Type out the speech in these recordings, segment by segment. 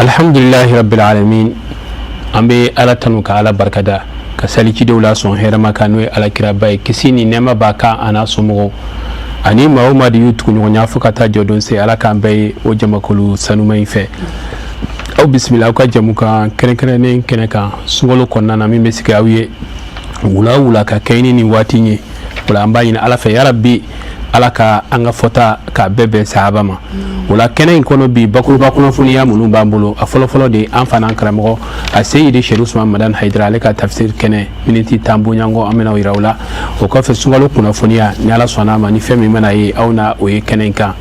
Alhamdulilahi rabbil alamin, an bɛ Ala tanu ka Ala barikada, ka sali cidenw la sɔn hɛrɛma kan, n'o ye alakiraba ye, kisi ni nɛɛma b'a kan, a n'a somɔgɔw ani maa o maa de y'u tuguɲɔgɔnya fo ka taa jɔdon se. Ala k'an bɛɛ ye o jamakulu sanuma in fɛ. Aw bisimila aw ka jɛmukan kɛrɛnkɛrɛnnen kɛnɛ kan sunkalo kɔnɔna na, min bɛ sigi aw ye wula wula ka kɛɲɛ ni nin waati ye. O la, an b'a ɲini Ala fɛ, yarabi, Ala ka an ka fɔta k'a bɛɛ bɛn sahaba ma. O la, kɛnɛ in kɔnɔ bi, bakuruba kunnafoniya minnu b'an bolo, a fɔlɔfɔlɔ de, an fana karamɔgɔ a Seyidi Sɛri Usman Madani Hayidara, ale ka tafsir kɛnɛ miniti 10 bonyanko, an bɛna o yira aw la. O kɔfɛ, sunkalo kunnafoniya, ni Ala sɔnna a ma, ni fɛn min mana ye, aw na o ye kɛnɛ in kan.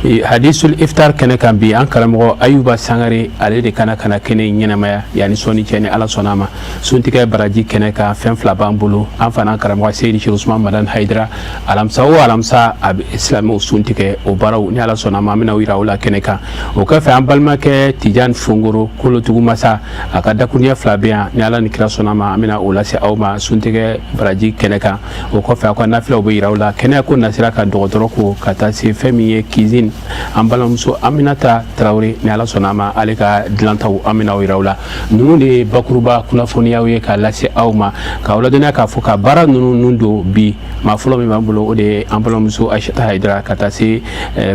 Hadisul iftar kɛnɛ kan bi, an karamɔgɔ Ayuba Sangare, ale de kana ka na kɛnɛ in ɲɛnamaya yanni sɔɔni cɛ, ni Ala sɔnna a ma. Suntigɛ baraji kɛnɛ kan, fɛn fila b'an bolo. An fana karamɔgɔ Seyidi Sɛri Usman Madani Hayidara, alamisa o alamisa, a bɛ silamɛw sun tigɛ. O baaraw, ni Ala sɔnna a ma, an bɛna o yira aw la kɛnɛ kan. O kɔfɛ, an balimakɛ Tijani Fongoro, kolotugu masa, a ka dakuruɲɛ fila bɛ yan, ni Ala ni kira sɔnna a ma, an bɛna o lase aw ma suntigɛ baraji kɛnɛ kan. O kɔfɛ, aw ka nafilaw bɛ yira aw la kɛnɛya ko nasira ka dɔgɔtɔrɔ ko ka taa se fɛn min ye cuisine, an balimamuso Aminata Tarawele, ni Ala sɔnna a ma, ale ka dilantaw, an bɛna o yira aw la. Ninnu de ye bakuruba kunnafoniyaw ye k'a lase aw ma, k'aw ladɔnniya k'a fɔ ka baara ninnu nun don bi. Maa fɔlɔ min b'an bolo, o de ye an balimamuso Ayisata Hayidara, ka taa se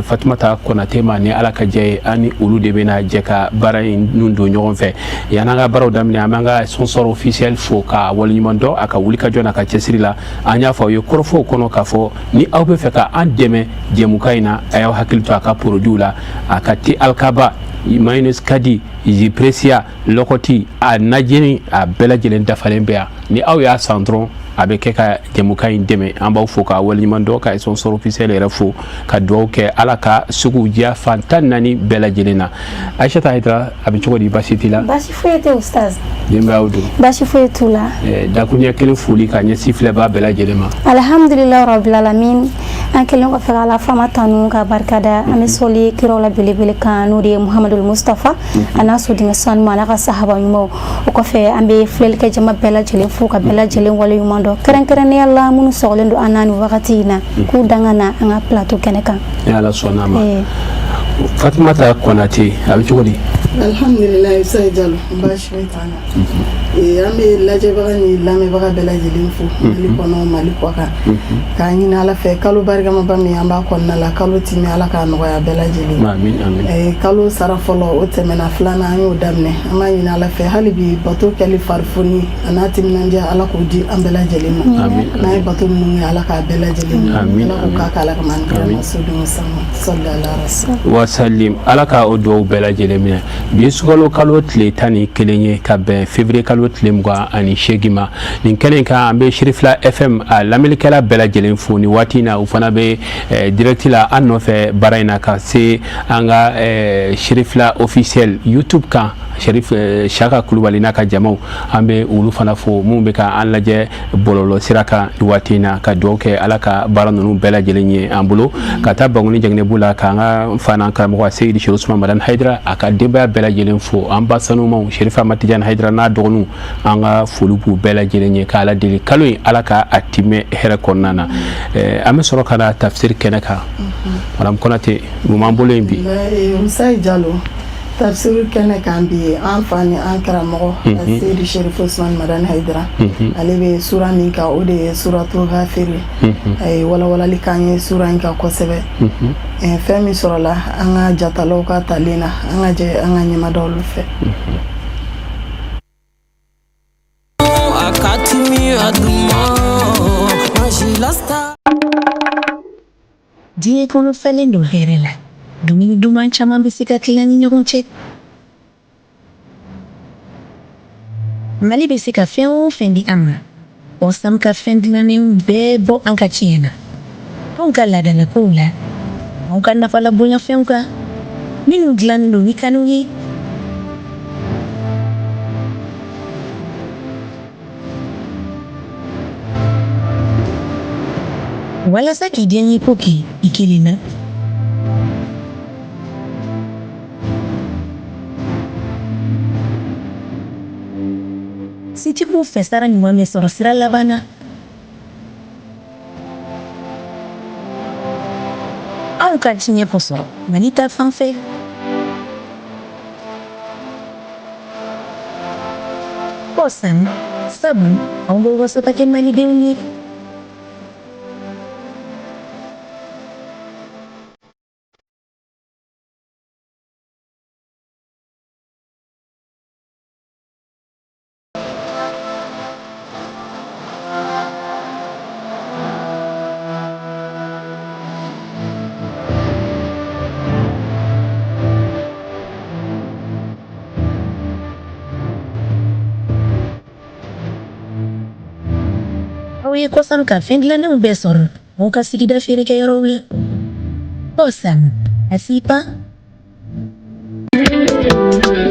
Fatumata Konate ma. Ni Ala ka jɛ ye, an ni olu de bɛna jɛ ka baara in nun don ɲɔgɔn fɛ. Yan'an ka baaraw daminɛ, an b'an ka sponsor officiel fo ka waleɲuman dɔn a ka wulikajɔ n'a ka cɛsiri la. An y'a fɔ aw ye kɔrɔfɔw kɔnɔ k'a fɔ ni aw bɛ fɛ ka an dɛmɛ jɛmukan in na, a y'aw hakili to a ka produit la, a ka thé Alikaba, mayonnaise kadi, Jiprecia, lɔkɔti, a najini, a bɛɛ lajɛlen dafalen bɛ yan. Ni aw y'a san dɔrɔn, a bɛ kɛ ka jɛmukan in dɛmɛ. An b'aw fo k'a waleɲuman dɔn, ka sponsor officiel yɛrɛ fo, ka dugawu kɛ Ala ka suguw diya fan 14 bɛɛ lajɛlen na. Ayisata Hayidara, a bɛ cogo di? Baasi t'i la? Baasi foyi tɛ, ustaz. Denbayaw dun? Baasi foyi t'u la. Dakuruɲɛ kelen foli ka ɲɛsin filɛbaa bɛɛ lajɛlen ma. Alhamdulilayi rabbil alamin. An kɛlen kɔfɛ ka Ala fama tanu ka barikada, an bɛ sɔli kiraw la belebele kan, n'o de ye Muhamadul Mustafa, a n'a sodenkɛ sanuma, a n'a ka sahaba ɲumanw. O kɔfɛ, an bɛ filɛlikɛ jama bɛɛ lajɛlen fo ka bɛɛ lajɛlen waleɲuman dɔn, kɛrɛnkɛrɛnnenya la minnu sɔgɔlen don an na nin wagati in na, k'u danga na an ka plateau kɛnɛ kan. Ni Ala sɔnna a ma. Fatumata Konate, a bɛ cogo di? Alhamdulilayi, Sayi Jalo, baasi foyi t'an na. An bɛ lajɛbaga ni lamɛnbaga bɛɛ lajɛlen fo, Mali kɔnɔ, Mali kɔkan, k'a ɲini Ala fɛ, kalo barikamaba min an b'a kɔnɔna la, kalo timi, Ala k'a nɔgɔya bɛɛ lajɛlen. Amin, amin. Kalo sara fɔlɔ o tɛmɛna, filanan an y'o daminɛ. An b'a ɲini Ala fɛ hali bi, bato kɛli farifoni a n'a timinandiya, Ala k'o di an bɛɛ lajɛlen ma. N'an ye bato minnu kɛ, Ala k'a bɛɛ lajɛlen. Ala k'o k'a k'Ala kama ni kira sodenw sama sɔli ala rasul wasalim. Ala ka o dugawu bɛɛ lajɛlen minɛ. Bi ye sunkalo kalo tile 11 ye, ka bɛn février kalo tile 28 ma. Nin kɛnɛ in kan, an bɛ Sirifila FM a lamɛnnikɛla bɛɛ lajɛlen fo nin waati in na. U fana bɛ direct la an nɔfɛ baara in na, ka se an ka Sirifila officiel YouTube kan, Sherif Shaka Kulubali n'a ka jamaw, an bɛ olu fana fo, minnu bɛ ka an lajɛ bɔlɔlɔ sira kan nin waati in na, ka dugawu kɛ Ala ka baara ninnu bɛɛ lajɛlen ye an bolo. Ka taa Bankoni Jaginɛbu la, k'an ka fa n'an karamɔgɔ Seyidi Sherif Usman Madani Hayidara, a ka denbaya bɛɛ lajɛlen fo, an ba sanumaw Sherifa Matijani Hayidara n'a dɔgɔninw, an ka foli b'u bɛɛ lajɛlen ye, k'Ala deli kalo in, Ala ka a timɛ hɛrɛ kɔnɔna na. An bɛ sɔrɔ ka na tafsiri kɛnɛ kan. Madame Konate, mun b'an bolo yen bi? Musayi Jalo, tafsiri kɛnɛ kan bi, an fa ni an karamɔgɔ Seyidi Sherif Usman Madani Hayidara, ale bɛ sura min kan, o de ye suratu Ghafiri. A ye walawalali k'an ye sura in kan kosɛbɛ. Fɛn min sɔrɔla an ka jatalaw ka talen na, an ka jɛ an ka ɲɛmada olu fɛ. Diɲɛ kɔnɔ falen don hɛrɛ la, dumuni duman caman bɛ se ka tila ni ɲɔgɔn cɛ. Mali bɛ se ka fɛn o fɛn di an ma, Osam ka fɛn dilannenw bɛɛ bɔ an ka tiɲɛ na, anw ka laadalakow la, anw ka nafalabonyafɛnw kan, minnu dilannen don ni kanu ye. Walasa k'i diyanyeko kɛ i kelen na, setigiw fɛ sara ɲuman bɛ sɔrɔ sira laban na. Anw ka tiɲɛ kosɔn Mali ta fan fɛ. Kɔsam, sabu anw bɛ waso ka kɛ malidenw ye. Aw ye Kɔsam ka fɛn dilannenw bɛɛ sɔrɔ aw ka sigida feerekɛyɔrɔw la. Kɔsam, a si pan.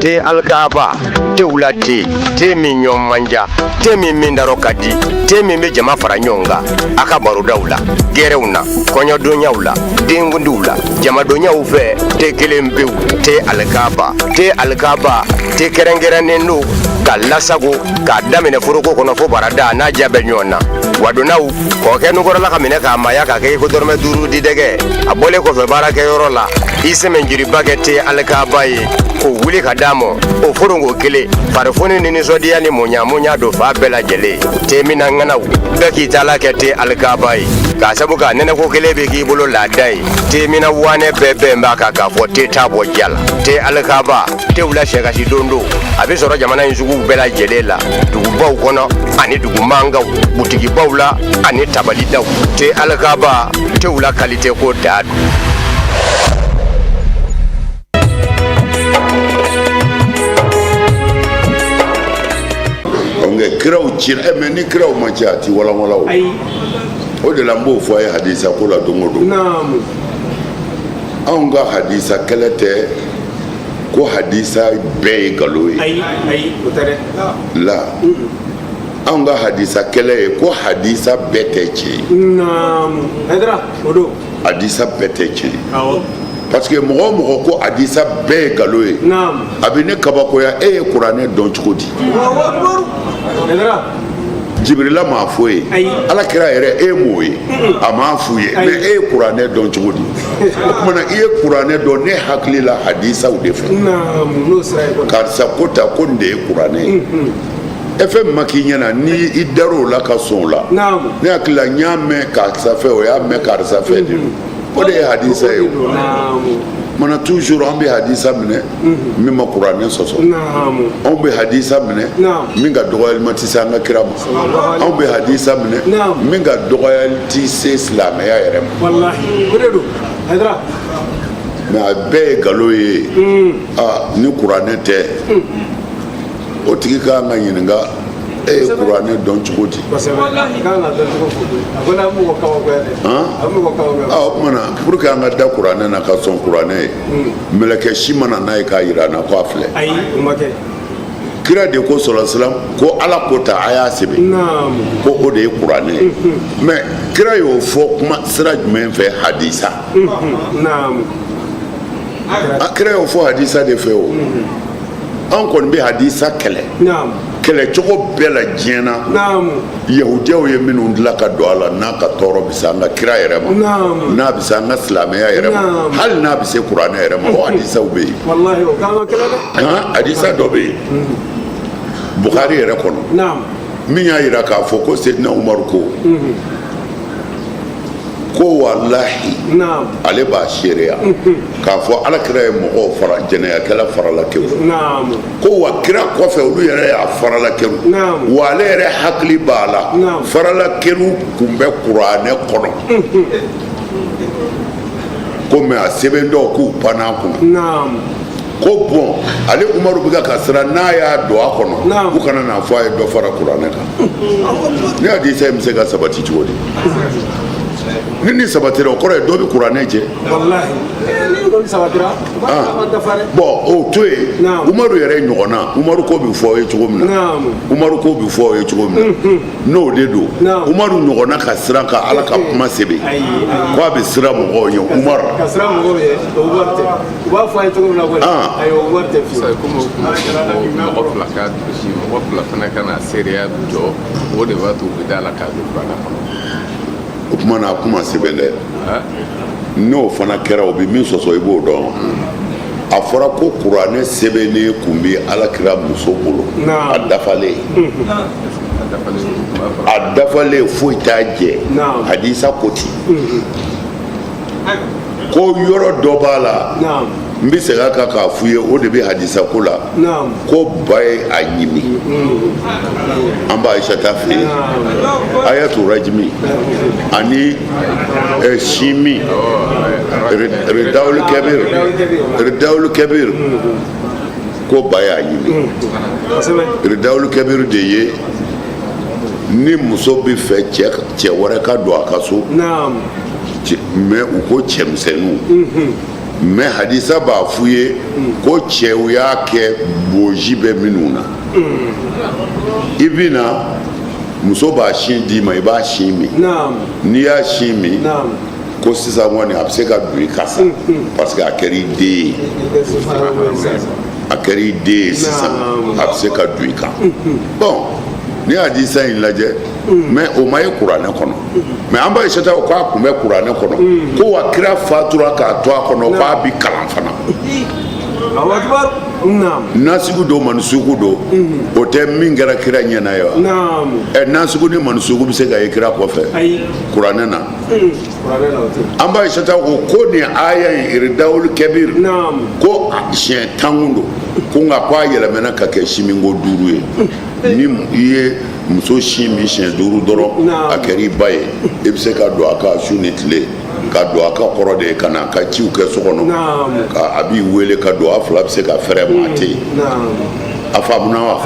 Te alikaba tew la te te min ɲɔgɔn man ja te min min darɔ ka di te min bɛ jama fara ɲɔgɔn kan a ka barodaw la gɛrɛw na kɔɲɔdonyaw la denkundiw la jamadonyaw fɛ te kelen pewu te alikaba te alikaba te kɛrɛnkɛrɛnnen don ka lasago k'a daminɛ foroko kɔnɔ fo barada n'a ja bɛ ɲɔgɔn na wadonnaw kɔkɛ nukɔrɔla ka minɛ k'a maya k'a kɛ i ko dɔrɔmɛ duuru di dɛgɛ a bɔlen kɔfɛ baarakɛyɔrɔ la i sɛmɛnjiriba kɛ te alikaba ye k'o wuli ka d'a ma o foronko kelen farifoni ni nisɔndiya ni muɲamuɲa don fan bɛɛ lajɛlen te minna ŋanaw bɛɛ k'i taala kɛ te alikaba ye k'a sabu k'a nɛnɛko kelen bɛ k'i bolo laada ye te minna wanɛ bɛɛ bɛn b'a kan k'a fɔ te t'a bɔ ja la te alikaba tew la sɛkasi don don a bɛ sɔrɔ jamana in suguw bɛɛ lajɛlen la dugubaw kɔnɔ ani dugu mankanw butigibaw la ani tabalidaw te alikaba tew la kalite ko daa don. Nka kiraw cira ɛ mais ni kiraw ma ci a ti walanwalan o ayi o de la n b'o fɔ a ye hadisa ko la don o don naamu anw ka hadisa kɛlɛ tɛ ko hadisa bɛɛ ye nkalon ye ayi ayi o tɛ dɛ la anw ka hadisa kɛlɛ ye ko hadisa bɛɛ tɛ tiɲɛ ye naamu Hayidara o don hadisa bɛɛ tɛ tiɲɛ ye awɔ parce que mɔgɔ o mɔgɔ ko hadisa bɛɛ ye nkalon ye naamu a bɛ ne kabakoya e ye kuranɛ dɔn cogo di Allahu akbar Hayidara jibirila m'a fɔ ye Ayi. ala kira yɛrɛ e m'o ye a m'a f'u ye Ayi. mais e ye kuranɛ dɔn cogo di o tuma na i ye kuranɛ dɔn ne hakili la hadisaw de fɛ naamu n'o sira ye kɔni karisa ko ta ko nin de ye kuranɛ ye e fɛn min ma k'i ɲɛna ni i dar'o la ka sɔn o la naamu ne hakili la n y'a mɛn karisa fɛ o y'a mɛn karisa fɛ de don o de ye hadisa ye o naamu mana toujours an bɛ hadisa minɛ min ma kuranɛ sɔsɔ naamu anw bɛ hadisa minɛ Naam. min ka dɔgɔyalima tɛ se an ka kira ma anw bɛ hadisa minɛ Naam. min ka dɔgɔyali tɛ se silamɛya yɛrɛ ma walahi o de don Hayidara mais a bɛɛ ye nkalon ye aa ni kuranɛ tɛ o tigi ka kan ka ɲininka e ye kuranɛ dɔn cogo di kosɛbɛ i kan ka dɔn cogo fo koyi a ko n'a bɛ mɔgɔ kabakoya dɛ Han? a bɛ mɔgɔ kabakoya aa o tuma na pour que an ka da kuranɛ na ka sɔn kuranɛ ye mɛlɛkɛ si ma na n'a ye k'a yira an na ko a filɛ ayi o ma kɛ kira de ko sɔlɔ silam ko ala ko ta a y'a sɛbɛn naamu ko o de ye kuranɛ ye mais kira y'o fɔ kuma sira jumɛn fɛ hadisa naamu a kira y'o fɔ hadisa de fɛ o an kɔni bɛ hadisa kɛlɛ naamu kɛlɛcogo bɛɛ la diɲɛ na naamu yahudiyaw ye minnu dilan ka don a la n'a ka tɔɔrɔ bɛ se an ka kira yɛrɛ ma Naamu. n'a bɛ se an ka silamɛya yɛrɛ ma Naamu. hali n'a bɛ se kuranɛ yɛrɛ ma o hadisaw bɛ yen walahi o kan ka kɛlɛ dɛ han hadisa dɔ bɛ yen Bukhari yɛrɛ kɔnɔ naamu min y'a yira k'a fɔ ko Sedina Umaru ko ko walahi naamu ale b'a seereya k'a fɔ ala kira ye mɔgɔw fara jɛnɛyakɛla farala kewu naamu ko wa kira kɔfɛ olu yɛrɛ y'a farala kewu Naamu. wa ale yɛrɛ hakili b'a la Naamu. farala kewu kun bɛ kuranɛ kɔnɔ ko mais a sɛbɛn dɔw k'u panna a kunna naamu ko bon ale umaru bɛ ka siran n'a y'a don a kɔnɔ Naamu. k'u kana n'a fɔ a ye dɔ fara kuranɛ kan ne hadisa in bɛ se ka sabati cogo di ni nin sabatira o kɔrɔ ye dɔ bɛ kuranɛ jɛ walahi ni kɔni sabatira o b'a dafa dɛ bon o to yen Naamu. umaru yɛrɛ ɲɔgɔnna umaru ko bɛ fɔ aw ye cogo min na naamu umaru ko bɛ fɔ aw ye cogo min na n'o de don Naamu. umaru ɲɔgɔnna ka siran ka ala ka kuma sɛbɛn Ayi, ayi. ko a bɛ siran mɔgɔw ɲɛ umaru ka siran mɔgɔw ye o wari tɛ u b'a fɔ a ye cogo min na kɔni Ah. ayi o wari tɛ fiyewu komi o kun mɔgɔ fila ka durusi mɔgɔ fila fana ka na seereya jɔ o de b'a to u bɛ da la k'a don kuranɛ kɔnɔ o tuma na a kuma sɛbɛn dɛ n'o fana kɛra o bɛ min sɔsɔ i b'o dɔn A fɔra ko kuranɛ sɛbɛnnen kun bɛ Alakira muso bolo, a dafalen, a dafalen, foyi t'a jɛ. Hadisa ko ten ko yɔrɔ dɔ b'a la, n bɛ segin a kan k'a f'u ye, o de bɛ hadisa ko la, ko ba ye a ɲimi. An ba Ayisata fɛ yen, ayatu rajimi ani sinmin, ridawuli kɛbir, ridawuli kɛbir, ko ba y'a ɲimi. Ridawuli kɛbir de ye ni muso bɛ fɛ cɛ wɛrɛ ka don a ka so, mais u ko cɛmisɛnninw, mais hadisa b'a f'u ye ko cɛw y'a kɛ boji bɛ minnu na. I bɛ na, muso b'a sin d'i ma, i b'a sin min. N'i y'a sin min, ko sisan kɔni a bɛ se ka don i kan sa, parce que a kɛra i den ye, a kɛra i den ye sisan, a bɛ se ka don i kan. Bon, n'i y'a hadisa in lajɛ, mais o ma ye kuranɛ kɔnɔ. Mais an ba Ayisata ko k'a tun bɛ kuranɛ kɔnɔ, ko wa kira fatura k'a to a kɔnɔ, k'a bi kalan fana. Nasiku don, mansuku don, o tɛ min kɛra kira ɲɛna ye wa? Ɛ, nasiku ni mansuku bɛ se ka ye kira kɔfɛ kuranɛ na? An ba Ayisata ko ko nin aya in, iridawul kɛbir, ko siɲɛ 10 kun don, ko nka ko a yɛlɛmɛna ka kɛ sinminko 5 ye. Ni i ye muso sin min siɲɛ 5 dɔrɔn, a kɛra i ba ye, i bɛ se ka don a kan su ni tile. Ka don a kan kɔrɔ de ye ka na a ka ciw kɛ so kɔnɔ, ka a b'i wele ka don, a fila bɛ se ka fɛrɛ, maa tɛ yen. A faamuna wa?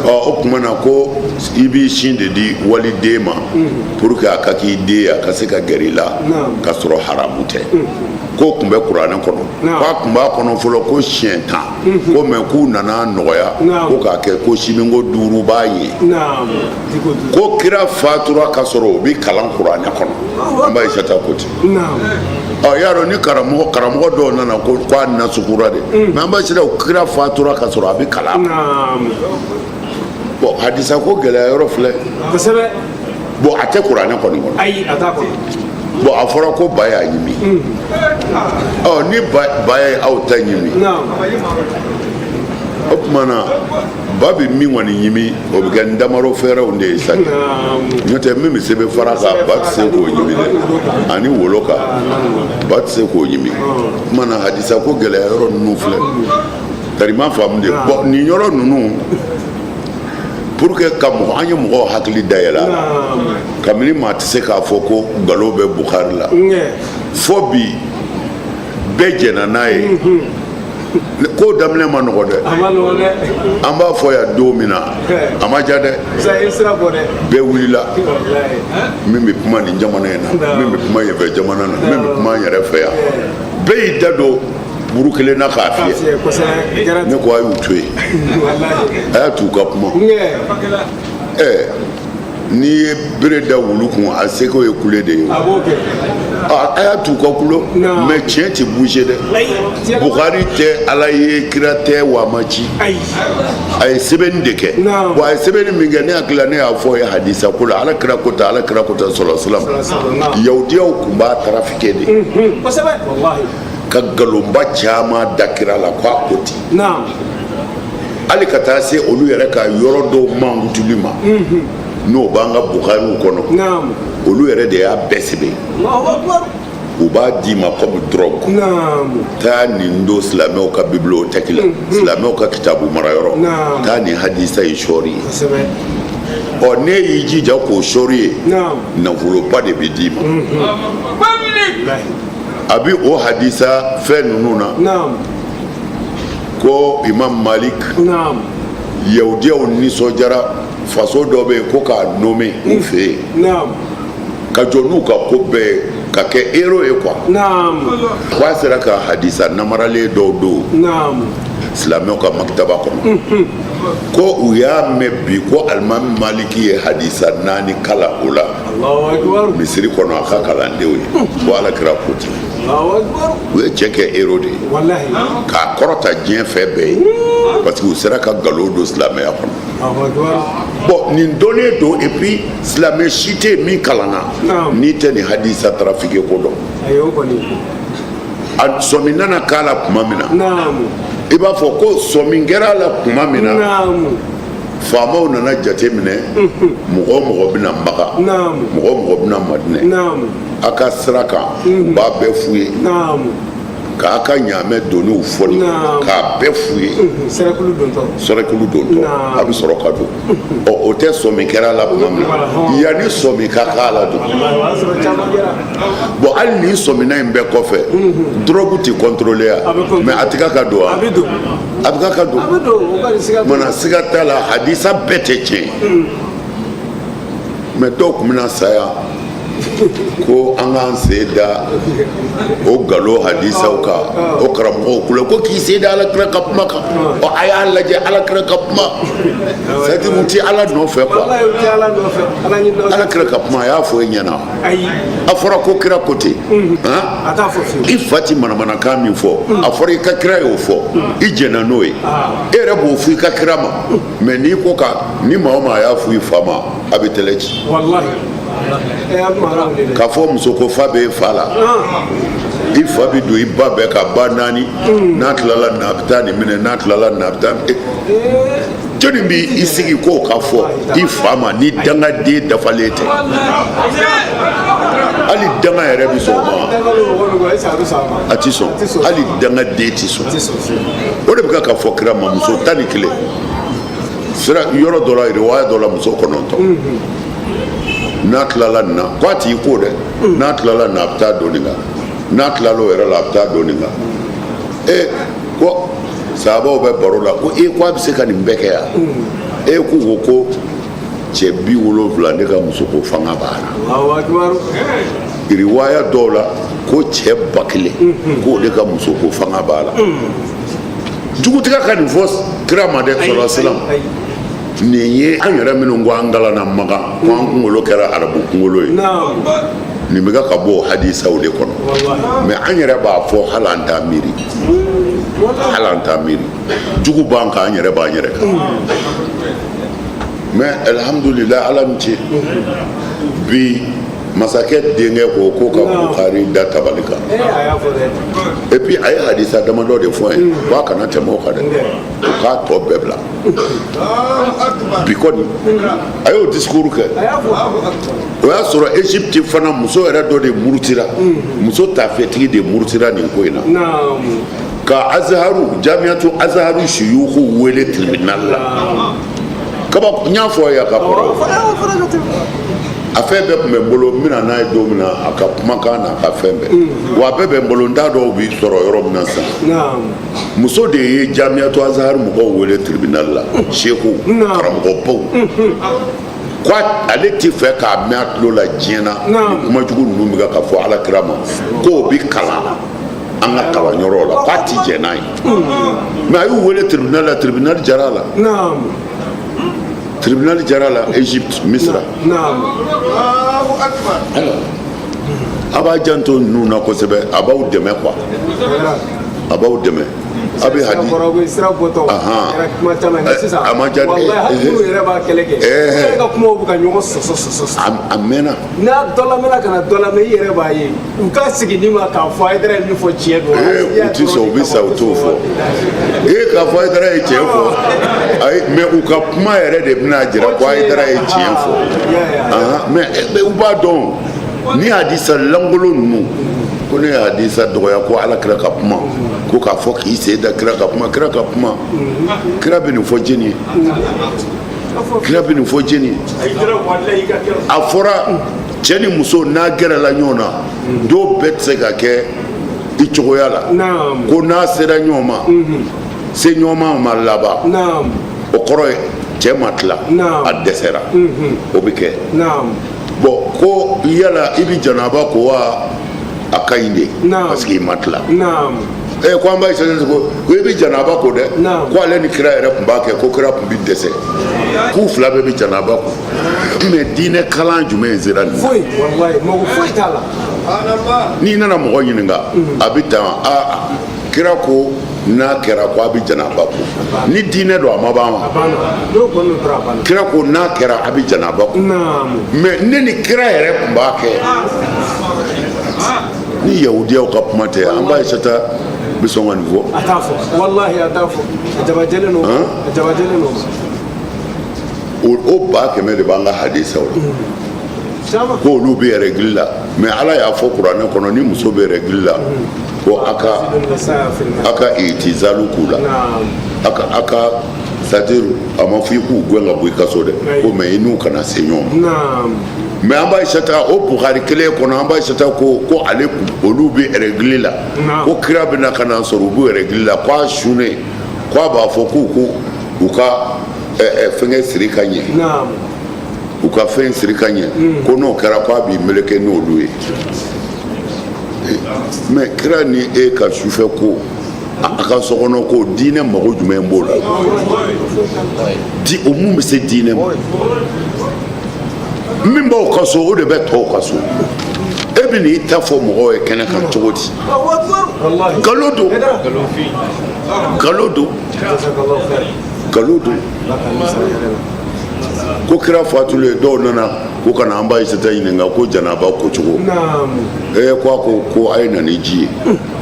Ɔ, o tuma na ko i b'i sin de di waliden ma pour que a ka k'i den ye, a ka se ka gɛrɛ i la ka sɔrɔ haramu tɛ. K'o tun bɛ kuranɛ kɔnɔ, k'a tun b'a kɔnɔ fɔlɔ ko siɲɛ 10, ko mais k'u nana nɔgɔya ko k'a kɛ ko sinminko 5 b'a ye. Ko kira fatura ka sɔrɔ o bɛ kalan kuranɛ kɔnɔ. An ba Ayisata ko ten. Ɔ, y'a dɔn ni karamɔgɔ dɔw nana ko k'a nasukura de, mais an ba Ayisata ko kira fatura ka sɔrɔ a bɛ kalan. Bon, hadisa ko gɛlɛya yɔrɔ filɛ. Bon, a tɛ kuranɛ kɔni kɔnɔ. Ayi, a t'a kɔnɔ. Bon, a fɔra ko ba y'a ɲimi. Ɔ, ni ba ye aw ta ɲimi, o tuma na ba bɛ min kɔni ɲimi, o bɛ kɛ n damaro fɛɛrɛw de ye sa. N'o tɛ, min bɛ sɛbɛn fara kan, ba tɛ se k'o ɲimi dɛ, ani wolo kan, ba tɛ se k'o ɲimi. O tuma na hadisa ko gɛlɛya yɔrɔ ninnu filɛ, tari ma faamu de. Bon, nin yɔrɔ ninnu, pour que ka mɔgɔ, an ye mɔgɔw hakili dayɛlɛ a la, kabini maa tɛ se k'a fɔ ko nkalon bɛ Bukari la, fo bi bɛɛ jɛnna n'a ye. Ko daminɛ ma nɔgɔ dɛ. An b'a fɔ yan don min na, a ma diya dɛ, bɛɛ wulila, min bɛ kuma nin jamana in na, min bɛ kuma yenfɛ jamana na, min bɛ kuma an yɛrɛ fɛ yan, bɛɛ y'i da don buru kelen na k'a fiyɛ. Ne ko a y'u to yen, a y'a t'u ka kuma. Ɛɛ, n'i ye bere da wulu kun, a seko ye kule de ye. A y'a t'u ka kulo, mais tiɲɛ tɛ bouger dɛ. Bukari tɛ Ala ye, kira tɛ, wa a ma ci. A ye sɛbɛnni de kɛ. Bon, a ye sɛbɛnni min kɛ, ne hakili la, ne y'a fɔ ye hadisa ko la, Ala kira ko tan, Ala kira ko tan, sɔlɔ salam, yahudiyaw tun b'a trafiquer de ka nkalonba caman da kira la ko a ko ten, hali ka taa se olu yɛrɛ ka yɔrɔ dɔw mankutuli ma, n'o b'an ka Bukariw kɔnɔ. Olu yɛrɛ de y'a bɛɛ sɛbɛn, u b'a d'i ma comme drogue: taa nin don silamɛw ka bibliothèque la, silamɛw ka kitabu marayɔrɔ, taa nin hadisa in sɔɔri ye. Ɔ, n'e y'i jija k'o sɔɔri ye, nafoloba de bɛ d'i ma. A bɛ o hadisa fɛn ninnu na ko Imam Malik, yahudiyaw nisɔndiyara, faso dɔ bɛ yen ko k'a nommer u fɛ yen, ka jɔ n'u ka ko bɛɛ ye, ka kɛ héros ye quoi, k'a sera ka hadisa namaralen dɔw don silamɛw ka makitaba kɔnɔ. Ko u y'a mɛn bi ko Alimami Maliki ye hadisa 4 kalan o la misiri kɔnɔ a ka kalandenw ye, ko Ala kira ko ten. U ye cɛ kɛ héros de ye k'a kɔrɔta diɲɛ fɛn bɛɛ ye, parce que u sera ka nkalon don silamɛya kɔnɔ. Bon, nin dɔnnen don. Et puis silamɛ si tɛ yen min kalanna n'i tɛ nin hadisa trafiqué ko dɔn. A sɔmi nana k'a la tuma min na, i b'a fɔ ko sɔmi kɛra a la tuma min na, faamaw nana jate minɛ, mɔgɔ o mɔgɔ bɛna Maka, mɔgɔ o mɔgɔ bɛna Madinɛ, a ka sira kan, u b'a bɛɛ f'u ye k'a ka ɲaamɛ doniw fɔli k'a bɛɛ f'u ye. Sɛrɛkulu dontɔ a bɛ sɔrɔ ka don. Ɔ, o tɛ sɔmi kɛra a la tuma min na, yanni sɔmi ka k'a la dun. Bon, hali nin sɔmina in bɛɛ kɔfɛ, dɔrɔgu tɛ contrôler ya, mais a tɛ ka don wa? A bɛ ka don mana, siga t'a la, hadisa bɛɛ tɛ tiɲɛ. Mais dɔw tun bɛna sa yan ko an k'an sen da o galo hadisaw kan, o karamɔgɔw kule ko k'i sen da Ala kira ka kuma kan. Ɔ, a y'a lajɛ, Ala kira ka kuma, c'est à dire u ti Ala nɔfɛ quoi. Ala kira ka kuma, a y'a fɔ e ɲɛna, a fɔra ko kira ko ten. I fa ti manamanakan min fɔ, a fɔra i ka kira y'o fɔ, i jɛnna n'o ye, e yɛrɛ b'o fɔ i ka kira ma. Mais n'i ko ka ni maa o maa y'a fɔ i fa ma, a bɛ tɛlɛ ci. K'a fɔ muso ko fa bɛ e fa la, i fa bɛ don i ba bɛɛ ka ba naani, n'a tilala nin na, a bɛ taa nin minɛ, n'a tilala nin na, a bɛ taa. Jɔnni b'i sigi k'o ka fɔ i fa ma ni dangaden dafalen tɛ? Hali danga yɛrɛ bɛ sɔn o ma? A ti sɔn, hali dangaden ti sɔn. O de bɛ ka fɔ kira ma, muso 11 sira yɔrɔ dɔ la, riwaya dɔ la, muso 9. N'a tilala nin na, ko a t'i ko dɛ, n'a tilala nin na, a bɛ taa don nin kan, n'a tilala o yɛrɛ la, a bɛ taa don nin kan. E ko sahabaw bɛ baro la ko e ko a bɛ se ka nin bɛɛ kɛ yan? E k'u ko cɛ 70 ne ka musoko fanga b'a la. Riwaya dɔw la ko cɛ 1000 k'o de ka musoko fanga b'a la. Jugutigɛ ka nin fɔ kira ma dɛ, sɔrɔ silam. Nin ye an yɛrɛ minnu ko an kalanna Makan, ko an kunkolo kɛra arabu kunkolo ye, nin bɛ ka bɔ o hadisaw de kɔnɔ. Mais an yɛrɛ b'a fɔ, hali an t'a miiri, hali an t'a miiri. Jugu b'an kan, an yɛrɛ b'an yɛrɛ kan. Mais alhamdulilayi, Ala ni ce, bi masakɛ denkɛ ko ko ka Bukari da tabali kan. Et puis a ye hadisa damadɔ de fɔ ye ko a kana tɛmɛ o kan dɛ, o k'a tɔ bɛɛ bila. Bi kɔni a y'o discours kɛ. O y'a sɔrɔ Egypte fana, muso yɛrɛ dɔ de murutira, muso tafetigi de murutira nin ko in na, ka Azaharu, Jamiatu Azaharu suyuku wele tribunal la. Kaba n y'a fɔ ye a ka kɔrɔ, a fɛn bɛɛ tun bɛ n bolo, n bɛna n'a ye don min na, a ka kumakan n'a ka fɛn bɛɛ, wa a bɛɛ bɛ n bolo, n t'a dɔn u bɛ sɔrɔ yɔrɔ min na sisan. Muso de ye Jamiatu Azahari mɔgɔw wele tribunal la, seku karamɔgɔbaw, ko ale ti fɛ k'a mɛn a tulo la diɲɛ na nin kuma jugu ninnu bɛ ka fɔ Ala kira ma, k'o bɛ kalan an ka kalanyɔrɔ la, k'a ti jɛn n'a ye. Mais a y'u wele tribunal la, tribunal jara a la, tribunal jara la, Egypte, Misira. A b'a janto ninnu na kosɛbɛ, a b'aw dɛmɛ quoi, a b'aw dɛmɛ. A bɛ hadi sira bɔtɔ kɛra kuma caman ye sisan. A ma diya. Walahi, hali minnu yɛrɛ b'a kɛlɛ kɛ, e ka kumaw bɛ ka ɲɔgɔn sɔsɔ sɔsɔ. A mɛnna. N'a dɔ lamɛnna ka na dɔ lamɛn, i yɛrɛ b'a ye u ka segin ni ma k'a fɔ Hayidara ye min fɔ tiɲɛ don. Ee, u ti sɔn, u bɛ sa u t'o fɔ. Ee, k'a fɔ Hayidara ye tiɲɛ fɔ, ayi, mais u ka kuma yɛrɛ de bɛna jira ko Hayidara ye tiɲɛ fɔ. Mais u b'a dɔn ni hadisa lankolon ninnu ko ne ye hadisa dɔgɔya, ko Ala kira ka kuma, ko k'a fɔ k'i sen da kira ka kuma, kira ka kuma, kira bɛ nin fɔ jɛni ye? Kira bɛ nin fɔ jɛni ye? A fɔra cɛ ni muso n'a gɛrɛla ɲɔgɔn na, dɔw bɛɛ tɛ se ka kɛ i cogoya la, ko n'a sera ɲɔgɔn ma, se ɲɔgɔn ma laban, o kɔrɔ ye cɛ ma tila, a dɛsɛra, o bɛ kɛ. Bon, ko yala i bɛ janaba ko wa? A ka ɲi de, parce que i ma tila. Ee, ko an b'a ye ko i bɛ janaba ko dɛ, ko ale ni kira yɛrɛ tun b'a kɛ, ko kira tun bɛ dɛsɛ, k'u fila bɛɛ bɛ janaba ko. Mais diinɛ kalan jumɛn sera nin na? Foyi, walahi, mago foyi t'a la. N'i nana mɔgɔ ɲininka, a bɛ tan a kira ko n'a kɛra ko a bɛ janaba ko, ni diinɛ don, a ma ban ma. Kira ko n'a kɛra a bɛ janaba ko, mais ne ni kira yɛrɛ tun b'a kɛ. Ni yahudiyaw ka kuma tɛ, an ba Ayisata bɛ sɔn ka nin fɔ? A t'a fɔ, walahi a t'a fɔ. A jabajɛlen don, a jabajɛlen don. O 100 000 de b'an ka hadisaw la ko olu bɛ règle la. Mais Ala y'a fɔ kuranɛ kɔnɔ, ni muso bɛ règle la, ko a ka itizalu k'u la, a ka c'est à dire a ma fɔ i k'u gɛn ka bɔ i ka so dɛ, ko mais i n'u kana se ɲɔgɔn ma. Mais an ba Ayisata, o Bukari kelen kɔnɔ, an ba Ayisata ko ale olu bɛ règle la, ko kira bɛna ka na sɔrɔ u bɛ règle la, ko a sunnen, ko a b'a fɔ k'u ko u ka fɛngɛ siri ka ɲɛ, u ka fɛn siri ka ɲɛ, ko n'o kɛra ko a b'i meleke n'olu ye. Mais kira ni e ka sufɛ ko, a ka sokɔnɔ ko, diinɛ mago jumɛn b'o la? Di o mun bɛ se diinɛ ma? Min b'aw ka so, o de bɛ tɔw ka so. E bɛ n'i ta fɔ mɔgɔw ye kɛnɛ kan cogo di? Nkalon don, nkalon don, nkalon don. Ko kira fatulen, dɔw nana ko ka na an ba Ayisata ɲininka ko janaba ko cogo. Ee, ko a ko a ye na ni ji ye.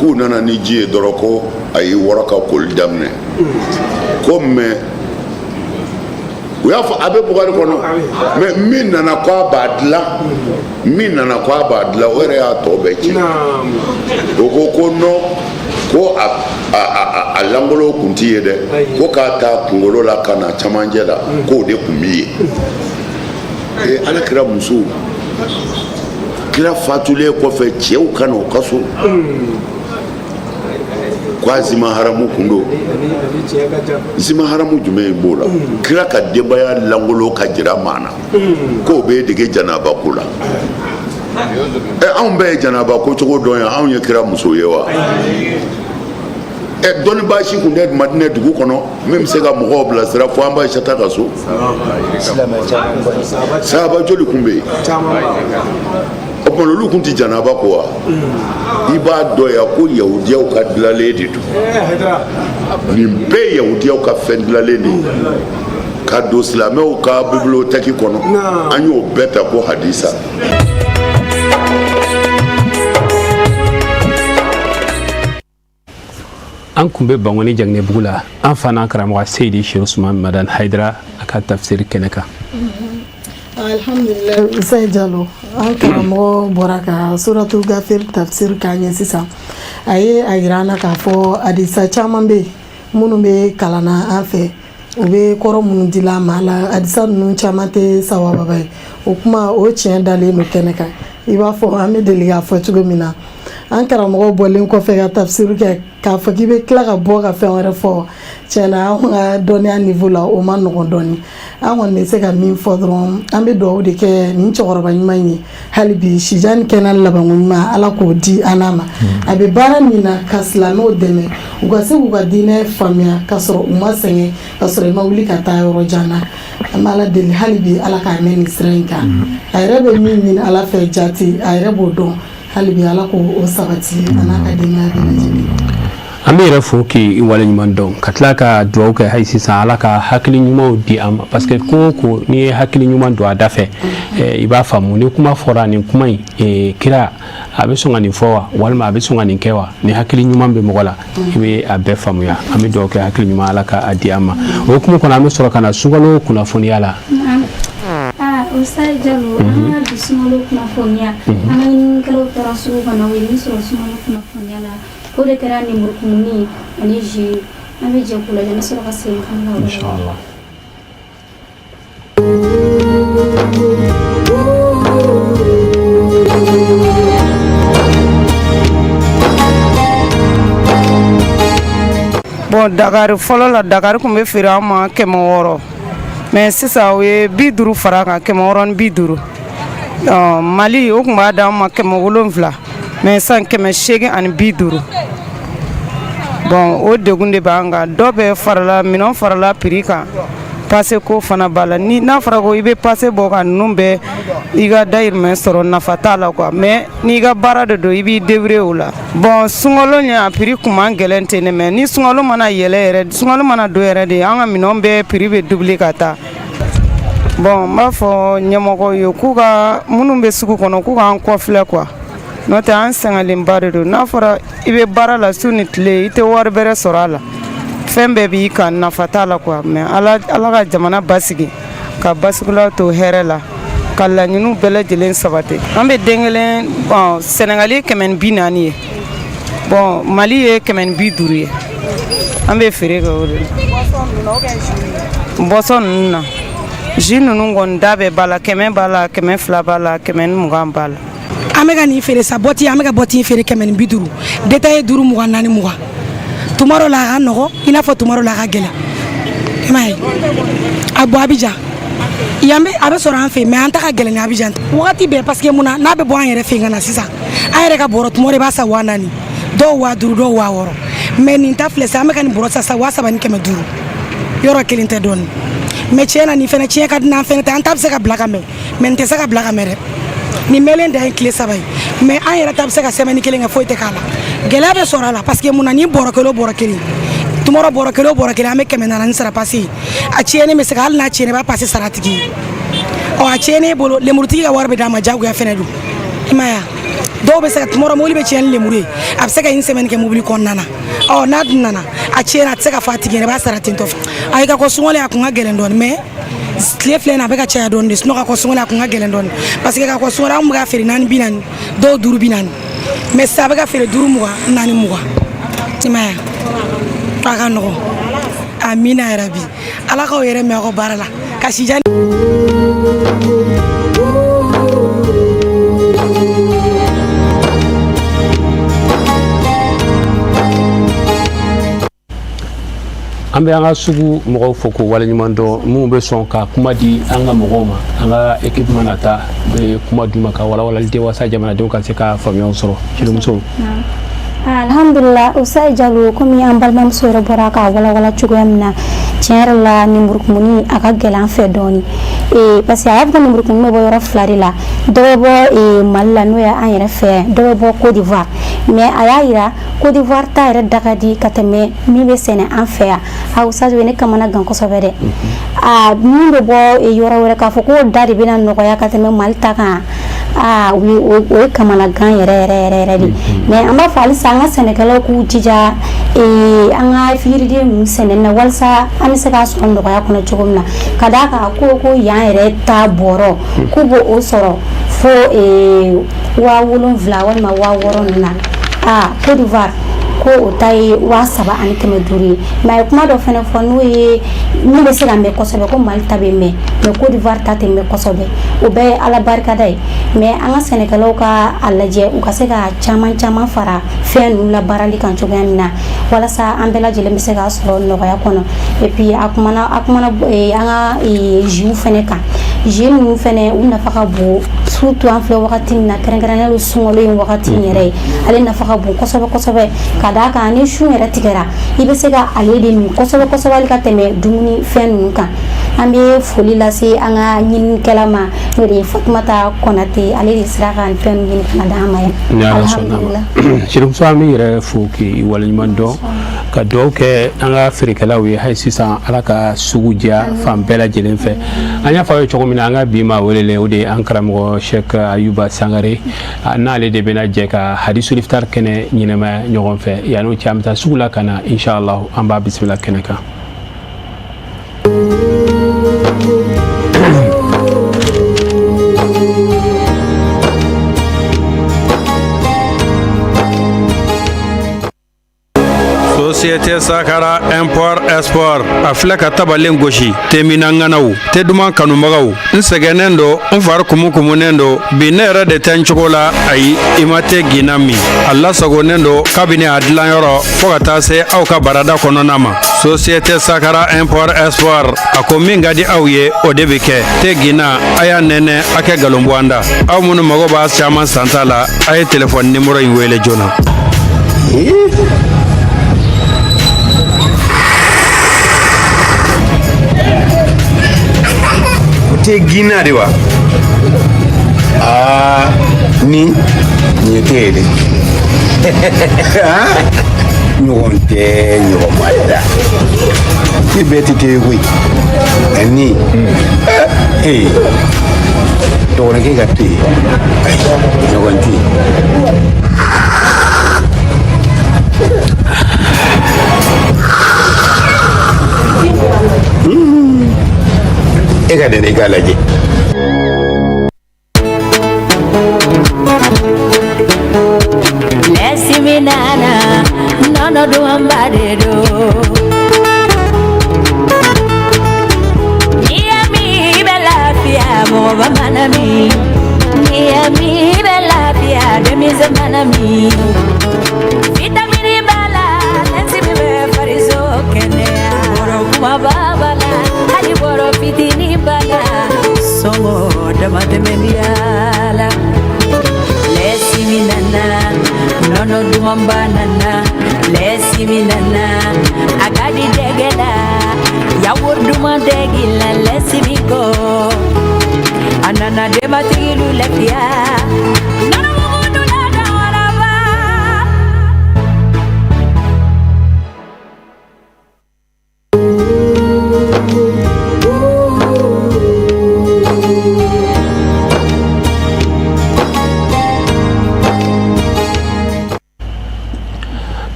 K'u nana ni ji ye dɔrɔn, ko a y'i wɔrɔ ka koli daminɛ. Ko mais u y'a fɔ a bɛ Bukari kɔnɔ. Mais min nana ko a b'a dilan, min nana ko a b'a dilan, o yɛrɛ y'a tɔ bɛɛ tiɲɛ. O ko non, ko a lankolon kun ti ye dɛ, ko k'a ta kunkolo la ka na camancɛ la, k'o de kun b'i ye. Ee, Ala kira muso, kira fatulen kɔfɛ, cɛw ka na o ka so ko a zima haramu kun don. Zima haramu jumɛn b'o la? Kira ka denbaya lankolon ka jira maa na k'o b'e dege janaba ko la. Ɛ, anw bɛɛ ye janaba ko cogo dɔn yan, anw ye kira muso ye wa? Ɛ, dɔnnibaa si kun tɛ Madinɛ dugu kɔnɔ min bɛ se ka mɔgɔw bilasira fo an ba Ayisata ka so. Sahaba joli kun bɛ yen? O tuma olu kun tɛ janaba ko wa? I b'a dɔn yan ko yahudiyaw ka dilanlen de don. Nin bɛɛ ye yahudiyaw ka fɛn dilanlen de ye ka don silamɛw ka bibliothèque kɔnɔ. An y'o bɛɛ ta ko hadisa. An kun bɛ Bankoni Jaginɛbugu la, an fana karamɔgɔ Seyidi Cheikh Usman Madani Hayidara a ka tafsiri kɛnɛ kan. Alhamdulilayi, Usayi Jalo, an karamɔgɔ bɔra ka suratu Gafir tafsir k'an ye sisan. A ye a yira an na k'a fɔ hadisa caman bɛ yen minnu bɛ kalan na an fɛ, u bɛ kɔrɔ minnu dila an ma la, hadisa ninnu caman tɛ sawababa ye. O kuma o tiɲɛ dalen don kɛnɛ kan. I b'a fɔ an bɛ deli k'a fɔ cogo min na, an karamɔgɔ bɔlen kɔfɛ ka tafsir kɛ, k'a fɔ k'i bɛ tila ka bɔ ka fɛn wɛrɛ fɔ, tiɲɛ na an ka dɔnniya niveau la, o ma nɔgɔn dɔɔni. An kɔni bɛ se ka min fɔ dɔrɔn, an bɛ dugawu de kɛ nin cɛkɔrɔba ɲuman in ye. Hali bi sijan ni kɛnɛya labanko ɲuman, Ala k'o di an n'a ma. A bɛ baara min na ka silamɛw dɛmɛ u ka se k'u ka diinɛ faamuya ka sɔrɔ u ma sɛgɛn, ka sɔrɔ i ma wuli ka taa yɔrɔ jan na, an bɛ Ala deli hali bi Ala k'a mɛn nin sira in kan. A yɛrɛ bɛ min ɲini Ala fɛ jati, a yɛrɛ b'o dɔn. Hali bi Ala k'o sabati a n'a ka denbaya bɛɛ lajɛlen. An bɛ yɛrɛ fo k'i waleɲuman dɔn, ka tila ka dugawu kɛ hali sisan, Ala ka hakili ɲumanw di an ma, parce que ko o ko, n'i ye hakili ɲuman don a da fɛ, i b'a faamu ni kuma fɔra, nin kuma in, kira a bɛ sɔn ka nin fɔ wa, walima a bɛ sɔn ka nin kɛ wa? Ni hakili ɲuman bɛ mɔgɔ la, i bɛ a bɛɛ faamuya. An bɛ dugawu kɛ, hakili ɲuman, Ala ka a di an ma. O hukumu kɔnɔ, an bɛ sɔrɔ ka na sunkalo kunnafoniya la. Ustaz Jalo, an ka bi sunkalo kunnafoniya, an ka ɲininikɛlaw taara sugu kɔnɔ, u ye min sɔrɔ sunkalo kunnafoniya la, o de kɛra lemurukumuni ani jus. An bɛ jɛ k'u lajɛ, an bɛ sɔrɔ ka segin ka na. Inshallah. Bon, Dakari fɔlɔ la, Dakari tun bɛ feere an ma 600, mais sisan o ye 50 fara kan, 650. Mali o tun b'a d'an ma 700, mais sisan 850. Bon, o degun de b'an kan. Dɔ bɛ farala minɛn, farala prix kan, passe ko fana b'a la. Ni n'a fɔra ko i bɛ passe bɔ ka ninnu bɛɛ, i ka dayirimɛ sɔrɔ, nafa t'a la quoi. Mais n'i ka baara de don, i b'i débrouiller o la. Bon, sunkalo ɲɛ, a prix kun man gɛlɛn ten de, mais ni sunkalo mana yɛlɛ yɛrɛ, sunkalo mana don yɛrɛ de, an ka minɛnw bɛɛ prix bɛ doubler ka taa. Bon, n b'a fɔ ɲɛmɔgɔw ye k'u ka minnu bɛ sugu kɔnɔ, k'u k'an kɔfilɛ quoi. N'o tɛ an sɛgɛnlenba de don. N'a fɔra i bɛ baara la su ni tile, i tɛ wari bɛrɛ sɔrɔ a la, fɛn bɛɛ b'i kan, nafa t'a la quoi. Mais ala, ala ka jamana basigi, ka basigila to hɛrɛ la, ka laɲiniw bɛɛ lajɛlen sabati. An bɛ den kelen, bon, Sɛnɛgali ye 140 ye, bon, Mali ye 150 ye. An bɛ feere kɛ o de la. Boisson ninnu na, jus ninnu kɔni da bɛɛ b'a la: 100 b'a la, 200 b'a la, 120 b'a la. An bɛ ka nin feere sa, boîte, an bɛ ka boîte feere 150, détail duuru mugan, naani mugan. Tuma dɔ la a ka nɔgɔ, i n'a fɔ tuma dɔ la a ka gɛlɛn. I m'a ye, a bɔ Abijan yan bɛ, a bɛ sɔrɔ an fɛ yen, mais an ta ka gɛlɛn ni Abijan wagati bɛɛ, parce que mun na, n'a bɛ bɔ an yɛrɛ fɛ yen ka na sisan, an yɛrɛ ka bɔrɔ, tuma dɔ i b'a san 4000, dɔw 5000, dɔw 6000. Mais nin ta filɛ sisan, an bɛ ka nin bɔrɔ san sisan 3500. Yɔrɔ kelen tɛ dɔɔnin, mais tiɲɛ na, nin fɛnɛ tiɲɛ ka di n'an fɛnɛ tɛ. An ta bɛ se ka bila ka mɛn, mais nin tɛ se ka bila ka mɛn dɛ. Nin mɛnlen dan ye tile 3 ye, mais an yɛrɛ ta bɛ se ka semaine kelen kɛ, foyi tɛ k'a la. Gɛlɛya bɛ sɔrɔ a la, parce que mun na, nin bɔrɔ kelen o bɔrɔ kelen, tuma dɔ bɔrɔ kelen o bɔrɔ kelen, an bɛ 400 sara, parce que a tiɲɛnen bɛ se ka, hali n'a tiɲɛnen, i b'a pase sara a tigi ye. Ɔ, a tiɲɛnen e bolo, lemurutigi ka wari bɛ d'a ma diyagoya fɛnɛ don. I m'a ye wa, dɔw bɛ se ka, tuma dɔ mobili bɛ tiɲɛ ni lemuru ye, a bɛ se ka une semaine kɛ mobili kɔnɔna na. Ɔ, n'a dun nana a tiɲɛna, a tɛ se ka fɔ a tigi ɲɛna, i b'a sara ten tɔ. Ayi, ka kɔ sunkalo a kun ka gɛlɛn dɔɔnin, mais tile filɛ nin, a bɛ ka caya dɔɔnin de. Sinon ka kɔ sunkalo a kun ka gɛlɛn dɔɔnin, parce que ka kɔ sunkalo, an kun bɛ ka feere naani bi naani, dɔw duuru bi naani, mais sisan a bɛ ka feere duuru mugan, naani mugan. I m'a ye, a ka nɔgɔn. Amina yarabi, ala k'aw yɛrɛ mɛn aw ka baara la ka sijan. An bɛ an ka sugu mɔgɔw fo k'u waleɲuman dɔn, minnu bɛ sɔn ka kuma di an ka mɔgɔw ma. An ka équipe mana taa, bɛ kuma d'u ma ka walawalali di walasa jamanadenw ka se ka faamuyaw sɔrɔ. Sirimuso. Alhamdulila, Usayi Jalo, komi an balimamuso yɛrɛ bɔra k'a walawala cogoya min na, tiɲɛ yɛrɛ la, lemurukumuni a ka gɛlɛn an fɛ dɔɔni, parce que a y'a fɔ ko lemurukumuni bɛ bɔ yɔrɔ fila de la: dɔ bɛ bɔ Mali la, n'o ye an yɛrɛ fɛ, dɔ bɛ bɔ Côte d'Ivoire. Mais a y'a yira Côte d'Ivoire ta yɛrɛ da ka di ka tɛmɛ min bɛ sɛnɛ an fɛ yan. A Usayi, o ye ne kamana gan kosɛbɛ dɛ. A min bɛ bɔ yɔrɔ wɛrɛ, k'a fɔ k'o da de bɛna nɔgɔya ka tɛmɛ Mali ta kan, aa, o ye kamanagan yɛrɛ yɛrɛ yɛrɛ yɛrɛ de. Mais an b'a fɔ halisa an ka sɛnɛkɛlaw k'u jija an ka yiriden ninnu sɛnɛni na, walasa an bɛ se k'a sɔrɔ nɔgɔya kɔnɔ cogo min na. Ka d'a kan ko yan yɛrɛ ta bɔrɔ, k'u b'o sɔrɔ fo 7000 walima 6000 ninnu na. Aa, Côte d'Ivoire ko o ta ye 3500 ye. Mais a ye kuma dɔ fana fɔ, n'o ye min bɛ se ka mɛn kosɛbɛ, ko Mali ta bɛ mɛn, mais Côte d'Ivoire ta tɛ mɛn kosɛbɛ. O bɛɛ ye Ala barikada ye. Mais an ka sɛnɛkɛlaw ka a lajɛ, u ka se ka caman caman fara fɛn ninnu labaarali kan cogoya min na, walasa an bɛɛ lajɛlen bɛ se k'a sɔrɔ nɔgɔya kɔnɔ. Et puis a kumana an ka jus fana kan. Jus ninnu fana, u nafa ka bon, surtout an filɛ wagati min na, kɛrɛnkɛrɛnnenya la sunkalo in wagati in yɛrɛ ye, ale nafa ka bon kosɛbɛ kosɛbɛ. Ka d'a kan ni sun yɛrɛ tigɛra, i bɛ se ka ale de min kosɛbɛ kosɛbɛ hali ka tɛmɛ dumuni fɛn ninnu kan. An bɛ foli lase an ka ɲininikɛla ma, n'o de ye Fatumata Kɔnate. Ale de sera ka nin fɛn ninnu ɲini ka na d'an ma yan. Ni Ala sɔnna ma. Sirimuso, an b'i yɛrɛ fo k'i waleɲuman dɔn, ka dugawu kɛ an ka feerekɛlaw ye hali sisan, Ala ka sugu diya fan bɛɛ lajɛlen fɛ. An y'a fɔ aw ye cogo min na, an ka bi maa welelen, o de ye an karamɔgɔ Sɛk Ayuba Sangare. N'ale de bɛna jɛ ka hadisul iftar kɛnɛ ɲɛnamaya ɲɔgɔn fɛ. Yan'o cɛ, an bɛ taa sugu la ka na, inshallah an b'a bisimila kɛnɛ kan. Société Sakara Import Export a filɛ ka tabalen gosi. Temina ŋanaw, te duman kanubagaw, n sɛgɛnnen don, n fari kumukumunen don bi, ne yɛrɛ de tɛ n cogo la. Ayi, i ma te ginna min, a lasagonnen don kabini a dilanyɔrɔ fɔɔ ka taa se aw ka barada kɔnɔna ma. Société Sakara Import Export a ko min ka di aw ye, o de bɛ kɛ. Te ginna, a y'a nɛnɛ, a kɛ galon bɔ an da. Aw minnu mago b'a caman santa la, a ye telefɔni nimoro in wele joona. Te ginna de wa? Aa, nin ye te ye dɛ. Ɲɔgɔn tɛ ɲɔgɔn ma da i bɛɛ tɛ te ye koyi. Ni ee. Dɔgɔnɔkɛ ka te, ayi, ɲɔgɔn tɛ yen. E ka nɛnɛ, i k'a lajɛ. Lɛsimi nana, nɔnɔ dumanba de don. N'i y'a min, i bɛ lafiya, mɔgɔba mana min. N'i y'a min, i bɛ lafiya, denmisɛn mana min. Vitamini b'a la, lɛsimi bɛ fariso kɛnɛya. Bɔrɔ kumaba b'a la, hali bɔrɔ fitinin b'a la. Sɔngɔ damatɛmɛ b'a la. Lɛsimi nana, nɔnɔ dumanba nana. Lɛsimi nana, a ka di dɛgɛ la. Yawuru duman tɛ dilan lɛsimi kɔ. A nana denbatigilu lafiya. Nɔnɔ mugu dun la waraba.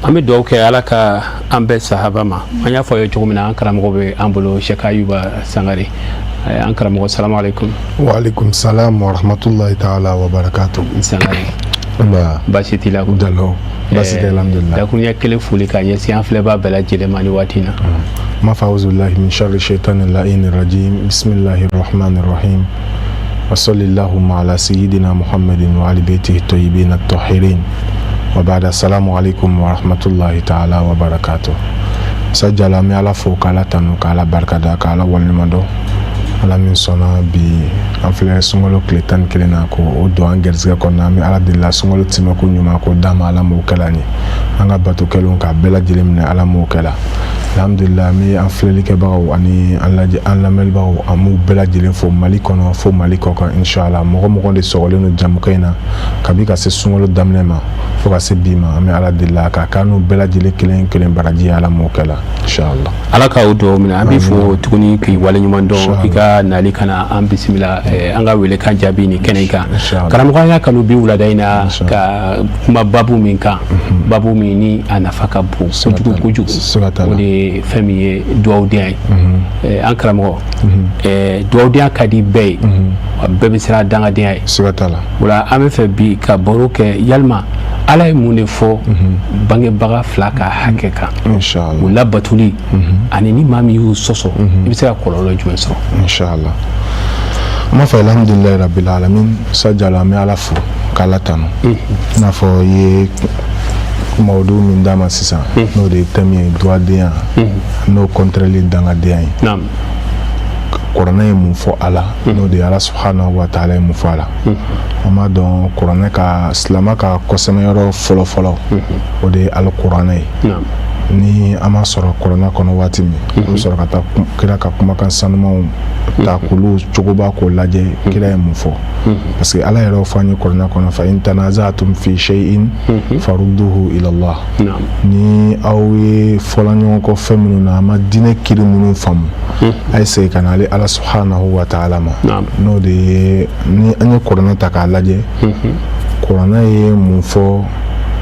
An bɛ dugawu kɛ Ala ka an bɛɛ sahaba ma. An y'a fɔ aw ye cogo min na, an karamɔgɔ bɛ an bolo, Sɛki Ayuba Sangare. An karamɔgɔ, salamu aleykum. Wa aleykum salam wa rahmatulahi taala wa barakatu. Sangare, baasi t'i la? Jalo, baasi tɛ, alhamdulilah. Dakuruɲɛ kelen foli ka ɲɛsin an filɛbaa bɛɛ lajɛlen ma ni waati in na. N b'a fɔ auzubillahi min sharri shaitani la'ini rajim, bisimilahi rahmani rahim, wa salli allahumma ala sayyidina muhammadin wa ali baitihi tayyibin at-tahirin, wa ba'da, assalamu alaikum wa rahmatullahi ta'ala wa barakatuh. Sa Jalo, an bɛ Ala fo k'Ala tanu k'Ala barikada k'Ala waleɲuman dɔn, Ala min sɔnna bi an filɛ sunkalo tile 11 na ko o don an gɛrisigɛ kɔnɔna. An bɛ Ala deli la sunkalo tɛmɛko ɲuman ko d'an ma, Ala m'o kɛla an ye. An ka bato kɛlenw k'a bɛɛ lajɛlen minɛ, Ala m'o kɛla. Alhamdulillah, an bɛ an filɛlikɛbagaw ani an lajɛ an lamɛnbagaw, an b'u bɛɛ lajɛlen fo Mali kɔnɔ fo Mali kɔkan, inshallah. Mɔgɔ mɔgɔ de sɔgɔlen don jamukan in na kabi ka se sunkalo daminɛ ma fo ka se bi ma, an bɛ Ala deli la k'a k'an n'u bɛɛ lajɛlen kelen kelen baraji ye, Ala m'o kɛla, inshallah. Ala ka o dugawu minɛ. An b'i fo tuguni k'i waleɲuman dɔn i ka nali ka na an bisimila, an ka welekan jaabi ni kɛnɛ in kan. Karamɔgɔ, an y'a kanu bi wulada in na ka kuma babu min kan, babu min ni a nafa ka bon kojugu kojugu, o de ye fɛn min ye duwawudenya ye. An karamɔgɔ, duwawudenya ka di bɛɛ ye, wa bɛɛ bɛ siran dangadenya ye. Siga t'a la. O la an bɛ fɛ bi ka baro kɛ yalima Ala ye mun de fɔ bangebaga fila ka hakɛ kan, u labatoli, ani ni maa min y'u sɔsɔ, i bɛ se ka kɔlɔlɔ jumɛn sɔrɔ? Inshallah. An b'a fɔ alhamdulilayi rabbil alamin. Sa Jalo, an bɛ Ala fo k'Ala tanu. I n'a fɔ i ye mawudu min d'a ma sisan, n'o de ye thème ye, duwadenya, n'o contraire dangadenya ye. Kuranɛ ye mun fɔ a la? N'o de ye Ala subhanahu wa taala ye mun fɔ a la? An b'a dɔn kuranɛ ka silamɛ ka kɔsɛmɛyɔrɔ fɔlɔ-fɔlɔ, o de ye alikuranɛ ye. Ni an m'a sɔrɔ kuranɛ kɔnɔ waati min, an bɛ sɔrɔ ka taa kira ka kumakan sanumanw ta k'olu cogoba k'o lajɛ, kira ye mun fɔ, parce que Ala yɛrɛ y'o fɔ an ye kuranɛ kɔnɔ: fa in tanazatum fi shay'in farudduhu ila Allah. Ni aw ye fɔla ɲɔgɔn kɔ fɛn minnu na, an ma diinɛ kiri minnu faamu, a ye segin ka na ale Ala subhanahu wa taala ma. N'o de ye, ni an ye kuranɛ ta k'a lajɛ, kuranɛ ye mun fɔ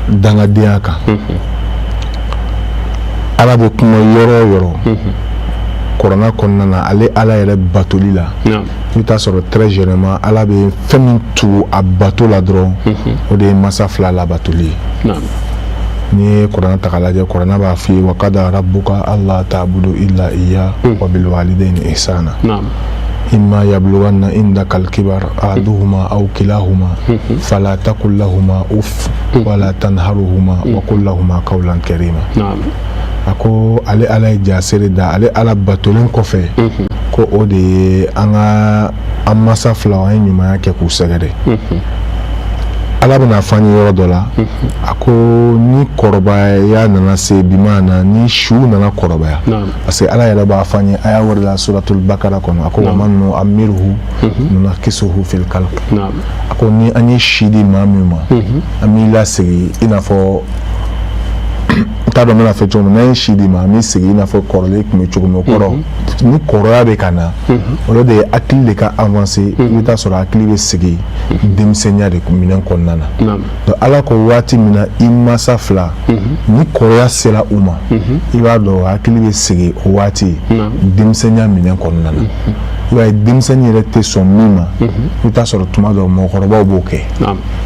dangadenya kan? Ala bɛ kuma yɔrɔ o yɔrɔ kuranɛ kɔnɔna na, ale Ala yɛrɛ batoli la, i bɛ taa sɔrɔ très généralement Ala bɛ fɛn min tugu a bato la dɔrɔn, o de ye masa fila labatoli ye. N'i ye kuranɛ ta k'a lajɛ, kuranɛ b'a f'i ye: wa qada rabbuka alla ta'budu illa iya wa bil walidayni ihsana imma yablughanna indaka al-kibar ahaduhuma aw kilahuma fala taqul lahuma uff wala tanharuhuma wa qul lahuma qawlan karima. A ko ale Ala ye jasere da ale Ala batolen kɔfɛ, ko o de ye an ka an masa fila, an ye ɲumanya kɛ k'u sɛgɛrɛ. Ala bɛna fɔ an ye yɔrɔ dɔ la, a ko ni kɔrɔbaya nana se bimaana, ni siw nana kɔrɔbaya, parce que Ala yɛrɛ b'a fɔ an ye aya wɛrɛ la, suratul bakara kɔnɔ, a ko wa man nu'ammirhu nunakisuhu fil khalq. A ko ni an ye si di maa min ma, an b'i lasegin i n'a fɔ n t'a dɔn n bɛna fɔ cogo min, n'an ye si d'i ma, an b'i sigi i n'a fɔ kɔrɔlen tun bɛ cogo min. O kɔrɔ, ni kɔrɔya bɛ ka na, o de ye hakili de ka avancer. I bɛ taa sɔrɔ hakili bɛ sigi denmisɛnninya de minɛn kɔnɔna na. Donc Ala ko waati min na i mansa fila ni kɔrɔya sera u ma, i b'a dɔn hakili bɛ sigi o waati denmisɛnninya minɛn kɔnɔna na. I b'a ye, denmisɛnnin yɛrɛ tɛ sɔn min ma, i bɛ taa sɔrɔ tuma dɔw mɔgɔkɔrɔbaw b'o kɛ.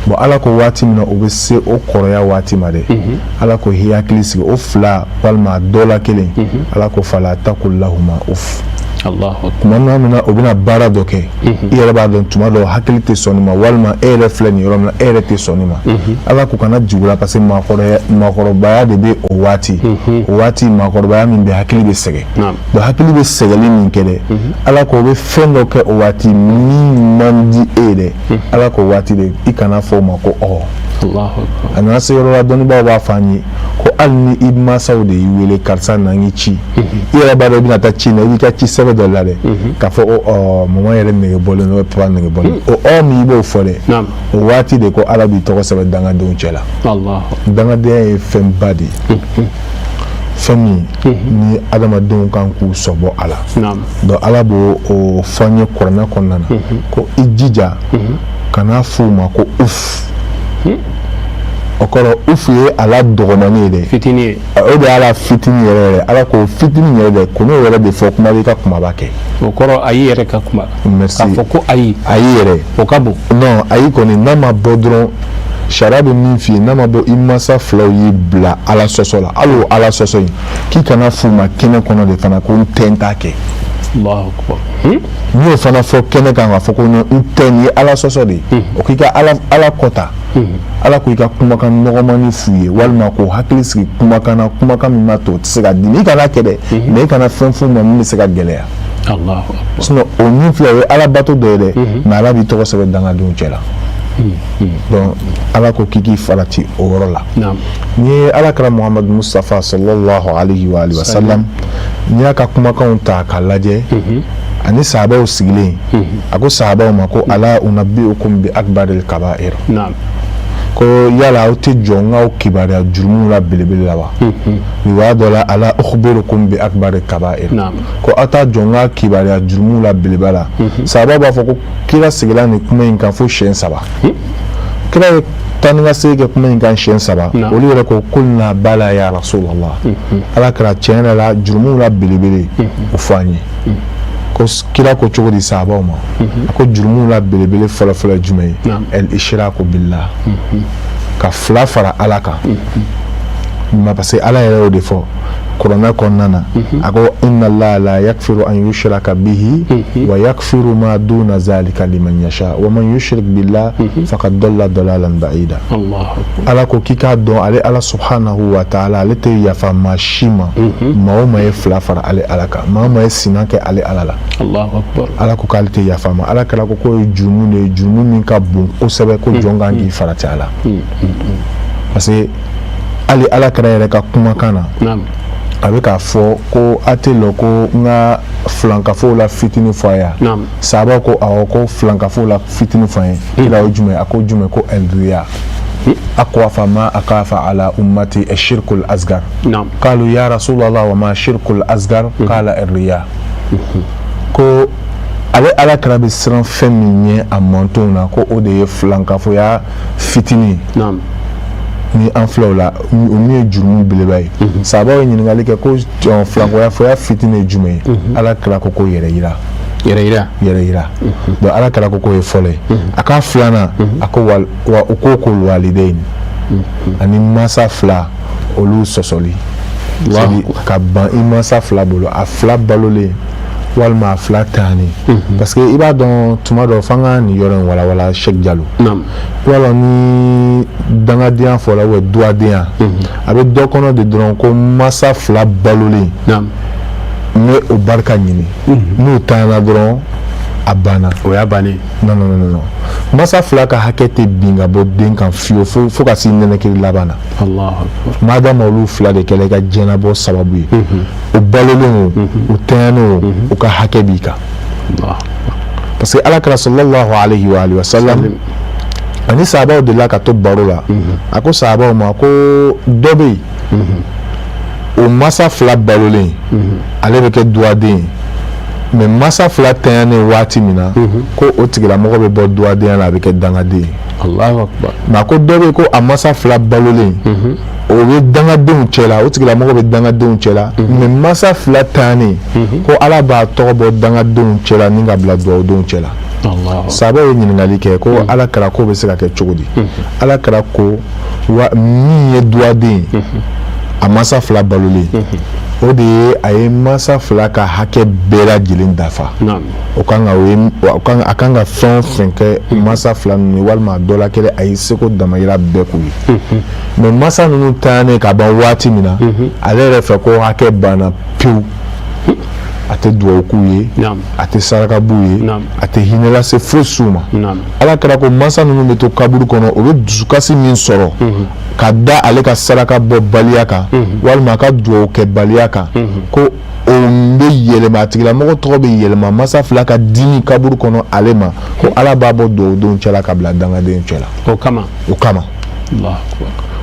Bon, Ala ko waati min na o bɛ se o kɔrɔya waati ma dɛ, Ala ko i hakili sigi o fila walima a dɔ la kelen. Ala ko fala takul lahuma uf. Tuma min na o bɛna baara dɔ kɛ, i yɛrɛ b'a dɔn tuma dɔw hakili tɛ sɔn nin ma, walima e yɛrɛ filɛ nin yɔrɔ min na, e yɛrɛ tɛ sɔn nin ma. Ala ko kana jigin la, parce que maakɔrɔbaya de bɛ o waati. O waati maakɔrɔbaya min bɛ, hakili bɛ sɛgɛn. Donc hakili bɛ sɛgɛnli min kɛ dɛ, Ala ko o bɛ fɛn dɔ kɛ o waati min man di e ye dɛ. Ala ko waati de i kana fɔ o ma ko ɔ. A nana se yɔrɔ la, dɔnnibaaw b'a fɔ an ye ko hali ni i mansaw de y'i wele, karisa na n ci, i yɛrɛ b'a dɔn i bɛna taa ci na, i b'i ka ci sɛbɛn dɔ la dɛ, k'a fɔ ko ɔ, mama yɛrɛ nege bɔlen don, papa nege bɔlen. O ɔ min i b'o fɔ dɛ, o waati de ko Ala b'i tɔgɔ sɛbɛn dangadenw cɛ la. Dangadenya ye fɛnba de ye, fɛn min ni adamadenw kan k'u sɔbɔ a la. Donc Ala b'o o fɔ an ye kuranɛ kɔnɔna na ko i jija kana f'u ma ko uf. O kɔrɔ, uf ye a la dɔgɔmani ye dɛ. Fitinin ye. O de y'a la fitinin yɛrɛ yɛrɛ. Ala ko fitinin yɛrɛ dɛ, ko n'o yɛrɛ de fɔ kuma b'i ka kumaba kɛ. O kɔrɔ, ayi yɛrɛ ka kuma. Merci. K'a fɔ ko ayi. Ayi yɛrɛ. O ka bon. Non, ayi kɔni, n'a ma bɔ dɔrɔn, sariya bɛ min f'i ye, n'a ma bɔ i mansa filaw y'i bila Ala sɔsɔ la, hali o Ala sɔsɔ in, k'i kana f'u ma kɛnɛ kɔnɔ de fana ko n tɛ, n t'a kɛ. N'i y'o fana fɔ kɛnɛ kan k'a fɔ ko n tɛ, nin ye Ala sɔsɔ de ye. O k'i ka Ala kɔta. Ala ko i ka kumakan nɔgɔmani f'u ye, walima k'o hakili sigi kumakan na, kumakan min b'a to o tɛ se ka dimi. I kana kɛ dɛ, mais i kana fɛn f'u ma min bɛ se ka gɛlɛya. Sinon o min filɛ, o ye Ala bato dɔ ye dɛ, mais Ala b'i tɔgɔ sɛbɛn dangadenw cɛ la. Donc Ala ko k'i k'i farati o yɔrɔ la. N'i ye Ala kira Muhamadu Mustafa sallallahu alayhi wa alihi wa sallam, n'i y'a ka kumakanw ta k'a lajɛ, ani sahabaw sigilen, a ko sahabaw ma ko ala unabbiukum bi akbaril kabair, ko yala aw tɛ jɔ n k'aw kibaruya jurumuw la belebele la wa? Riwaya dɔ la, ala ukhbirukum bi akbaril kabair, ko aw t'a jɔ n ka kibaruya jurumuw la belebele la. Sahabaw b'a fɔ ko kira seginna nin kuma in kan fo siɲɛ saba. Kira ye taa ni ka segin kɛ kuma in kan siɲɛ saba. Olu yɛrɛ ko kulna bala ya rasulallah. Ala kira, tiɲɛ yɛrɛ la, jurumuw la belebele, o fɔ an ye. Ko kira ko cogo di sahabaw ma? A ko jurumuw la belebele fɔlɔfɔlɔ ye jumɛn ye? El ishraku billah, ka fila fara Ala kan ma, parce que Ala yɛrɛ y'o de fɔ kuranɛ kɔnɔna na. A ko inna Allaha la yakfiru an yushraka bihi wa yakfiru ma duna zalika liman yasha wa man yushrik billah faqad dalla dalalan ba'ida. Ala ko k'i k'a dɔn, ale Ala subhanahu wa ta'ala, ale tɛ yafa maa si ma, maa o maa ye fila fara ale Ala kan, maa o maa ye sina kɛ ale Ala la. Ala ko k'ale tɛ yafa ma. Ala kira ko k'o ye jurumu de ye, jurumu min ka bon kosɛbɛ, ko jɔn kan k'i farati a la. Parce que hali Ala kira yɛrɛ ka kumakan na, a bɛ k'a fɔ ko a tɛ lɔ ko n ka filankafow la fitinin fɔ a ye. Sahabaw ko awɔ, ko filankafow la fitinin fɔ an ye. Kira o jumɛn? A ko jumɛn? Ko alriya akhwafa ma akhafa ala ummati ashirkul asgar. Qalu ya rasulallah wa ma shirkul asgar? Qala arriya. Ko ale Ala kira bɛ siran fɛn min ɲɛ a mantonw na, ko o de ye filankafoya fitinin ni an filɛ o la, o min ye jurumu beleba ye. Sahabaw ye ɲininkali kɛ ko filankafoya fitinin ye jumɛn ye? Ala kira ko ko yɛrɛ yira. Yɛrɛ yira. Yɛrɛ yira. Donc Ala kira ko k'o ye fɔlɔ ye. A ka filanan, a ko wa uququl walidain, ani mansa fila olu sɔsɔli, ka ban i mansa fila bolo, a fila balolen walima a fila taani. Parce que i b'a dɔn, tuma dɔ f'an ka nin yɔrɔ in walawala, Cheikh Jalo. I b'a dɔn, ni dangadenya fɔla ou duwadenya, a bɛ dɔ kɔnɔ de dɔrɔn ko mansa fila balolen, n bɛ o barika ɲini, n'o taana dɔrɔn a banna. O y'a bannen. Non, non, non, non, mansa fila ka hakɛ tɛ bin ka bɔ den kan fiyewu fo ka se nɛnɛkili laban na. Madama olu fila de kɛra i ka diɲɛnabɔ sababu ye, o balolen o, o tanyalen o, u ka hakɛ b'i kan. Parce que Ala kira sallallahu alayhi wa alihi wa sallam ani sahabaw delila ka to baro la, a ko sahabaw ma ko dɔ bɛ yen. O masa fila balolen, ale bɛ kɛ duwaden ye, mais masa fila tanyanen waati min na, ko o tigilamɔgɔ bɛ bɔ duwadenya la, a bɛ kɛ dangaden ye. Allahu akbar. Mais a ko dɔ bɛ yen, ko a masa fila balolen, o bɛ dangadenw cɛla, o tigilamɔgɔ bɛ dangadenw cɛla, mais masa fila tanyanen, ko Ala b'a tɔgɔ bɔ dangadenw cɛla ni ka bila duwawudenw cɛla. Sahabaw ye ɲininkali kɛ ko Ala kira, k'o bɛ se ka kɛ cogo di? Ala kira ko wa min ye duwaden ye, a masa fila balolen, o de ye a ye masa fila ka hakɛ bɛɛ lajɛlen dafa. O kan ka o ye o kan a kan ka fɛn o fɛn kɛ masa fila ninnu ye, walima a dɔ la kelen, a ye seko damayira bɛɛ k'u ye. Mais masa ninnu tanyanen ka ban waati min na, ale yɛrɛ fɛ ko hakɛ banna pewu, a tɛ dugawu k'u ye, a tɛ saraka b'u ye, a tɛ hinɛ lase foyi s'u ma. Ala kira ko masa ninnu bɛ to kaburu kɔnɔ, o bɛ dusukasi min sɔrɔ ka da ale ka saraka bɔ baliya kan, walima a ka dugawu kɛ baliya kan, ko o bɛ yɛlɛma, a tigilamɔgɔ tɔgɔ bɛ yɛlɛma masa fila ka dimi kaburu kɔnɔ ale ma, ko Ala b'a bɔ dugawudenw cɛla ka bila dangadenw cɛla. O kama. O kama.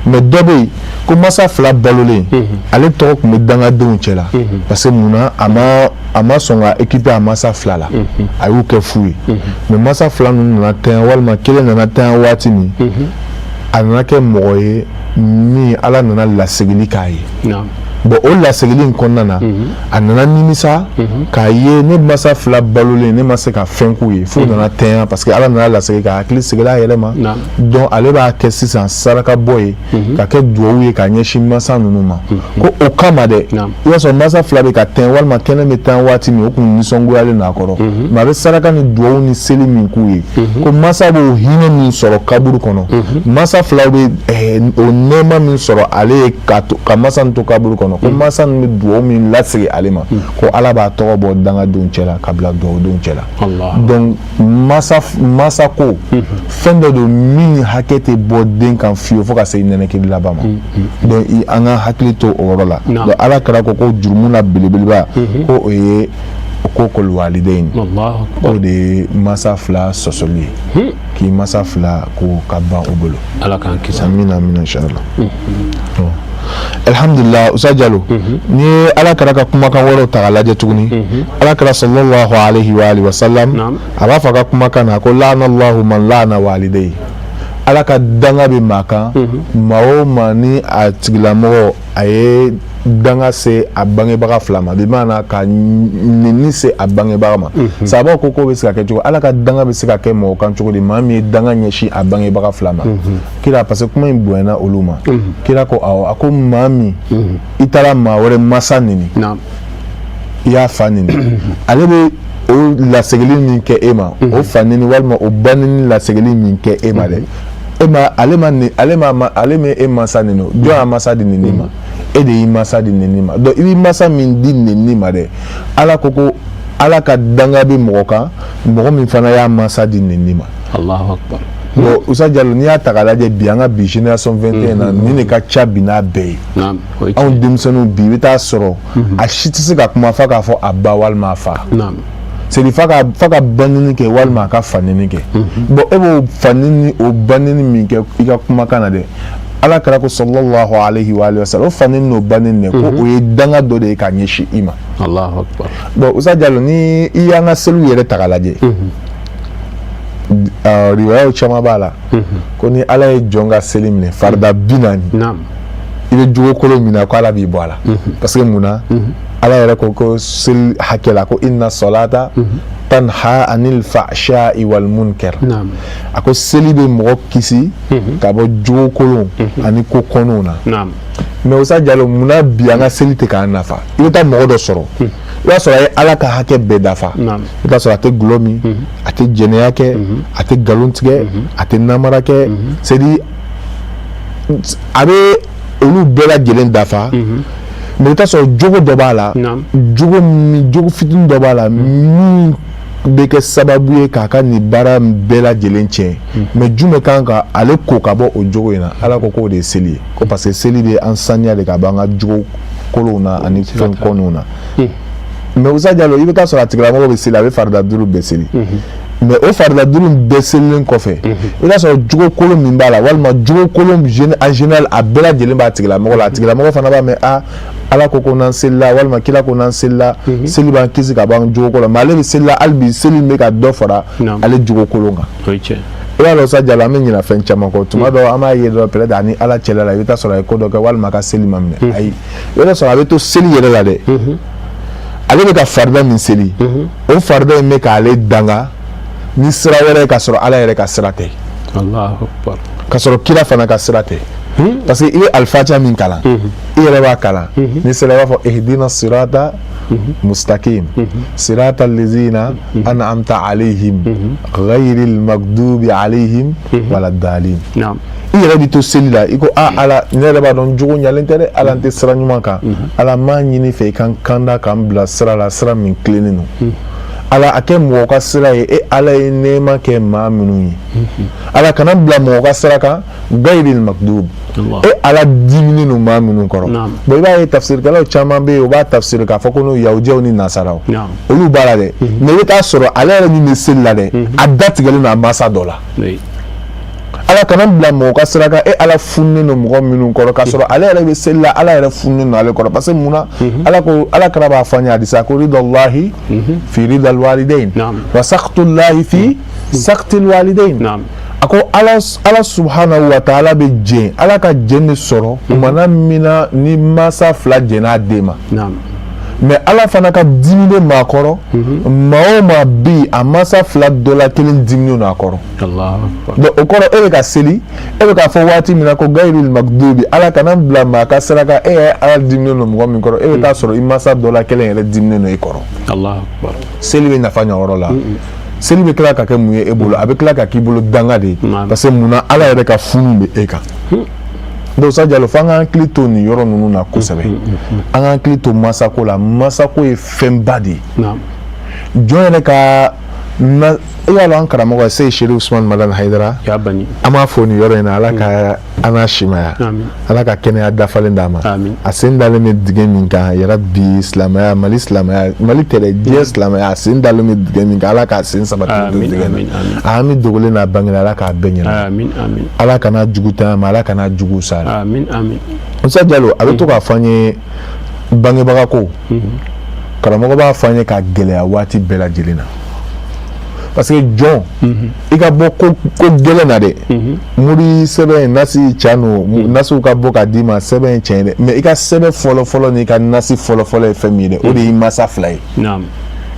Mais dɔ bɛ yen, ko masa fila balolen, ale tɔgɔ tun bɛ dangadenw cɛla, parce que munna? A ma sɔn ka occuper a masa fila la, a y'u kɛ fu ye. Mais masa fila ninnu nana tanya, walima kelen nana tanya waati min, a nana kɛ mɔgɔ ye min Ala nana lasegili k'a ye. Bon, o lasegili in kɔnɔna na, a nana nimisa k'a ye ne masa fila balolen, ne ma se ka fɛn k'u ye f'u nana tanya, parce que Ala nana lasegin ka hakili segin a yɛrɛ ma. Donc ale b'a kɛ sisan saraka bɔ ye, ka kɛ duwawu ye ka ɲɛsin masa ninnu ma. Ko o kama dɛ, i b'a sɔrɔ masa fila bɛ ka tɛn, walima kɛnɛ bɛ tan waati min, o kun nisɔngoyalen don a kɔrɔ, mais a bɛ saraka ni duwawu ni seli min k'u ye, ko masa b'o hinɛ min sɔrɔ kaburu kɔnɔ, masa filaw bɛ o nɛɛma min sɔrɔ ale ye ka masa nin to kaburu kɔnɔ, ko masa ninnu bɛ duwawu min lasegin ale ma, ko Ala b'a tɔgɔ bɔ dangadenw cɛla ka bila duwawudenw cɛla. Donc masa ko fɛn dɔ don min hakɛ tɛ bɔ den kan fiyewu fo ka se nɛnɛkili laban ma. Donc an ka hakili to o yɔrɔ la. Donc Ala kira ko jurumu la belebeleba, ko o ye uququl walidain, o de ye masa fila sɔsɔli ye, k'i masa fila ko ka ban o bolo. Ala k'an kisi. Amina, amina, inshallah. Alhamdulillah. Usa Jalo, n'i ye Ala kira ka kumakan wɛrɛw ta k'a lajɛ tuguni, Ala kira sallallahu alaihi wa alihi wa sallam, a b'a fɔ a ka kumakan na ko laana Allahu man laana walidayi, Ala ka danga bɛ maa kan, maa o maa ni a tigilamɔgɔ a ye danga se a bangebaga fila ma, bi maana ka neni se a bangebaga ma. Sahabaw ko k'o bɛ se ka kɛ cogo, Ala ka danga bɛ se ka kɛ mɔgɔ kan cogo di, maa min ye danga ɲɛsin a bangebaga fila ma? Kira, parce que kuma in bonyana olu ma, kira ko awɔ, a ko maa min i taara maa wɛrɛ masa neni, i y'a fa neni, ale bɛ o lasegili min kɛ e ma, o fa neni walima o ba neni lasegili min kɛ e ma dɛ, e ma ale ma ale ma ale ma e masa neni, jɔn y'a masa di neni ma? E de y'i masa di neni ma. Donc i b'i masa min di neni ma dɛ, Ala ko Ala ka danga bɛ mɔgɔ kan, mɔgɔ min fana y'a masa di neni ma. Allahu akbar. Bon, Usa Jalo, n'i y'a ta k'a lajɛ bi, an ka bi génération 21 na, nin de ka ca bi n'a bɛɛ ye. Anw denmisɛnninw bi, i bɛ taa sɔrɔ a si tɛ se ka kuma f'a k'a fɔ a ba walima a fa, c'est à dire f'a ka banini kɛ walima a ka fanini kɛ. Bon, e b'o fanini, o banini min kɛ i ka kumakan na dɛ, Ala kira ko sallallahu alayhi wa alihi wa sallam, o fanini n'o banini dɛ, ko o ye danga dɔ de ye k'a ɲɛsin i ma. Allahu akbar. Bon, Usa Jalo, ni i y'an ka seliw yɛrɛ ta k'a lajɛ, riwayaw caman b'a la ko ni Ala ye jɔn ka seli minɛ farida 40, i bɛ jogo kolon min na, ko Ala b'i bɔ a la. Parce que mun na? Ala yɛrɛ ko seli hakɛ la ko inna salata tanha anil fahsha'i wal munkar, a ko seli bɛ mɔgɔ kisi ka bɔ jogo kolon ani ko kɔnw na. Mais Usa Jalo, munna bi an ka seli tɛ k'an nafa? I bɛ taa mɔgɔ dɔ sɔrɔ, i b'a sɔrɔ a ye Ala ka hakɛ bɛɛ dafa, i b'a sɔrɔ a tɛ gulɔ min, a tɛ jɛnɛya kɛ, a tɛ nkalon tigɛ, a tɛ namara kɛ, c'est à dire a bɛ olu bɛɛ lajɛlen dafa. Mais i bɛ taa sɔrɔ jogo dɔ b'a la, jogo min, jogo fitinin dɔ b'a la min bɛ kɛ sababu ye k'a ka nin baara bɛɛ lajɛlen tiɲɛ. Mais jumɛn kan ka ale ko ka bɔ o jogo in na? Ala ko k'o de ye seli ye, ko parce que seli bɛ an saniya de ka bɔ an ka jogo kolonw na ani fɛn kɔnw na. Mais Usa Jalo, i bɛ taa sɔrɔ a tigilamɔgɔ bɛ seli, a bɛ farida 5 bɛɛ seli, mais o farida 5 bɛɛ selilen kɔfɛ, i bɛ taa sɔrɔ jogo kolon min b'a la, walima jogo kolon en général, a bɛɛ lajɛlen b'a tigilamɔgɔ la. A tigilamɔgɔ fana b'a mɛn a Ala ko ko n'an selila, walima kira ko n'an selila, seli b'an kisi ka bɔ an jogoko la, mais ale bɛ seli la hali bi, seli bɛ ka dɔ fara ale jogokolon kan. I b'a dɔn sa Jalo, an bɛ ɲinɛ fɛn caman kɔ. Tuma dɔ an b'a ye dɔrɔn, peut-être ani Ala cɛla la, i bɛ taa sɔrɔ a ye ko dɔ kɛ walima a ka seli ma minɛ. Ayi, i bɛ taa sɔrɔ a bɛ to seli yɛrɛ la dɛ, ale bɛ ka farida min seli, o farida in bɛ k'ale danga ni sira wɛrɛ ye, k'a sɔrɔ Ala yɛrɛ ka sira tɛ, k'a sɔrɔ kira fana ka sira tɛ. Parce que i bɛ Alifatiya min kalan, i yɛrɛ b'a kalan ni sira, i b'a fɔ ihdina sirata mustakim sirata lezina an'amta alayhim ghayril magdubi alayhim wala dalin. I yɛrɛ bɛ to seli la, i ko a Ala, ne yɛrɛ b'a dɔn n jogo ɲalen tɛ dɛ, Ala, n tɛ sira ɲuman kan. Ala, n b'a ɲini fɛ i ka n kanda ka n bila sira la, sira min tilennen don. Ala, a kɛ mɔgɔ ka sira ye, e Ala ye nɛɛma kɛ maa minnu ye. Ala, kana bila mɔgɔ ka sira kan, gayril magdub, e Ala diminen don maa minnu kɔrɔ. Bon, i b'a ye tafsirikɛlaw caman bɛ yen, u b'a tafsiri k'a fɔ ko n'o yahudiyaw ni nasaraw, olu b'a la dɛ. Mais i bɛ taa sɔrɔ ale yɛrɛ min bɛ seli la dɛ, a datigɛlen don a mansa dɔ la. Ala, kana bila mɔgɔ ka sira kan, e Ala fununen don mɔgɔ minnu kɔrɔ, k'a sɔrɔ ale yɛrɛ bɛ seli la, Ala yɛrɛ fununen don ale kɔrɔ. Parce que mun na? Ala ko, Ala kira b'a fɔ an ye hadisa ko ridallahi fi ridal walidain wa sakhtullahi fi sakhtil walidain. A ko Ala subhanahu wa ta'ala bɛ jɛn, Ala ka jɛn de sɔrɔ kumana min na ni mansa fila jɛn'a den ma. Mais Ala fana ka dimi bɛ maa kɔrɔ, maa o maa bi a mansa fila dɔ la kelen diminen don a kɔrɔ. Donc o kɔrɔ, e bɛ ka seli, e bɛ k'a fɔ waati min na ko gayril magdubi, Ala kana bila maa ka sira kan, e yɛrɛ Ala diminen don mɔgɔ min kɔrɔ, e bɛ taa sɔrɔ i mansa dɔ la kelen yɛrɛ diminen don e kɔrɔ. Seli bɛ nafa ɲɛ yɔrɔ la. Seli bɛ tila ka kɛ mun ye e bolo? A bɛ tila ka k'i bolo danga de ye, parce que mun na? Ala yɛrɛ ka funu bɛ e kan. Donc sa Jalo, f'an k'an hakili to nin yɔrɔ ninnu na kosɛbɛ. An k'an hakili to masako la. Masako ye fɛnba de ye. Jɔn yɛrɛ ka na, i b'a dɔn, an karamɔgɔ Seyi Sherif Usman Madani Hayidara, an b'a fo nin yɔrɔ in na. Ala ka an n'a simaya, Ala ka kɛnɛya dafalen d'a ma. A sen dalen bɛ dingɛ min kan yɛrɛ bi, silamɛya, Mali silamɛya, Mali tɛ dɛ, diɲɛ silamɛya, a sen dalen bɛ dingɛ min kan, Ala k'a sen sabati don dingɛ na. A hami dogolen n'a bangenen, Ala k'a bɛɛ ɲɛna. Ala kana jugu tanya ma, Ala kana jugu sara. Musa Jalo, a bɛ to k'a fɔ an ye bangebaga ko, karamɔgɔ b'a fɔ an ye k'a gɛlɛya waati bɛɛ lajɛlen na, parce que jɔn, i ka bɔ ko gɛlɛn na dɛ, mori sɛbɛn nasi cano, nasiw ka bɔ ka d'i ma, sɛbɛn ye tiɲɛ ye dɛ, mais i ka sɛbɛn fɔlɔ fɔlɔ n'i ka nasi fɔlɔ fɔlɔ ye fɛn min ye dɛ, o de y'i mansa fila ye.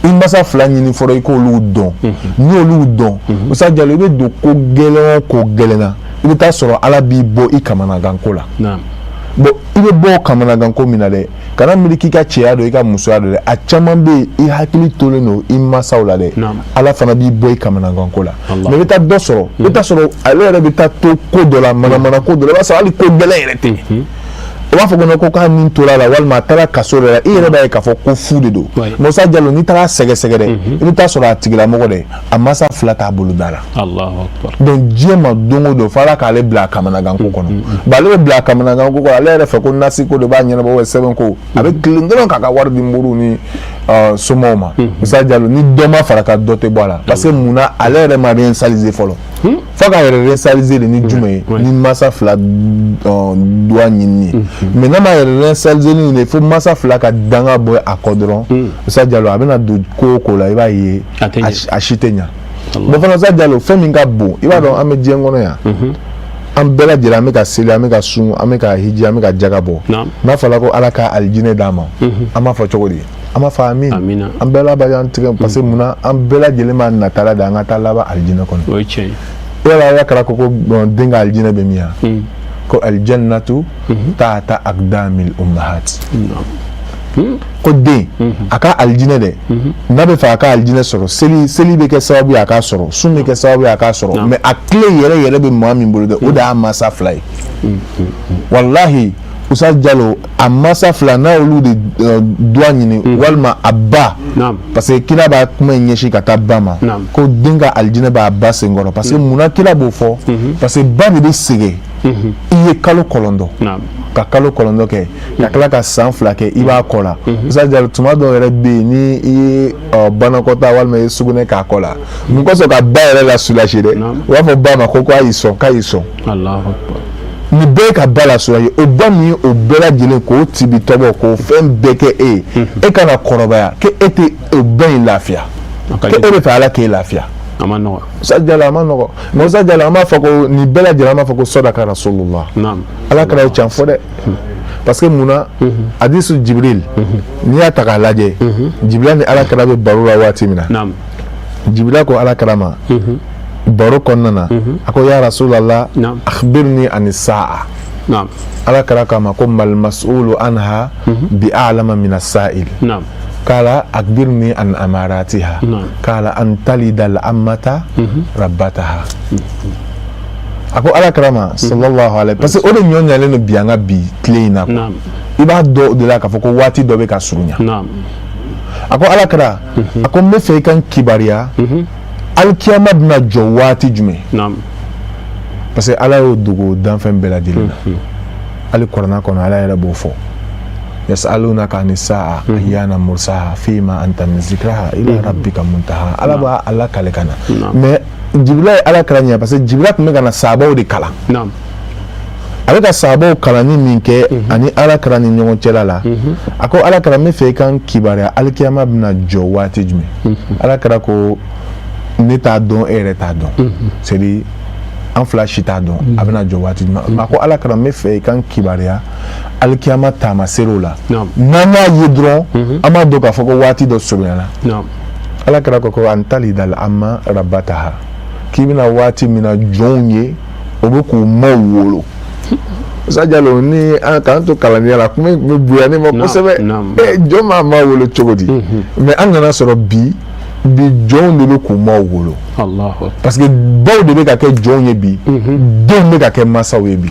I mansa fila ɲini fɔlɔ, i k'olu dɔn. N'i y'olu dɔn, Musa Jalo, i bɛ don ko gɛlɛn o ko gɛlɛn na, i bɛ taa sɔrɔ Ala b'i bɔ i kamanaganko la. Bon, i bɛ bɔ kamanaganko min na dɛ, kana miiri k'i ka cɛya don, i ka musoya don dɛ. A caman bɛ yen, i hakili tolen don i mansaw la dɛ, Ala fana b'i bɔ i kamanaganko la. Mais i bɛ taa dɔ sɔrɔ, i bɛ taa sɔrɔ ale yɛrɛ bɛ taa to ko dɔ la, manamana ko dɔ la, i b'a sɔrɔ hali ko gɛlɛn yɛrɛ tɛ. U b'a fɔ ko k'a ni tora la, walima a taara kaso de la. I yɛrɛ b'a ye k'a fɔ ko fu de don. Musa Jalo, n'i taara sɛgɛsɛgɛ dɛ, i bɛ taa sɔrɔ a tigilamɔgɔ dɛ, a mansa fila t'a bolo da la. Donc diɲɛ ma don o don, fo Ala k'ale bila a kamanaganko kɔnɔ. Bon, ale bɛ bila a kamanaganko kɔnɔ, ale yɛrɛ fɛ ko nasi ko de b'a ɲɛnabɔ, sɛbɛn ko, a bɛ tilen dɔrɔn k'a ka wari di moriw ni somaw ma. Musa Jalo, ni dɔ ma fara ka dɔ tɛ bɔ a la, parce que mun na? Ale yɛrɛ ma réinitialiser fɔlɔ. Fo k'a yɛrɛ réinitialiser de ni jumɛn ye? Ni mansa fila duwa ɲinini ye. Mais n'a ma yɛrɛ réinitialiser ni de, fo mansa fila ka danga bɔ a kɔ dɔrɔn, Musa Jalo, a bɛna don ko o ko la, i b'a ye a si tɛ ɲa. Bon fana, Musa Jalo, fɛn min ka bon, i b'a dɔn, an bɛ diɲɛ kɔnɔ yan, an bɛɛ lajɛlen, an bɛ ka seli, an bɛ ka sun, an bɛ ka hiji, an bɛ ka jaga bɔ. N'a fɔra ko Ala ka alijinɛ d'an ma, an b'a fɔ cogo di? An b'a fɔ amin. An bɛɛ laban an tigɛ, parce que munna? An bɛɛ lajɛlen b'a natala de an ka taa laban alijinɛ kɔnɔ. O ye tiɲɛ ye. Yala Ala kira ko den ka alijinɛ bɛ min yan? Ko alijannatu tahta akdamil ummahat. Ko den a ka alijinɛ dɛ, n'a bɛ fɛ a ka alijinɛ sɔrɔ, seli bɛ kɛ sababu ye a k'a sɔrɔ, sun bɛ kɛ sababu ye a k'a sɔrɔ, mais a clé yɛrɛ yɛrɛ bɛ maa min bolo dɛ, o de y'a mansa fila ye. Walahi Musa Jalo, a mansa fila, n'a y'olu de duwa ɲini, walima a ba, parce que kira b'a kuma in ɲɛsin ka taa ba ma, ko den ka alijinɛ b'a ba senkɔrɔ. Parce que munna kira b'o fɔ? Parce que ba de bɛ sɛgɛn i ye kalo 9, ka kalo 9 kɛ, ka tila ka san 2 kɛ i b'a kɔ la. Musa Jalo, tuma dɔw yɛrɛ bɛ yen, ni i ye banakɔtaa walima i ye sugunɛ k'a kɔ la, mun kosɔn ka ba yɛrɛ la soulager dɛ, u b'a fɔ ba ma ko k'a y'i sɔn, k'a y'i sɔn. Nin bɛɛ ka ba lasuya ye, o ba min ye o bɛɛ lajɛlen k'o tibi tɔbɔ, k'o fɛn bɛɛ kɛ e ye, e kana kɔrɔbaya k'e tɛ o ba in lafiya, k'e bɛ fɛ Ala k'e lafiya. A ma nɔgɔ. Ustaz Jalo, a ma nɔgɔ. Mais Ustaz Jalo, an b'a fɔ ko nin bɛɛ lajɛlen, an b'a fɔ ko sadaka rasulullah. Ala kira ye can fɔ dɛ, parce que mun na, hadisu Jibril, n'i y'a ta k'a lajɛ, Jibrila ni Ala kira bɛ baro la waati min na, Jibrila ko Ala kira ma baro kɔnɔna na, a ko: ya rasulallah, akhbirni ani sa'a. Ala kira k'a ma ko mal mas'ulu anha bi a'lama min as-sa'il. Kala akbirni an amaratiha. Kala an talida al-amata rabbataha. A ko Ala kira ma sallallahu alaihi, parce que o de ɲɔ ɲalen don bi an ka bi tile in na quoi. I b'a dɔn o de la k'a fɔ ko waati dɔ bɛ ka surunya. A ko Ala kira, a ko n bɛ fɛ i ka n kibaruya alikiyama bɛna jɔ waati jumɛn, parce que Ala y'o dogo danfɛn bɛɛ lajɛlen na. Hali kuranna kɔnɔ, Ala yɛrɛ b'o fɔ: yasalunaka ani saa ayyana mursaha fima anta min zikraha ila rabbika muntaha. Ala b'a ala kale ka na. Mais Jibila ye Ala kira ɲɛ, parce que Jibila tun bɛ ka na sahabaw de kalan. A bɛ ka sahabaw kalanni min kɛ ani Ala kira ni ɲɔgɔn cɛla la, a ko Ala kira, n bɛ fɛ i ka n kibaruya alikiyama bɛna jɔ waati jumɛn. Ala kira ko ne t'a dɔn, e yɛrɛ t'a dɔn, c'est à dire an fila si t'a dɔn a bɛna jɔ waati jumɛn. A ko Ala kira, n bɛ fɛ i ka n kibaruya alikiyama taamaserew la, n'an y'a ye dɔrɔn, an b'a dɔn k'a fɔ ko waati dɔ surunyana. Ala kira ko an talidal ama rabataha, k'i bɛna waati min na jɔnw ye, o bɛ k'u maw wolo. Musa Jalo, ni an k'an to kalandenya la, kuma in tun bɛ bonya ne ma kosɛbɛ. Jɔn b'a ma wolo cogo di? Mais an nana sɔrɔ bi jɔnw de bɛ k'u maw wolo, parce que baw de bɛ ka kɛ jɔnw ye bi, denw bɛ ka kɛ masaw ye bi.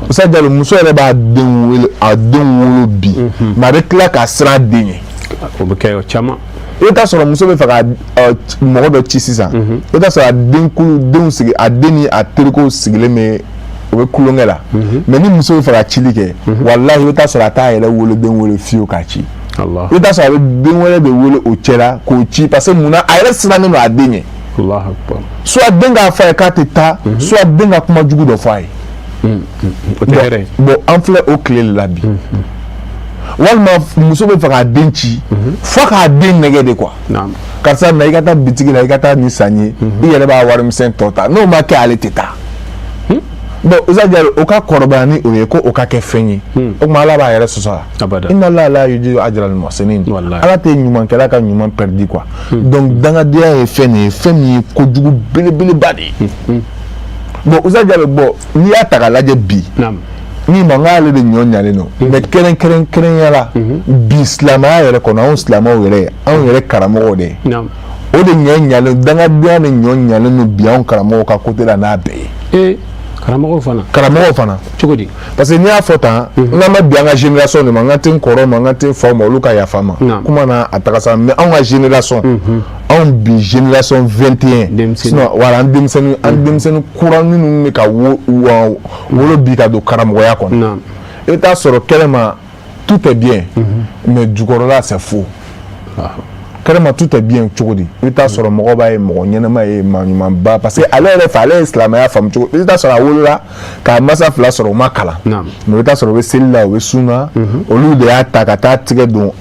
Musa Jalo, muso yɛrɛ b'a den wolo, a denw wolo bi, mais a bɛ tila ka siran a den ɲɛ. O bɛ kɛ o caman. I bɛ taa sɔrɔ muso bɛ fɛ ka mɔgɔ dɔ ci sisan, i bɛ taa sɔrɔ a den kulu denw sigi, a den ni a terikew sigilen bɛ, o bɛ kulonkɛ la. Mais ni muso bɛ fɛ ka cili kɛ, walahi, i bɛ taa sɔrɔ a t'a yɛrɛ woloden wele fiyewu k'a ci. I bɛ taa sɔrɔ a bɛ den wɛrɛ de wele o cɛ la k'o ci, parce que munna, a yɛrɛ sirannen don a den ɲɛ. Soit den k'a fɔ a ye k'a tɛ taa, soit den ka kuma jugu dɔ fɔ a ye. Bon, an filɛ o tile de la bi. Walima muso bɛ fɛ k'a den ci, fo k'a den nɛgɛ de quoi: karisa, na i ka taa bitigi la, i ka taa nin san ye, i yɛrɛ b'a warimisɛn tɔ ta. N'o ma kɛ, ale tɛ taa. Bon, Usa Jalo, o ka kɔrɔbaya ni o ye ko o ka kɛ fɛn ye, o tuma Ala b'a yɛrɛ sɔsɔ wa? Inna Allaha la yudiyu ajral muhsinin. Ala tɛ ɲumankɛla ka ɲuman perdu quoi. Donc dangadenya ye fɛn de ye, fɛn min ye kojugu belebeleba de ye. Bon, Usa Jalo, bon, n'i y'a ta k'a lajɛ bi, min ma n k'ale de ɲɔ ɲalen don, mais kɛrɛnkɛrɛnya la bi, silamɛya yɛrɛ kɔnɔ, anw silamɛw yɛrɛ, anw yɛrɛ karamɔgɔw de ye, o de ɲɔ ɲalen, dangadenya de ɲɔ ɲalen don bi anw karamɔgɔw ka côté la n'a bɛɛ ye. Karamɔgɔw fana. Karamɔgɔw fana. Cogo di? Parce que n'i y'a fɔ tan, n k'an ma bi an ka génération de ma, n ka tɛ n kɔrɔw ma, n ka tɛ n faw ma, olu ka yafa n ma kuma na a taga sa. Mais anw ka génération, anw bi génération 21, sinon voilà, an denmisɛnnin kura minnu bɛ ka wolo bi ka don karamɔgɔya kɔnɔ, i bɛ taa sɔrɔ kɛnɛma tout est bien, mais jukɔrɔla c'est faux. Kɛnɛma tout est bien cogo di? I bɛ taa sɔrɔ mɔgɔ b'a ye mɔgɔ ɲɛnama ye, maa ɲumanba, parce que ale yɛrɛ fɛ, ale ye silamɛya faamu cogo, i bɛ taa sɔrɔ a wolola k'a masa fila sɔrɔ, u ma kalan, mais i bɛ taa sɔrɔ u bɛ seli la, u bɛ sun na, olu de y'a ta ka taa tigɛ don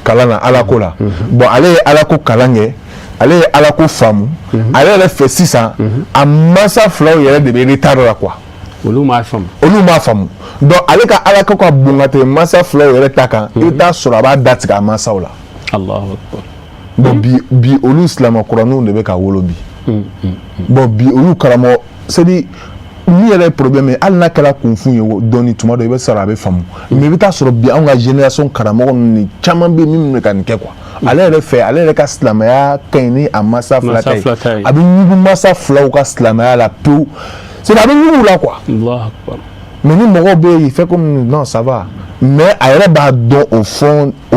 kalan na Alako la. Bon, ale ye Alako kalan kɛ, ale ye Alako faamu, ale yɛrɛ fɛ sisan, a masa filaw yɛrɛ de bɛ retard la quoi. Olu m'a faamu. Olu m'a faamu. Donc ale ka Alako ka bon ka tɛmɛ masa filaw yɛrɛ ta kan. I bɛ taa sɔrɔ a b'a da tigɛ a masaw la. Allahu akbar. Bon, bi olu silamɛ kuraninw de bɛ ka wolo bi. Bon, bi olu karamɔgɔ, c'est à dire min yɛrɛ ye problème ye, hali n'a kɛra kunfin ye dɔɔni, tuma dɔ i bɛ sɔrɔ a bɛ faamu. Mais i bɛ taa sɔrɔ bi anw ka génération karamɔgɔ ninnu ni caman bɛ yen min bɛ ka nin kɛ quoi. Ale yɛrɛ fɛ, ale yɛrɛ ka silamɛya ka ɲi ni a masa fila ta ye. A bɛ ɲugu masa filaw ka silamɛya la pewu, c'est à dire a bɛ ɲugu u la quoi. Allahu akbar. Mais ni mɔgɔw bɛ yen, il fait comme non, ça va, mais a yɛrɛ b'a dɔn au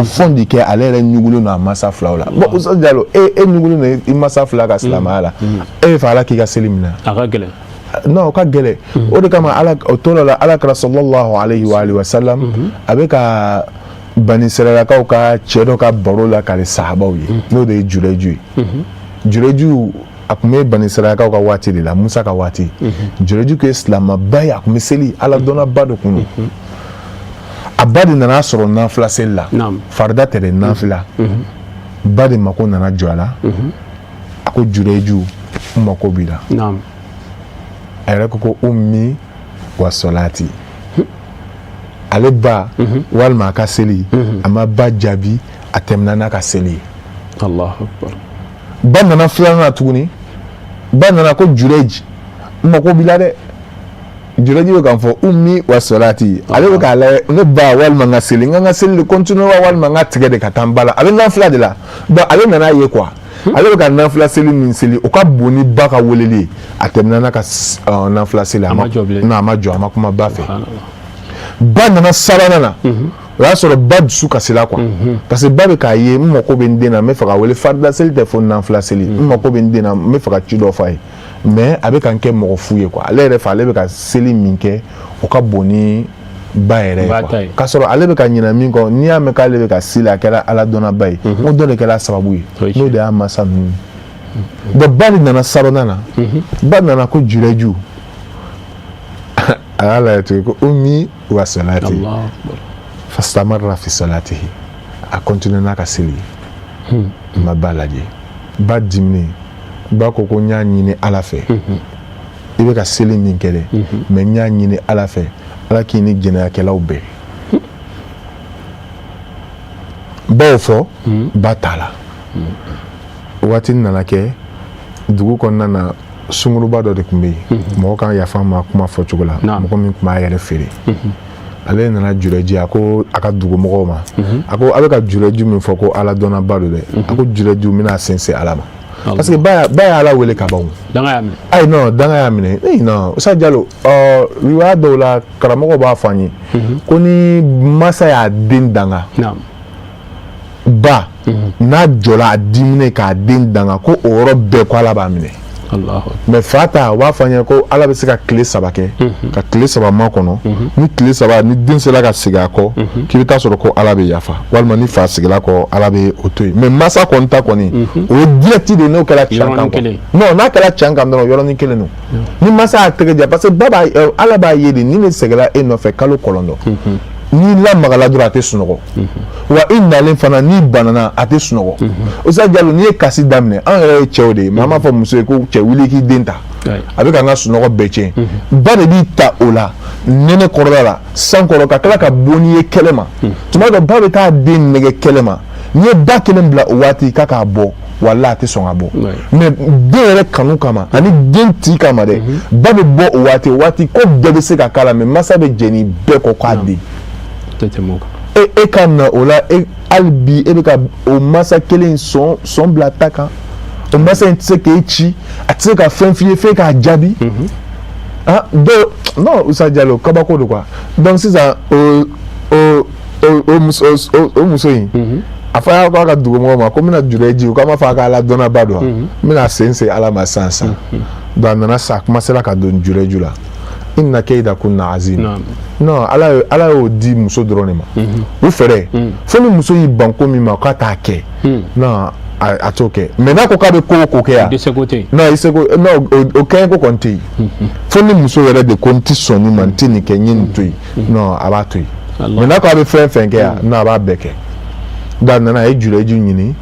fond du cœur, ale yɛrɛ ɲugulen don a masa filaw la. Bon, Usa Jalo, e ɲugulen don i masa fila ka silamɛya la, e bɛ fɛ Ala k'i ka seli minɛ? A ka gɛlɛn. Non, o ka gɛlɛn. O de kama Ala o tora la, Ala kɛra sallallahu alayhi wa alihi wa sallam, a bɛ ka bani siralakaw ka cɛ dɔ ka baro la k'ale sahabaw ye, n'o de ye Jureju ye. Jureju A tun bɛ banisirayakaw ka waati de la, Musa ka waati. Jureju tun ye silamɛba ye, a tun bɛ seli, Ala dɔnnaba de kun don. A ba de nana sɔrɔ nafila seli la, farida tɛ dɛ, nafila. Ba de mako nana jɔ a la. A ko Jureju, n mako b'i la. A yɛrɛ ko ko ummi wa solati. Ale ba walima a ka seli, a ma ba jaabi, a tɛmɛna n'a ka seli ye. Allahu akbar. Ba nana filanan na tuguni. Ba nana ko Jureji, n mako b'i la dɛ. Jureji bɛ k'a fɔ ummi wa solati. Ale bɛ k'a lajɛ, ne ba walima n ka seli, n ka n ka seli de continuer wa walima n ka tigɛ de ka taa n ba la. A bɛ nafila de la. Donc ale nana ye quoi, ale bɛ ka nafila seli min seli, o ka bon ni ba ka weleli ye. A tɛmɛna n'a ka nafila seli. A ma jɔ bilen. Non, a ma jɔ, a ma kuma ba fɛ. Ba nana sabanan na, o y'a sɔrɔ ba dusu kasila quoi, parce que ba bɛ k'a ye, n mako bɛ n den na, n bɛ fɛ ka wele, farida seli tɛ fo nafila seli, n mako bɛ n den na, n bɛ fɛ ka ci dɔ f'a ye, mais a bɛ ka n kɛ mɔgɔ fu ye quoi. Ale yɛrɛ fɛ, ale bɛ ka seli min kɛ, o ka bon ni ba yɛrɛ ye quoi, k'a sɔrɔ ale bɛ ka ɲinɛ min kɔ. N'i y'a mɛn k'ale bɛ ka seli, a kɛra Ala dɔnnaba ye, n ko dɔ de kɛra sababu ye, n'o de y'a masa ninnu. Donc ba de nana sabanan na. Ba nana ko Jureju, a y'a lajɛ tuguni ko ummi wa salati, fastamarra fi salatihi, a continue n'a ka seli ye, a ma ba lajɛ. Ba diminen, ba ko ko n y'a ɲini Ala fɛ, i bɛ ka seli min kɛ dɛ, mais n y'a ɲini Ala fɛ, Ala k'i ni jɛnɛyakɛlaw bɛn. Ba y'o fɔ, ba t'a la. Waati nana kɛ dugu kɔnɔna na, sunguruba dɔ de tun bɛ yen, mɔgɔ kan yafa ma kuma fɔcogo la, mɔgɔ min tun b'a yɛrɛ feere. Ale nana Jureji, a ko a ka dugumɔgɔw ma, a ko a bɛ ka Jureju min fɔ ko Ala dɔnnaba don dɛ, a ko Jureju n bɛna sen se Ala ma, parce que ba ye Ala wele ka ban. Danga y'a minɛ. Ayi, non, danga y'a minɛ. Eh non, Usa Jalo, riwaya dɔw la, karamɔgɔw b'a fɔ an ye ko ni masa y'a den danga, ba n'a jɔla a diminen k'a den danga, ko o yɔrɔ bɛɛ ko Ala b'a minɛ. Mais fa ta, u b'a fɔ an ye ko Ala bɛ se ka tile 3 kɛ, ka tile 3 makɔnɔ. Ni tile 3 ni den sera ka segin a kɔ, k'i bɛ taa sɔrɔ ko Ala bɛ yafa, walima ni fa seginna kɔ, Ala bɛ o to yen. Mais masa kɔni ta kɔni, o ye direct de, n'o kɛra can kan, non, n'a kɛra can kan dɔrɔn, yɔrɔnin kelen don. Ni masa y'a tɛgɛ ja, parce que ba b'a, Ala b'a ye de, ni ne seginna e nɔfɛ kalo 9, n'i lamagala dɔrɔn, a tɛ sunɔgɔ. Wa i nalen fana, n'i banana, a tɛ sunɔgɔ. Usa Jalo, n'i ye kasi daminɛ, an yɛrɛ ye cɛw de ye, mais an b'a fɔ muso ye ko cɛ wuli k'i den ta, a bɛ ka n ka sunɔgɔ bɛɛ tiɲɛ. Ba de b'i ta o la nɛnɛ kɔrɔla la, san kɔrɔ, ka tila ka bɔ n'i ye kɛlɛ ma. Tuma dɔ, ba bɛ taa den nɛgɛ kɛlɛ ma. N'i ye ba kelen bila o waati k'a k'a bɔ, wala a tɛ sɔn ka bɔ. Mais den yɛrɛ kanu kama ani den ti kama dɛ, ba bɛ bɔ o waati. O waati ko bɛɛ bɛ se ka k'a la, mais masa bɛ jɛn ni bɛɛ kɔ k'a den. E ka na o la, e hali bi e bɛ ka o masa kelen sɔn bila ta kan. O masa in tɛ se k'e ci, a tɛ se ka fɛn f'i ye f'e k'a jaabi. Ah, dɔw non, Usa Jalo, kabako don quoi. Donc sisan o o o muso o muso in, a fɔ y'a ko a ka dugumɔgɔw ma ko n bɛna Jureji, k'a ma fɔ a ka Ala dɔnnaba don wa, n bɛna sen se Ala ma sisan sisan. Donc a nana sa, a kuma sera ka don Jureju la. Inna kayida kunna azim. Non, Ala y'o di muso dɔrɔn de ma. U fɛɛrɛ fo ni muso y'i ban ko min ma k'a t'a kɛ, non, a t'o kɛ. Mais n'a ko k'a bɛ ko o ko kɛ yan, non, i seko non, o kɛɲɛko kɔni tɛ yen. Fo ni muso yɛrɛ de ko n tɛ sɔn nin ma, n tɛ nin kɛ, n ye nin to yen, non, a b'a to yen. Mais n'a ko a bɛ fɛn fɛn kɛ yan, non, a b'a bɛɛ kɛ. Donc a nana, a ye Jureju ɲini,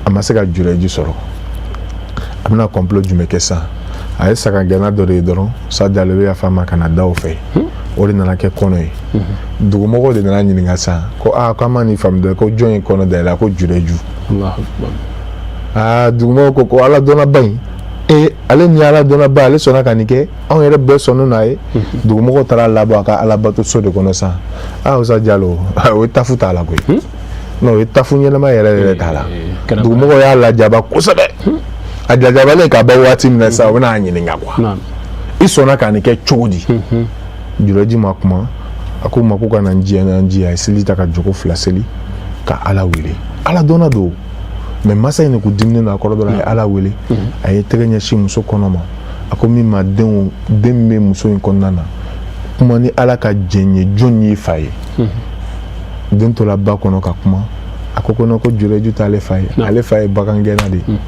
a ma se ka Jureju sɔrɔ. A bɛna complot jumɛn kɛ sisan? A ye sagagɛnna dɔ de ye dɔrɔn, sa Jalo bɛ yafa ma, ka na da o fɛ. O de nana kɛ kɔnɔ ye. Dugumɔgɔw de nana ɲininka sisan ko aa, k'an ma nin faamu dɛ, ko jɔn ye kɔnɔ da i la? Ko Jureju. Aa, dugumɔgɔw ko ko Ala dɔnnaba in, ee, ale ni Ala dɔnnaba, ale sɔnna ka nin kɛ, anw yɛrɛ bɛɛ sɔnna n'a ye. Dugumɔgɔw taara labɔ a ka alabatoso de kɔnɔ sisan. Aa, Usa Jalo, o ye tafu t'a la koyi. Non, o ye tafu ɲɛnama yɛrɛ yɛrɛ t'a la. Dugumɔgɔw y'a lajaba kosɛbɛ. A lajabalen ka ban waati min na sisan, u bɛna a ɲininka quoi, i sɔnna ka nin kɛ cogo di? Jureji ma kuma. A ko ma ko ka na n ji, n ji. A ye seli ta ka jɔko 2 seli ka Ala wele. Ala dɔnna don, mais masa in de ko diminen don a kɔrɔ dɔrɔn. A ye Ala wele, a ye tɛgɛ ɲɛsin muso kɔnɔ ma, a ko min ma denw, den min bɛ muso in kɔnɔna na, kuma ni Ala ka jɛn ye, jɔn y'i fa ye? Den tora ba kɔnɔ ka kuma. A ko non, ko Julɛju t'ale fa ye, ale fa ye bagangɛnna de ye.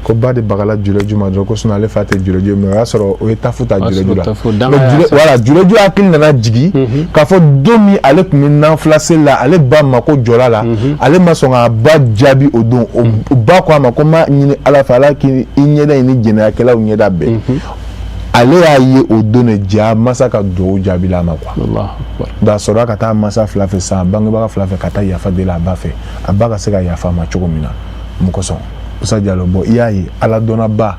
Ko ba de bagala Julɛju ma dɔrɔn, ko sinon ale fa tɛ Julɛju ye. Mais o y'a sɔrɔ o ye tafu ta Julɛju la. Mais voilà, Julɛju hakili nana jigin k'a fɔ don min ale tun bɛ nanfila seli la, ale ba mako jɔla la, ale ma sɔn k'a ba jaabi o don. O ba ko a ma ko n b'a ɲini Ala fɛ, Ala k'i ɲɛda in ni jɛnɛyakɛlaw ɲɛda bɛn. Ale y'a ye o don de ja masa ka dugawu jaabila a ma quoi. Donc a sɔrɔla ka taa masa fila fɛ sisan, bangebaga fila fɛ, ka taa yafa deli a ba fɛ, a ba ka se ka yafa a ma cogo min na. Mun kosɔn, Musa Jalo, bon, i y'a ye, Ala dɔnna ba,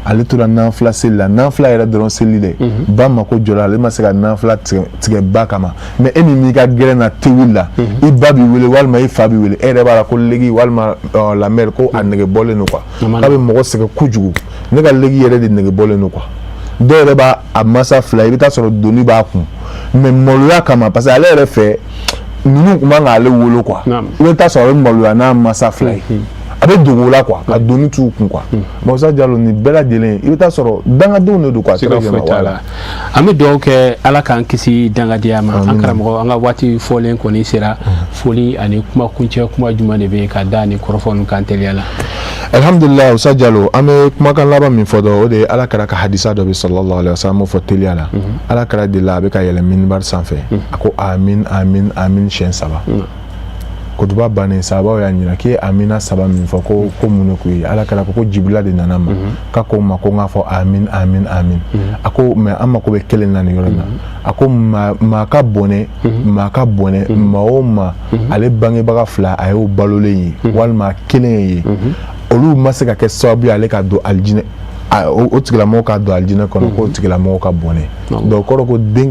ale tora nanfila seli la, nanfila yɛrɛ dɔrɔn seli dɛ. Ba mako jɔra, ale ma se ka nanfila tigɛ ba kama. Mais e min b'i ka gɛrɛn na tewuli la, i ba b'i wele walima i fa b'i wele, e yɛrɛ b'a la ko legi walima la mère ko a nege bɔlen don quoi, k'a bɛ mɔgɔ sɛgɛn kojugu. Ne ka legi yɛrɛ de nege bɔlen don quoi. Dɔw yɛrɛ b'a a masa fila, i bɛ taa sɔrɔ doni b'a kun, mais maloya kama, parce que ale yɛrɛ fɛ ninnu tun man k'ale wolo quoi. I bɛ taa sɔrɔ a bɛ maloya n'a masa fila ye, a bɛ dogo la quoi, ka doni t'u kun quoi. Musa Jalo, nin bɛɛ lajɛlen, i bɛ taa sɔrɔ dangadenw de don quoi. Siga foyi t'a la. An bɛ dugawu kɛ, Ala k'an kisi dangadenya ma. An karamɔgɔ, an ka waati fɔlen kɔni sera. Foli ani kuma kuncɛ kuma jumɛn de bɛ yen ka da ni kɔrɔfɔ ninnu kan teliya la? Alhamdulilah, Musa Jalo, an bɛ kumakan laban min fɔ dɔrɔn, o de ye Ala kɛra ka hadisa dɔ bɛ, sallallahu alaihi wasallam, fɔ teliya la. Ala kɛra de la, a bɛ ka yɛlɛ minibari sanfɛ, a ko amin, amin, amin siɲɛ saba. Kutuba bannen, sahabaw y'a ɲininka k'e ye amina saba min fɔ, ko mun de ko ye? Ala kɛra ko Jibila de nana ma, k'a ko ma ko n k'a fɔ amin, amin, amin. A ko mais an mako bɛ kelen na nin yɔrɔ in na. A ko maa ka bɔnɛ, maa ka bɔnɛ, maa o maa ale bangebaga fila a y'o balolen ye walima kelen ye, olu ma se ka kɛ sababu ye ale ka don alijinɛ, o tigilamɔgɔ ka don alijinɛ kɔnɔ, k'o tigilamɔgɔ ka bɔnɛ. Donc kɔrɔ ko den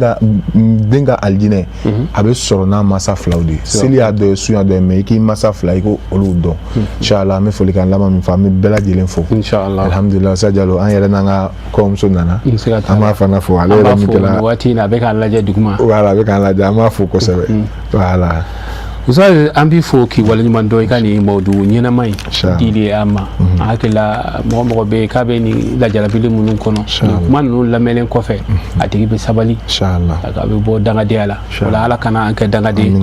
ka alijinɛ a bɛ sɔrɔ n'a masa filaw de ye. Seli y'a dɔ ye, sun y'a dɔ ye, mais i k'i masa fila, i ko olu dɔn. Inshallah, an bɛ folikan laban min fɔ, an bɛ bɛɛ lajɛlen fo. Inshallah, alhamdulilah. Sa Jalo, an yɛrɛ n'an ka kɔɲɔmuso nana, an b'a fana fo, ale yɛrɛ min kɛra waati in na, a bɛ k'an lajɛ duguma. Voilà, a bɛ k'an lajɛ, an b'a fo kosɛbɛ, voilà. Ustaz, an b'i fo k'i waleɲuman dɔn i ka nin mawudu ɲɛnama in dili an ma. An hakili la, mɔgɔ mɔgɔ bɛ yen k'a bɛ nin lajarabili minnu kɔnɔ, nin kuma ninnu lamɛnlen kɔfɛ, a tigi bɛ sabali, a bɛ bɔ dangadenya la. O la, Ala kana an kɛ dangaden.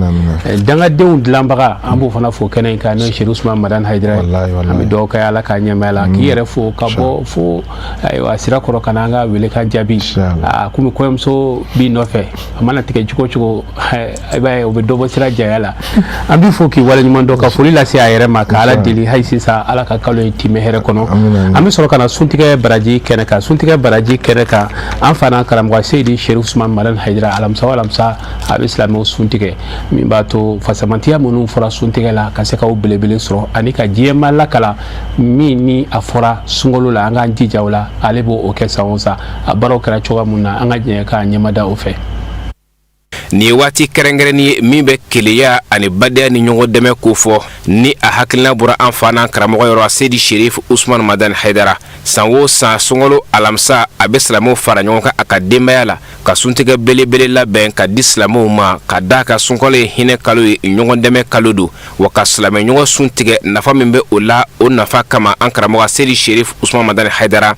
Dangadenw dilanbaga, an b'o fana fo kɛnɛ in kan, n'o ye Serifu Usumani Madani Hayidara ye. An bɛ dugawu kɛ, Ala k'a ɲɛmaya la, k'i yɛrɛ fo ka bɔ fo ayiwa Sirakɔrɔ ka na an ka welekan jaabi. A komi kɔɲɔmuso b'i nɔfɛ, a mana tigɛ cogo o cogo, i b'a ye o bɛ dɔ bɔ sira janya la. An b'i fo k'i waleɲuman dɔn, ka foli lase a yɛrɛ ma, ka Ala deli hali sisan, Ala ka kalo in timɛ hɛrɛ kɔnɔ. An bɛ sɔrɔ ka na suntigɛ baraji kɛnɛ kan. Suntigɛ baraji kɛnɛ kan, an fana karamɔgɔ Seyidi Serifu Usumani Madani Hayidara, alamisa o alamisa a bɛ silamɛw suntigɛ, min b'a to fasamantiya minnu fɔra suntigɛ la ka se k'aw belebele sɔrɔ, ani ka diɲɛma lakala min ni a fɔra sunkalo la, an k'an jija o la. Ale b'o kɛ san o san. A baaraw kɛra cogoya mun na, an ka jɛ k'a ɲɛmada o fɛ. Nin ye waati kɛrɛnkɛrɛnnin ye min bɛ keleya ani badenya ni ɲɔgɔn dɛmɛ kofɔ, ni a hakilina bɔra an fa n'an karamɔgɔ yɔrɔ, Seyidi Sherif Usman Madani Hayidara. San o san sunkalo alamisa, a bɛ silamɛw fara ɲɔgɔn kan a ka denbaya la ka suntigɛ belebele labɛn ka di silamɛw ma, ka d'a kan sunkalo ye hinɛ kalo ye, ɲɔgɔn dɛmɛ kalo don, wa ka silamɛ ɲɔgɔn sun tigɛ, nafa min bɛ o la, o nafa kama an karamɔgɔ Seyidi Sherif Usman Madani Hayidara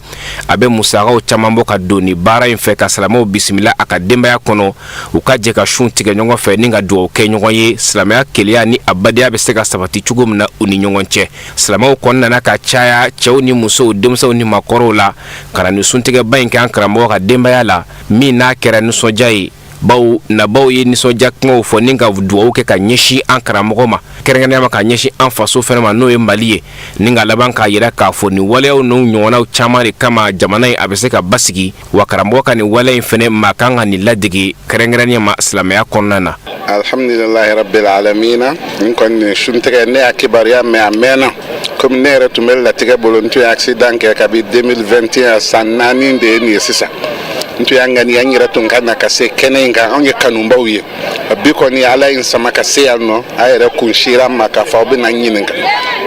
a bɛ musakaw caman bɔ ka don nin baara in fɛ, ka silamɛw bisimila a ka denbaya kɔnɔ, u ka jɛ ka sun tigɛ ɲɔgɔn fɛ ni ka dugawu kɛ ɲɔgɔn ye, silamɛya keleya ni a badenya bɛ se ka sabati cogo min na u ni ɲɔgɔn cɛ. Silamɛw kɔni nana ka caya, cɛw ni musow, denmisɛnw ni maakɔrɔw la, ka na nin suntigɛba in kɛ an karamɔgɔ ka denbaya la, min n'a kɛra nisɔndiya ye, bawo nabaw ye nisɔndiya kumaw fɔ ni ka dugawu kɛ ka ɲɛsin an karamɔgɔ ma, kɛrɛnkɛrɛnnenya ma ka ɲɛsin an faso fɛnɛ ma, n'o ye Mali ye, ni ka laban k'a yira k'a fɔ nin waleyaw n'u ɲɔgɔnnaw caman de kama jamana in a bɛ se ka basigi. Wa karamɔgɔ ka nin waleya in fɛnɛ, maa kan ka nin ladege, kɛrɛnkɛrɛnnenya ma silamɛya kɔnɔna na. Alhamdulilahi rabbil alamina. N kɔni suntigɛ, ne y'a kibaruya mɛn a mɛnna. Komi ne yɛrɛ tun bɛ latigɛ bolo, n tun ye accident kɛ kabi 2021, san 4 de ye nin ye sisan. N tun y'a ŋaniya n yɛrɛ tun ka na ka se kɛnɛ in kan. Anw ye kanubaw ye. Bi kɔni Ala ye n sama ka se yan nɔ, a yɛrɛ kun sira n ma k'a fɔ aw bɛna n ɲininka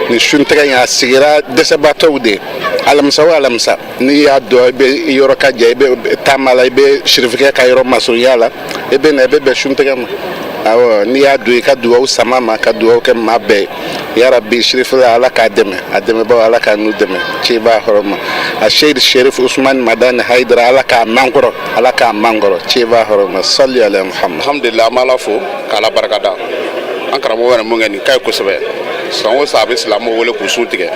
nin suntigɛ in. A sigira dɛsɛbaatɔw de ye alamisa o alamisa. N'i y'a dɔn i bɛ yɔrɔ ka jan, i bɛ taama la, i bɛ sirifikɛ ka yɔrɔ masurunya la, i bɛ na, i bɛ bɛn suntigɛ ma. Awɔ, n'i y'a don, i ka dugawu sama ma, ka dugawu kɛ maa bɛɛ ye. Yarabi, sirifila, Ala k'a dɛmɛ, a dɛmɛbaaw, Ala k'a n'u dɛmɛ. Ceba hɔrɔma a Seyid Sherif Usman Madani Hayidara, Ala k'a mankɔrɔ, Ala k'a mankɔrɔ. Ceba hɔrɔma, sali ala Muhammad. Alhamdulillah, an b'Ala fo k'Ala barika da. An karamɔgɔ yɛrɛ mun kɛ nin ka ɲi kosɛbɛ. San o san a bɛ silamɛw wele k'u sun tigɛ.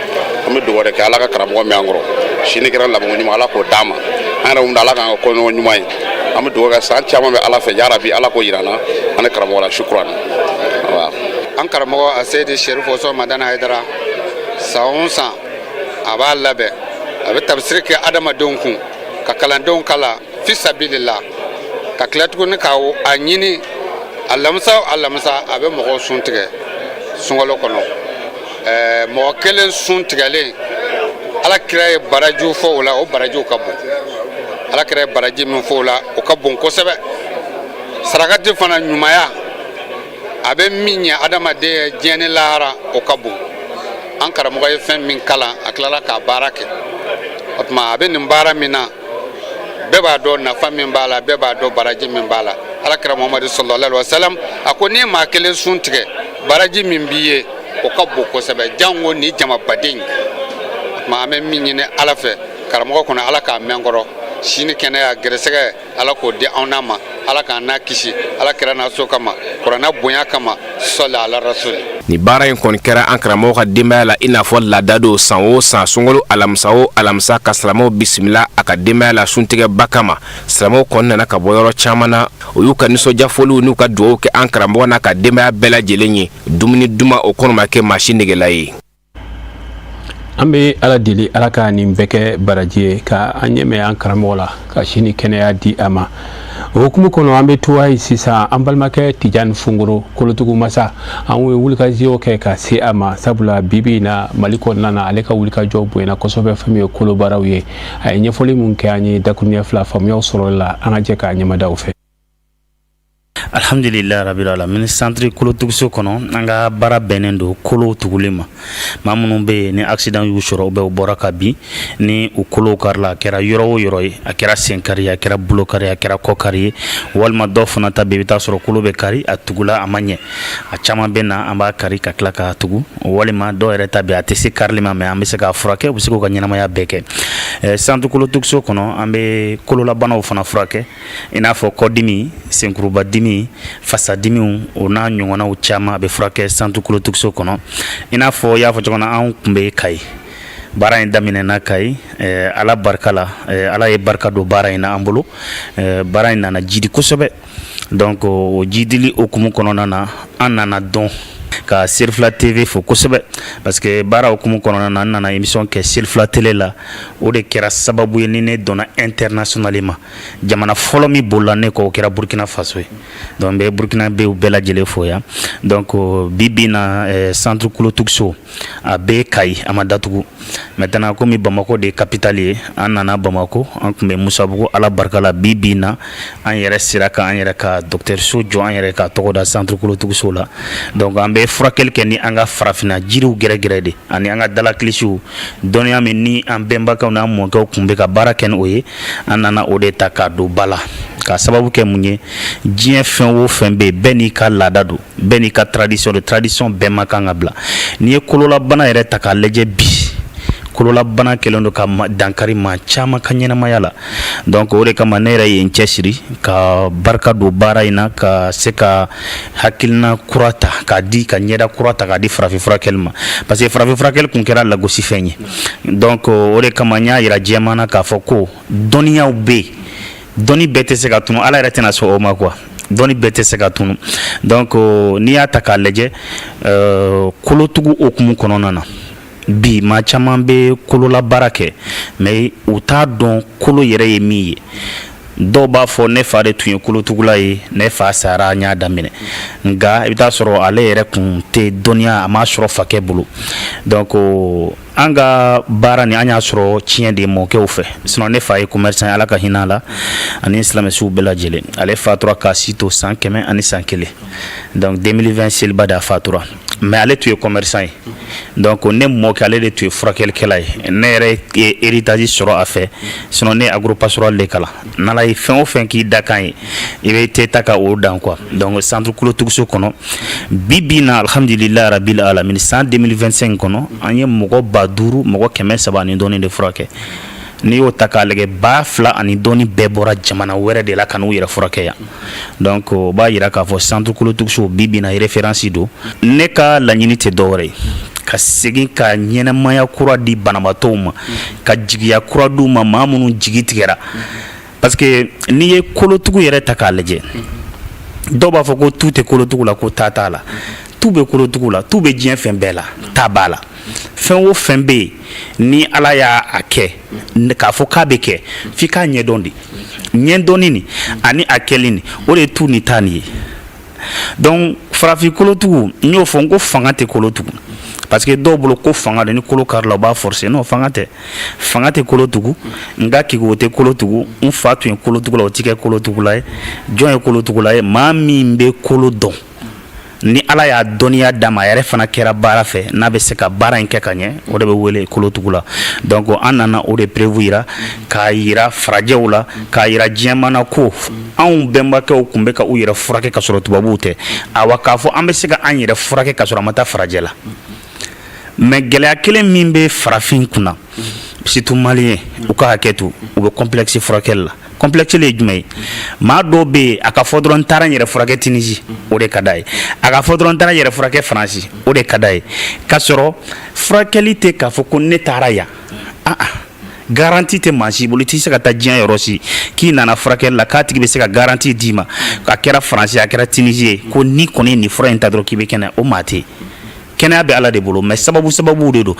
An bɛ dugawu de kɛ, Ala ka karamɔgɔ mɛɛn an kɔrɔ, si ni kɛra labanko ɲuman, Ala k'o d'an ma. An yɛrɛ mun Ala k'an ka kɔɲɔgɔn ɲuman ye. An bɛ dugawu kɛ, san caman bɛ Ala fɛ, yarabi Ala k'o yira an na, an ni karamɔgɔ la. Shukran. An karamɔgɔ Aseyidi Serifu Usumani Madani Hayidara, san o san a b'a labɛn, a bɛ tafisiri kɛ adamadenw kun, ka kalandenw kalan fisabilila, ka tila tuguni ka a ɲini alamisa o alamisa, a bɛ mɔgɔw sun tigɛ sunkalo kɔnɔ. Mɔgɔ kelen sun tigɛlen, Ala kira ye barajiw fɔ o la, o barajiw ka bon. Ala kira ye baraji min fɔ o la, o ka bon kosɛbɛ. Sarakati fana, ɲumanya a bɛ min ɲɛ adamaden ye diɲɛ ni lahara, o ka bon. An karamɔgɔ ye fɛn min kalan, a tilala k'a baara kɛ. O tuma a bɛ nin baara min na, bɛɛ b'a dɔn nafa min b'a la, bɛɛ b'a dɔn baraji min b'a la. Ala kira Muhamadu sallallahu alaihi wasallam a ko n'i ye maa kelen sun tigɛ, baraji min b'i ye, o ka bon kosɛbɛ, janko ni jamabaden. O tuma an bɛ min ɲini Ala fɛ, karamɔgɔ kɔnɔ, Ala k'a mɛn kɔrɔ, si ni kɛnɛya, gɛrɛsɛgɛ, Ala k'o di anw n'a ma. Ala k'an n'a kisi, Ala kira n'a so kama, kuranɛ bonya kama, sɔli ala rasuli. Nin baara in kɔni kɛra an karamɔgɔ ka denbaya la i n'a fɔ laada don, san o san, sunkalo alamisa o alamisa, ka silamɛw bisimila a ka denbaya la suntigɛba kama. Silamɛw kɔni nana ka bɔ yɔrɔ caman na, u y'u ka nisɔndiyafoliw n'u ka dugawu kɛ an karamɔgɔ n'a ka denbaya bɛɛ lajɛlen ye. Dumuni duman o kɔni ma kɛ maa si negela ye. An bɛ Ala deli, Ala ka nin bɛɛ kɛ baraji ye, ka an ɲɛmɛ an karamɔgɔ la, ka si ni kɛnɛya di a ma. O hukumu kɔnɔ, an bɛ to ayi sisan, an balimakɛ Tijani Fungoro, kolotugu masa, an ye wulikajɔ kɛ ka se a ma, sabula bibi in na Mali kɔnɔna na, ale ka wulikajɔ bonyana kosɛbɛ fɛn min ye kolobaaraw ye. A ye ɲɛfɔli min kɛ an ye dakuruɲɛ fila faamuyaw sɔrɔli la, an ka jɛ k'a ɲɛmada fɛ. Alhamdulilayi rabil alamin. Centre kolotuguso kɔnɔ, an ka baara bɛnnen don kolow tuguli ma. Maa minnu bɛ yen ni accident y'u sɔrɔ, u bɛ u bɔra ka bin ni u kolow karila, a kɛra yɔrɔ o yɔrɔ ye, a kɛra sen kari, a kɛra bolo kari, a kɛra kɔ kari ye, walima dɔw fana ta bɛ yen, i bɛ taa sɔrɔ kolo bɛ kari, a tugula a ma ɲɛ, a caman bɛ na, an b'a kari ka tila k'a tugu, walima dɔw yɛrɛ ta bɛ a tɛ se karili ma, mais an bɛ se k'a furakɛ, u bɛ se k'u ka ɲɛnamaya bɛɛ kɛ. Centre kolotuguso kɔnɔ, an bɛ kololabanaw fana furakɛ, i n'a fɔ kɔdimi, senkurubadimi, fasadimiw, o n'a ɲɔgɔnnaw caman, a bɛ furakɛ centre kolotuguso kɔnɔ. I n'a fɔ i y'a fɔ cogo min na, anw tun bɛ Kayi, baara in daminɛna Kayi. Ala barika la, Ala ye barika don baara in na an bolo, baara in nana jidi kosɛbɛ. Donc o jidili hukumu kɔnɔna na, an nana dɔn ka Serifila TV fo kosɛbɛ, parce que baara hukumu kɔnɔna na, an nana émission kɛ Serifila télé la. O de kɛra sababu ye ni ne dɔnna internationalement. Jamana fɔlɔ min bolila ne kɔ, o kɛra Burkina Faso ye. Donc n bɛ Burkinabéw bɛɛ lajɛlen fo yan. Donc bi bi na, centre kolotuguso a bɛ Kayi, a ma datugu. Maintenant, komi Bamakɔ de ye capitale ye, an nana Bamakɔ. An tun bɛ Musabugu. Ala barika la, bi bi na, an yɛrɛ sera ka an yɛrɛ ka dɔgɔtɔrɔso jɔ, an yɛrɛ ka tɔgɔ da centre kolotuguso la. Donc an bɛ furakɛli kɛ ni an ka farafinna jiriw gɛrɛgɛrɛ de ani an ka dalakilisiw. Dɔnniya min ni an bɛnbakɛw n'an mɔkɛw tun bɛ ka baara kɛ ni o ye, an nana o de ta k'a don ba la. Ka sababu kɛ mun ye? Diɲɛ fɛn o fɛn bɛ yen, bɛɛ n'i ka laada don, bɛɛ n'i ka tradition don. Tradition bɛɛ man kan ka bila. N'i ye kololabana yɛrɛ ta k'a lajɛ bi, kololabana kɛlen don ka dankari maa caman ka ɲɛnamaya la. Donc o de kama ne yɛrɛ ye n cɛsiri ka barika don baara in na, ka se ka hakilina kura ta k'a di, ka ɲɛda kura ta k'a di farafin furakɛli ma, parce que farafin furakɛli tun kɛra lagosifɛn ye. Donc o de kama n y'a yira diɲɛmaa na k'a fɔ ko dɔnniyaw bɛ yen, dɔnni bɛɛ tɛ se ka tunu. Ala yɛrɛ tɛna sɔn o ma quoi, dɔnni bɛɛ tɛ se ka tunu. Donc n'i y'a ta k'a lajɛ, kolotugu hukumu kɔnɔna na bi, maa caman bɛ kololabaara kɛ, mais u t'a dɔn kolo yɛrɛ ye min ye. Dɔw b'a fɔ ne fa de tun ye kolotugula ye, ne fa sara, n y'a daminɛ. Nka i bɛ taa sɔrɔ ale yɛrɛ kun tɛ dɔnniya, a m'a sɔrɔ fakɛ bolo. Donc an ka baara ni an y'a sɔrɔ tiɲɛ de mɔkɛw fɛ. Sinon ne fa ye commerçant ye, Ala ka hinɛ a la ani silamɛsuw bɛɛ lajɛlen. Ale fatura k'a si to san 101. Donc 2020 seliba de a fatura, mais ale tun ye commerçant ye. Donc ne mɔkɛ, ale de tun ye furakɛlikɛla ye. Ne yɛrɛ ye héritage sɔrɔ a fɛ. Sinon ne ye agropastoral de kalan. N'Ala ye fɛn o fɛn k'i dakan ye, i bɛ te ta ka o dan quoi. Donc centre kolotuguso kɔnɔ bi bi na, alhamdulilayi rabil alamin, san 2025 kɔnɔ, an ye mɔgɔ 5330 ni dɔɔni de furakɛ. N'i y'o ta k'a lajɛ, 2000 ani dɔɔni bɛɛ bɔra jamana wɛrɛ de la ka n'u yɛrɛ furakɛ yan. Donc o b'a jira k'a fɔ centre kolotuguso bi bi in na référence don. Ne ka laɲini tɛ dɔwɛrɛ ye ka segin ka ɲɛnamaya kura di banabaatɔw ma, ka jigiya kura d'u ma, maa minnu jigi tigɛra. Parce que n'i ye kolotugu yɛrɛ ta k'a lajɛ, dɔw b'a fɔ ko tu tɛ kolotugu la, ko ta t'a la. Tu bɛ kolotugu la, tu bɛ diɲɛ fɛn bɛɛ la, ta b'a la. Fɛn o fɛn bɛ yen ni Ala y'a kɛ k'a fɔ k'a bɛ kɛ, f'i k'a ɲɛdɔn de. Ɲɛdɔnni nin ani a kɛli nin, o de ye tu ni ta nin ye. Donc farafin kolotugu, n y'o fɔ n ko fanga tɛ kolotugu, parce que dɔw bolo ko fanga de, ni kolo karila u b'a forcer. Non, fanga tɛ, fanga tɛ kolotugu. N ka kiko tɛ kolotugu, n fa tun ye kolotugula, o tɛ kɛ kolotugula ye. Jɔn ye kolotugula ye? Maa min bɛ kolo dɔn, ni Ala y'a dɔnniya d'a ma, a yɛrɛ fana kɛra baara fɛ, n'a bɛ se ka baara in kɛ ka ɲɛ, o de bɛ wele kolotugula. Donc an nana o de preuve yira, k'a yira farajɛw la, k'a yira diɲɛmaa na ko anw bɛnbakɛw tun bɛ ka u yɛrɛ furakɛ ka sɔrɔ tubabuw tɛ. Awa, k'a fɔ an bɛ se ka an yɛrɛ furakɛ ka sɔrɔ an ma taa farajɛ la. Mais gɛlɛya kelen min bɛ farafin kunna, surtout malien, u ka hakɛ to, u bɛ complexe furakɛli la. Complexe ye jumɛn ye? Maa dɔw bɛ yen, a ka fɔ dɔrɔn n taara n yɛrɛ furakɛ Tunisie, o de ka d'a ye. A ka fɔ dɔrɔn n taara n yɛrɛ furakɛ Faransi, o de ka d'a ye. K'a sɔrɔ furakɛli tɛ k'a fɔ ko ne taara yan. Ah ah, garantie tɛ maa si bolo. I tɛ se ka taa diɲɛ yɔrɔ si k'i nana furakɛli la k'a tigi bɛ se ka garantie d'i ma, a kɛra Faransi, a kɛra Tunisie ye, ko ni kɔni nin fura in ta dɔrɔn k'i bɛ kɛnɛya. O maa tɛ yen. Kɛnɛya bɛ Ala de bolo, mais sababu sababu de don.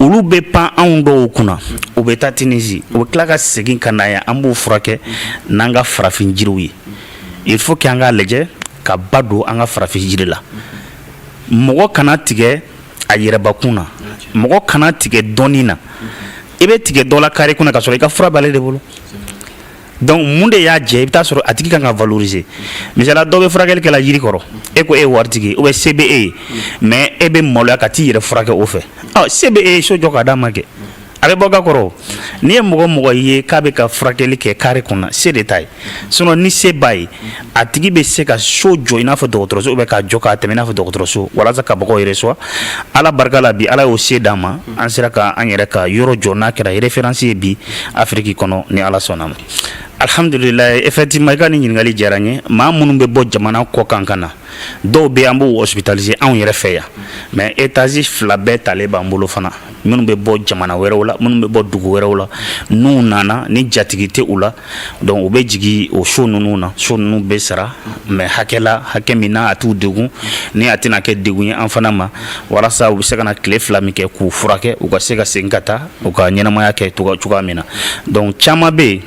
Olu bɛ pan anw dɔw kunna, u bɛ taa Tunisie, u bɛ tila ka segin ka na yan, an b'u furakɛ n'an ka farafin jiriw ye. Il faut que an k'a lajɛ ka ba don an ka farafin jiri la. Mɔgɔ kana tigɛ a yɛrɛbakun na, mɔgɔ kana tigɛ dɔnni na. I bɛ tigɛ dɔ la kari kunna ka sɔrɔ i ka fura b'ale de bolo. Donc mun de y'a jɛ? I bɛ taa sɔrɔ a tigi kan ka valoriser. Misala, dɔ bɛ furakɛli kɛla yiri kɔrɔ, e ko e ye waritigi ye ou bien se bɛ e ye, mais e bɛ maloya ka t'i yɛrɛ furakɛ o fɛ. Ɔ, se bɛ e ye, so jɔ ka d'a ma kɛ, a bɛ bɔ ga kɔrɔ. N'i ye mɔgɔ mɔgɔ ye k'a bɛ ka furakɛli kɛ kari kunna, se de t'a ye. Sinon ni se b'a ye, a tigi bɛ se ka so jɔ i n'a fɔ dɔgɔtɔrɔso, ou bien k'a jɔ k'a tɛmɛ i n'a fɔ dɔgɔtɔrɔso, walasa ka mɔgɔw reçoit. Ala barika la, bi Ala y'o se d'an ma, an sera ka an yɛrɛ ka yɔrɔ jɔ n'a kɛra référence ye bi Afiriki kɔnɔ, ni Ala sɔnna ma. Alhamdulilayi, effectivement, i ka nin ɲininkali diyara n ye. Maa minnu bɛ bɔ jamana kɔ kan ka na, dɔw bɛ, an b'u hospitaliser anw yɛrɛ fɛ yan, mais étage fila bɛɛ talen b'an bolo fana. Minnu bɛ bɔ jamana wɛrɛw la, minnu bɛ bɔ dugu wɛrɛw la, n'u nana ni jatigi tɛ u la, donc u bɛ jigin o so ninnu na. So ninnu bɛ sara, mais hakɛ la, hakɛ min na a t'u degun, ni a tɛna kɛ degun ye an fana ma, walasa u bɛ se ka na tile 2 min kɛ k'u furakɛ, u ka se ka segin ka taa u ka ɲɛnamaya kɛ cogoya min na. Donc caman bɛ yen,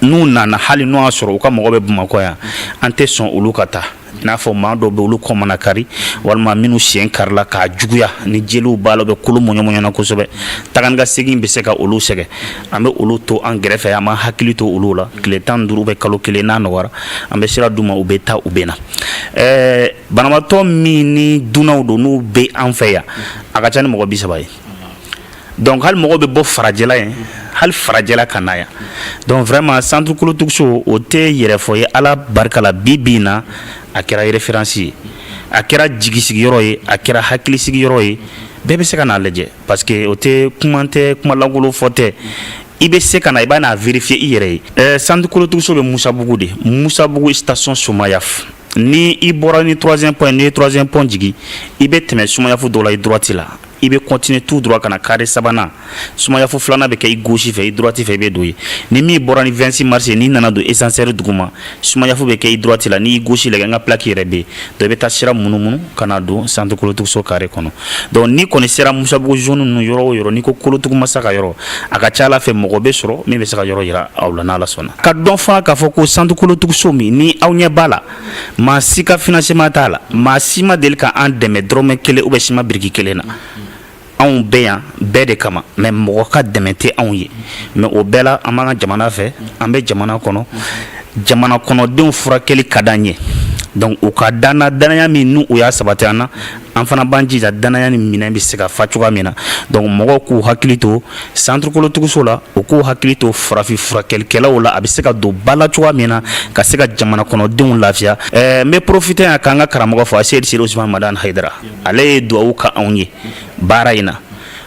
n'u nana, hali n'o y'a sɔrɔ u ka mɔgɔ bɛ Bamakɔ yan, an tɛ sɔn olu ka taa. I n'a fɔ maa dɔw bɛ, olu kɔ mana kari, walima minnu sen karila k'a juguya, ni jeliw b'a la, u bɛ kolo mɔɲɔmɔɲɔna kosɛbɛ, taga ni ka segin bɛ se ka olu sɛgɛn, an bɛ olu to an kɛrɛfɛ. An b'an hakili to olu la tile 15 bɛ kalo kelen, n'a nɔgɔyara, an bɛ sira d'u ma, u bɛ taa, u bɛ na. Banabaatɔ min ni dunanw don, n'u bɛ an fɛ yan, a ka ca ni mɔgɔ 30 ye. Donc hali mɔgɔw bɛ bɔ farajɛla yen, hali farajɛla ka na yan. Donc vraiment, centre kolotuguso, o tɛ yɛrɛfɔ ye. Ala barika la, bi bi in na, a kɛra référence ye, a kɛra jigisigiyɔrɔ ye, a kɛra hakilisigiyɔrɔ ye. Bɛɛ bɛ se ka n'a lajɛ, parce que o tɛ kuma, tɛ kuma lankolon fɔ tɛ. I bɛ se ka na, i b'a n'a vérifier i yɛrɛ ye. Centre kolotuguso bɛ Musabugu de, Musabugu station Somayaf. Ni i bɔra ni troisième pont, n'i ye troisième pont jigin, i bɛ tɛmɛ Somayaf dɔ la i droite la, i bɛ continuer tout droit ka na carré sabanan. Somayaf filanan bɛ kɛ i gauche fɛ, i droite fɛ i bɛ don yen. Ni min bɔra ni 26 mars ye, n'i nana don ascenseur duguma, Somayaf bɛ kɛ i droite la. N'i gauche lajɛ, n ka plaque yɛrɛ bɛ yen. Donc i bɛ taa sira munumunu ka na don centre kolotuguso carré kɔnɔ. Donc n'i kɔni sera Musabugu zone ninnu yɔrɔ o yɔrɔ, n'i ko kolotugu masa ka yɔrɔ, a ka ca Ala fɛ, mɔgɔ bɛ sɔrɔ min bɛ se ka yɔrɔ yira aw la, n'Ala sɔnna. Ka dɔn fana k'a fɔ ko centre kolotuguso min ni aw ɲɛ b'a la, maa si ka financement t'a la, maa si ma deli ka an dɛmɛ dɔrɔmɛ kelen ou bien siman biriki kelen na. Anw bɛ yan bɛɛ de kama, mais mɔgɔ ka dɛmɛ tɛ anw ye. Mais o bɛɛ la, an b'an ka jamana fɛ, an bɛ jamana kɔnɔ, jamana kɔnɔdenw furakɛli ka d'an ye. Donc u ka danna danaya min n'u u y'a sabati an na, an fana b'an jija danaya ni minɛn bɛ se ka fa cogoya min na. Donc mɔgɔw k'u hakili to centre kolotuguso la, u k'u hakili to farafin furakɛlikɛlaw la, a bɛ se ka don ba la cogoya min na ka se ka jamana kɔnɔdenw lafiya. N bɛ profiter yan k'an ka karamɔgɔ fɔ, Seyidi Seri Usumani Madani Hayidara. Ale ye duwawu ka anw ye baara in na.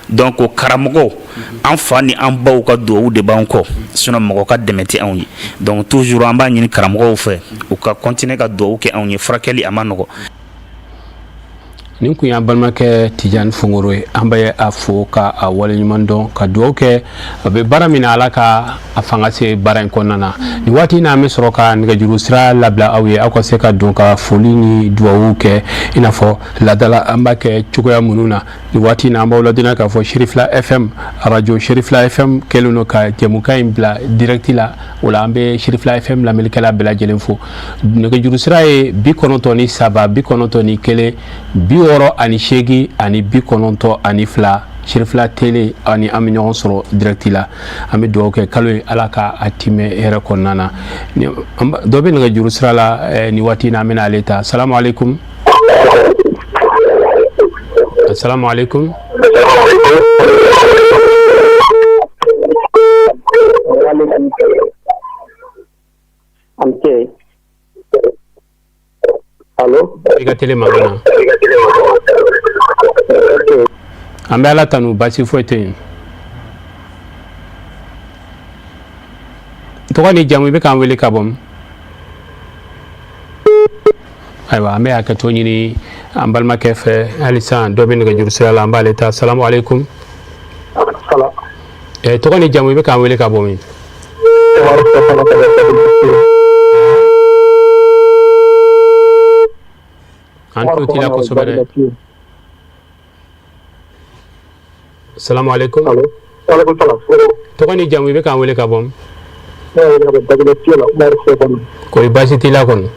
Donc karamɔgɔw, an fa ni an baw ka dugawu de b'an kɔ, sinon mɔgɔ ka dɛmɛ tɛ anw ye. Donc toujours an b'a ɲini karamɔgɔw fɛ, u ka continuer ka dugawu kɛ anw ye. Furakɛli a ma nɔgɔ. Nin kun y'an balimakɛ Tijani Fongoro ye. An bɛ a fo ka a waleɲuman dɔn, ka dugawu kɛ a bɛ baara min na, Ala ka a fanga se baara in kɔnɔna na. Nin waati in na, an bɛ sɔrɔ ka nɛgɛjuru sira labila aw ye, aw ka se ka don ka foli ni dugawu kɛ, i n'a fɔ laadala an b'a kɛ cogoya minnu na. Nin waati in na, an b'aw ladɔnniya k'a fɔ Cherifla FM, radio Cherifla FM kɛlen don ka jɛmukan in bila direct la. O la, an bɛ Cherifla FM lamɛnnikɛla bɛɛ lajɛlen fo. Nɛgɛjuru sira ye 93 91 68 92. Cherifla télé ani an bɛ ɲɔgɔn sɔrɔ direct la. An bɛ dugawu kɛ kalo ye, Ala ka a timɛ hɛrɛ kɔnɔna na. Dɔ bɛ nɛgɛjuru sira la nin waati in na, an bɛna ale ta. Salamu aleykum. Assalamu alaikum. Ante. Allo. I ka télé mankan na. An bɛ Ala tanu, baasi foyi tɛ yen. Tɔgɔ ni jamu, i bɛ k'an wele ka bɔ min? Ayiwa, an bɛ hakɛto ɲini an balimakɛ fɛ halisa. Dɔ bɛ nɛgɛjuru sira la, an b'ale ta. Salamu aleykum. Tɔgɔ ni jamu, i bɛ k'an wele ka bɔ min? An tulo t'i la kosɛbɛ dɛ. Salamu aleykum. Tɔgɔ ni jamu, i bɛ k'an wele ka bɔ min? Kɔri baasi t'i la kɔni?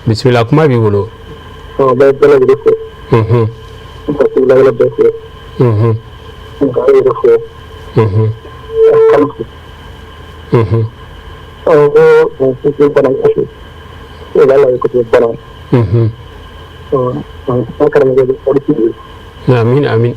Bisimila, kuma b'i bolo. Unhun. Unhun. Unhun. Unhun. Unhun. Amin amin.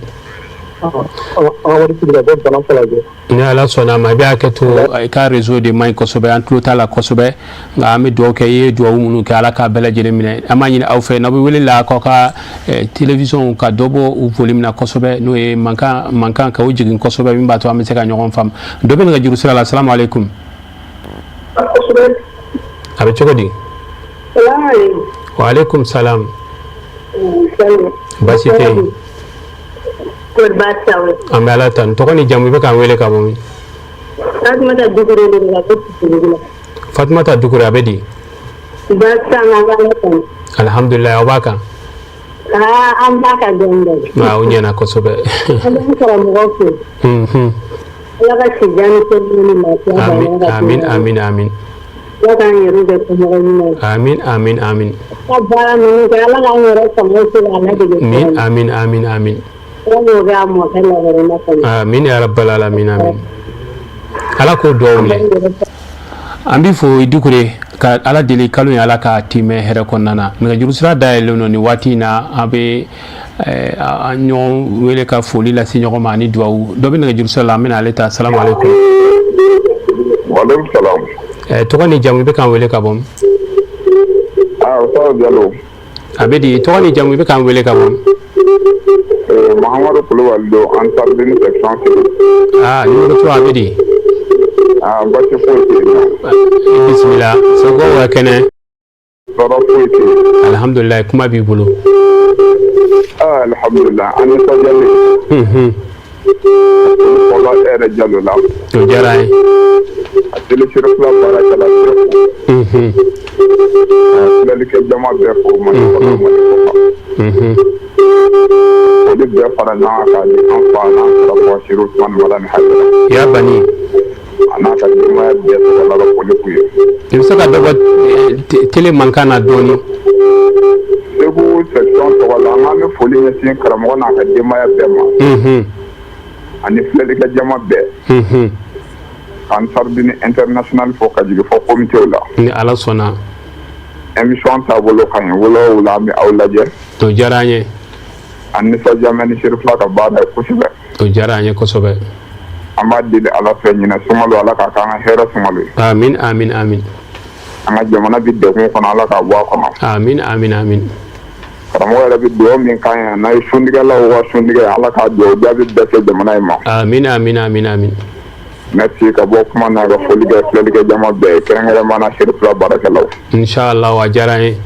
Ni Ala sɔnna a ma. I bɛ hakɛ to, i ka réseau de man ɲi kosɛbɛ, an tulo t'a la kosɛbɛ, nka an bɛ dugawu kɛ. I ye dugawu minnu kɛ, Ala k'a bɛɛ lajɛlen minɛ. An b'a ɲini aw fɛ, n'aw bɛ wele la, k'aw ka télévision ka dɔ bɔ u volume na kosɛbɛ, n'o ye mankan mankan ka o jigin kosɛbɛ, min b'a to an bɛ se ka ɲɔgɔn faamu. Dɔ bɛ nɛgɛjuru sira la. Salamu aleykum. A bɛ cogo di? Wa aleykum salam. Baasi tɛ yen. An bɛ Ala tanu. Tɔgɔ ni jamu, i bɛ k'an wele ka bɔ min? Fatumata Dukure de don ka bɔ Kucala la. Fatumata Dukure, a bɛ di? Baasi t'an na, an bɛ Ala tanu. Alihamdulilayi, aw b'a kan? Aa, an b'a kan dɔɔni dɔɔni. Aa, o ɲɛna kosɛbɛ. An b'an karamɔgɔ fo. Ala ka si jan ni kɛnɛya ni lafiya d'an ma. Amin amin amin amin. Ala k'an yɛrɛ kɛ somɔgɔ ɲuman ye. Amin amin amin. Ka baara ninnu kɛ, Ala k'an yɛrɛ fanga se k'a ladege. Amin amin amin amin. Ala k'o kɛ a mɔkɛ lakɔrɔma kɔnɔ. Amin ya rabbal alamin amin. Ala k'o dugawu minɛ. An b'i fo i Dukure, ka Ala deli kalo in, Ala k'a timɛ hɛrɛ kɔnɔna na. Nɛgɛjuru sira dayɛlɛlen don nin waati in na, an bɛ an ɲɔgɔn wele ka foli lase ɲɔgɔn ma ani dugawu. Dɔ bɛ nɛgɛjuru sira la, an bɛna ale ta. Salamu aleykum. Waaleykum salam. Tɔgɔ ni jamu, i bɛ k'an wele ka bɔ min? Ah, Ustaz Jalo. A bɛ di? Tɔgɔ ni jamu, i bɛ k'an wele ka bɔ min? Mahamadu Kulubali don, Ansarudini section Segu. Ah, numéro 3, a bɛ di? Ah, baasi foyi tɛ yen nɔ. Bisimila, somɔgɔw ka kɛnɛ? Tɔɔrɔ foyi tɛ yen. Alihamdulilayi, kuma b'i bolo. Ah, alhamdulilah, an nisɔndiyalen. Fɔlɔ, e yɛrɛ Jalo la. O diyara an ye. A télé Cherifla baarakɛla bɛɛ fo. A filɛlikɛ jama bɛɛ fo Mali kɔnɔ, Mali kɔkan. Foli bɛɛ fara ɲɔgɔn kan k'a di an fa n'an karamɔgɔ Serifu Usumani Madani Hayidara. Ya bani. A n'a ka denbaya bɛɛ tɔgɔ la ka foli k'u ye. I bɛ se ka dɔ bɔ télé mankan na dɔɔnin. Segu section tɔgɔ la, an bɛ foli ɲɛsin karamɔgɔ n'a ka denbaya bɛɛ ma. Ani filɛlikɛ jama bɛɛ. Ansarudini international fo ka jigin fɔ komitew la. Ni Ala sɔnna. Émission taabolo ka ɲi, wula o wula an bɛ aw lajɛ. O diyara an ye. An nisɔndiya bɛ ni Cherifla ka baara ye kosɛbɛ. O diyara an ye kosɛbɛ. An b'a deli Ala fɛ, ɲinɛ sunkalo, Ala k'a k'an ka hɛrɛ sunkalo ye. Amin amin amin. An ka jamana bɛ degun kɔnɔ, Ala k'a bɔ a kɔnɔ. Amin amin amin. Karamɔgɔ yɛrɛ bɛ dugawu min k'an ye n'a ye suntigɛlaw ka suntigɛ, Ala k'a dugawu jaabi bɛɛ se jamana in ma. Amin, amin, amin, amin. Merci ka bɔ kuma na ka foli kɛ filɛlikɛ jama bɛɛ ye, kɛrɛnkɛrɛnma na Cherifila baarakɛlaw. Inshallah, a diyara n ye.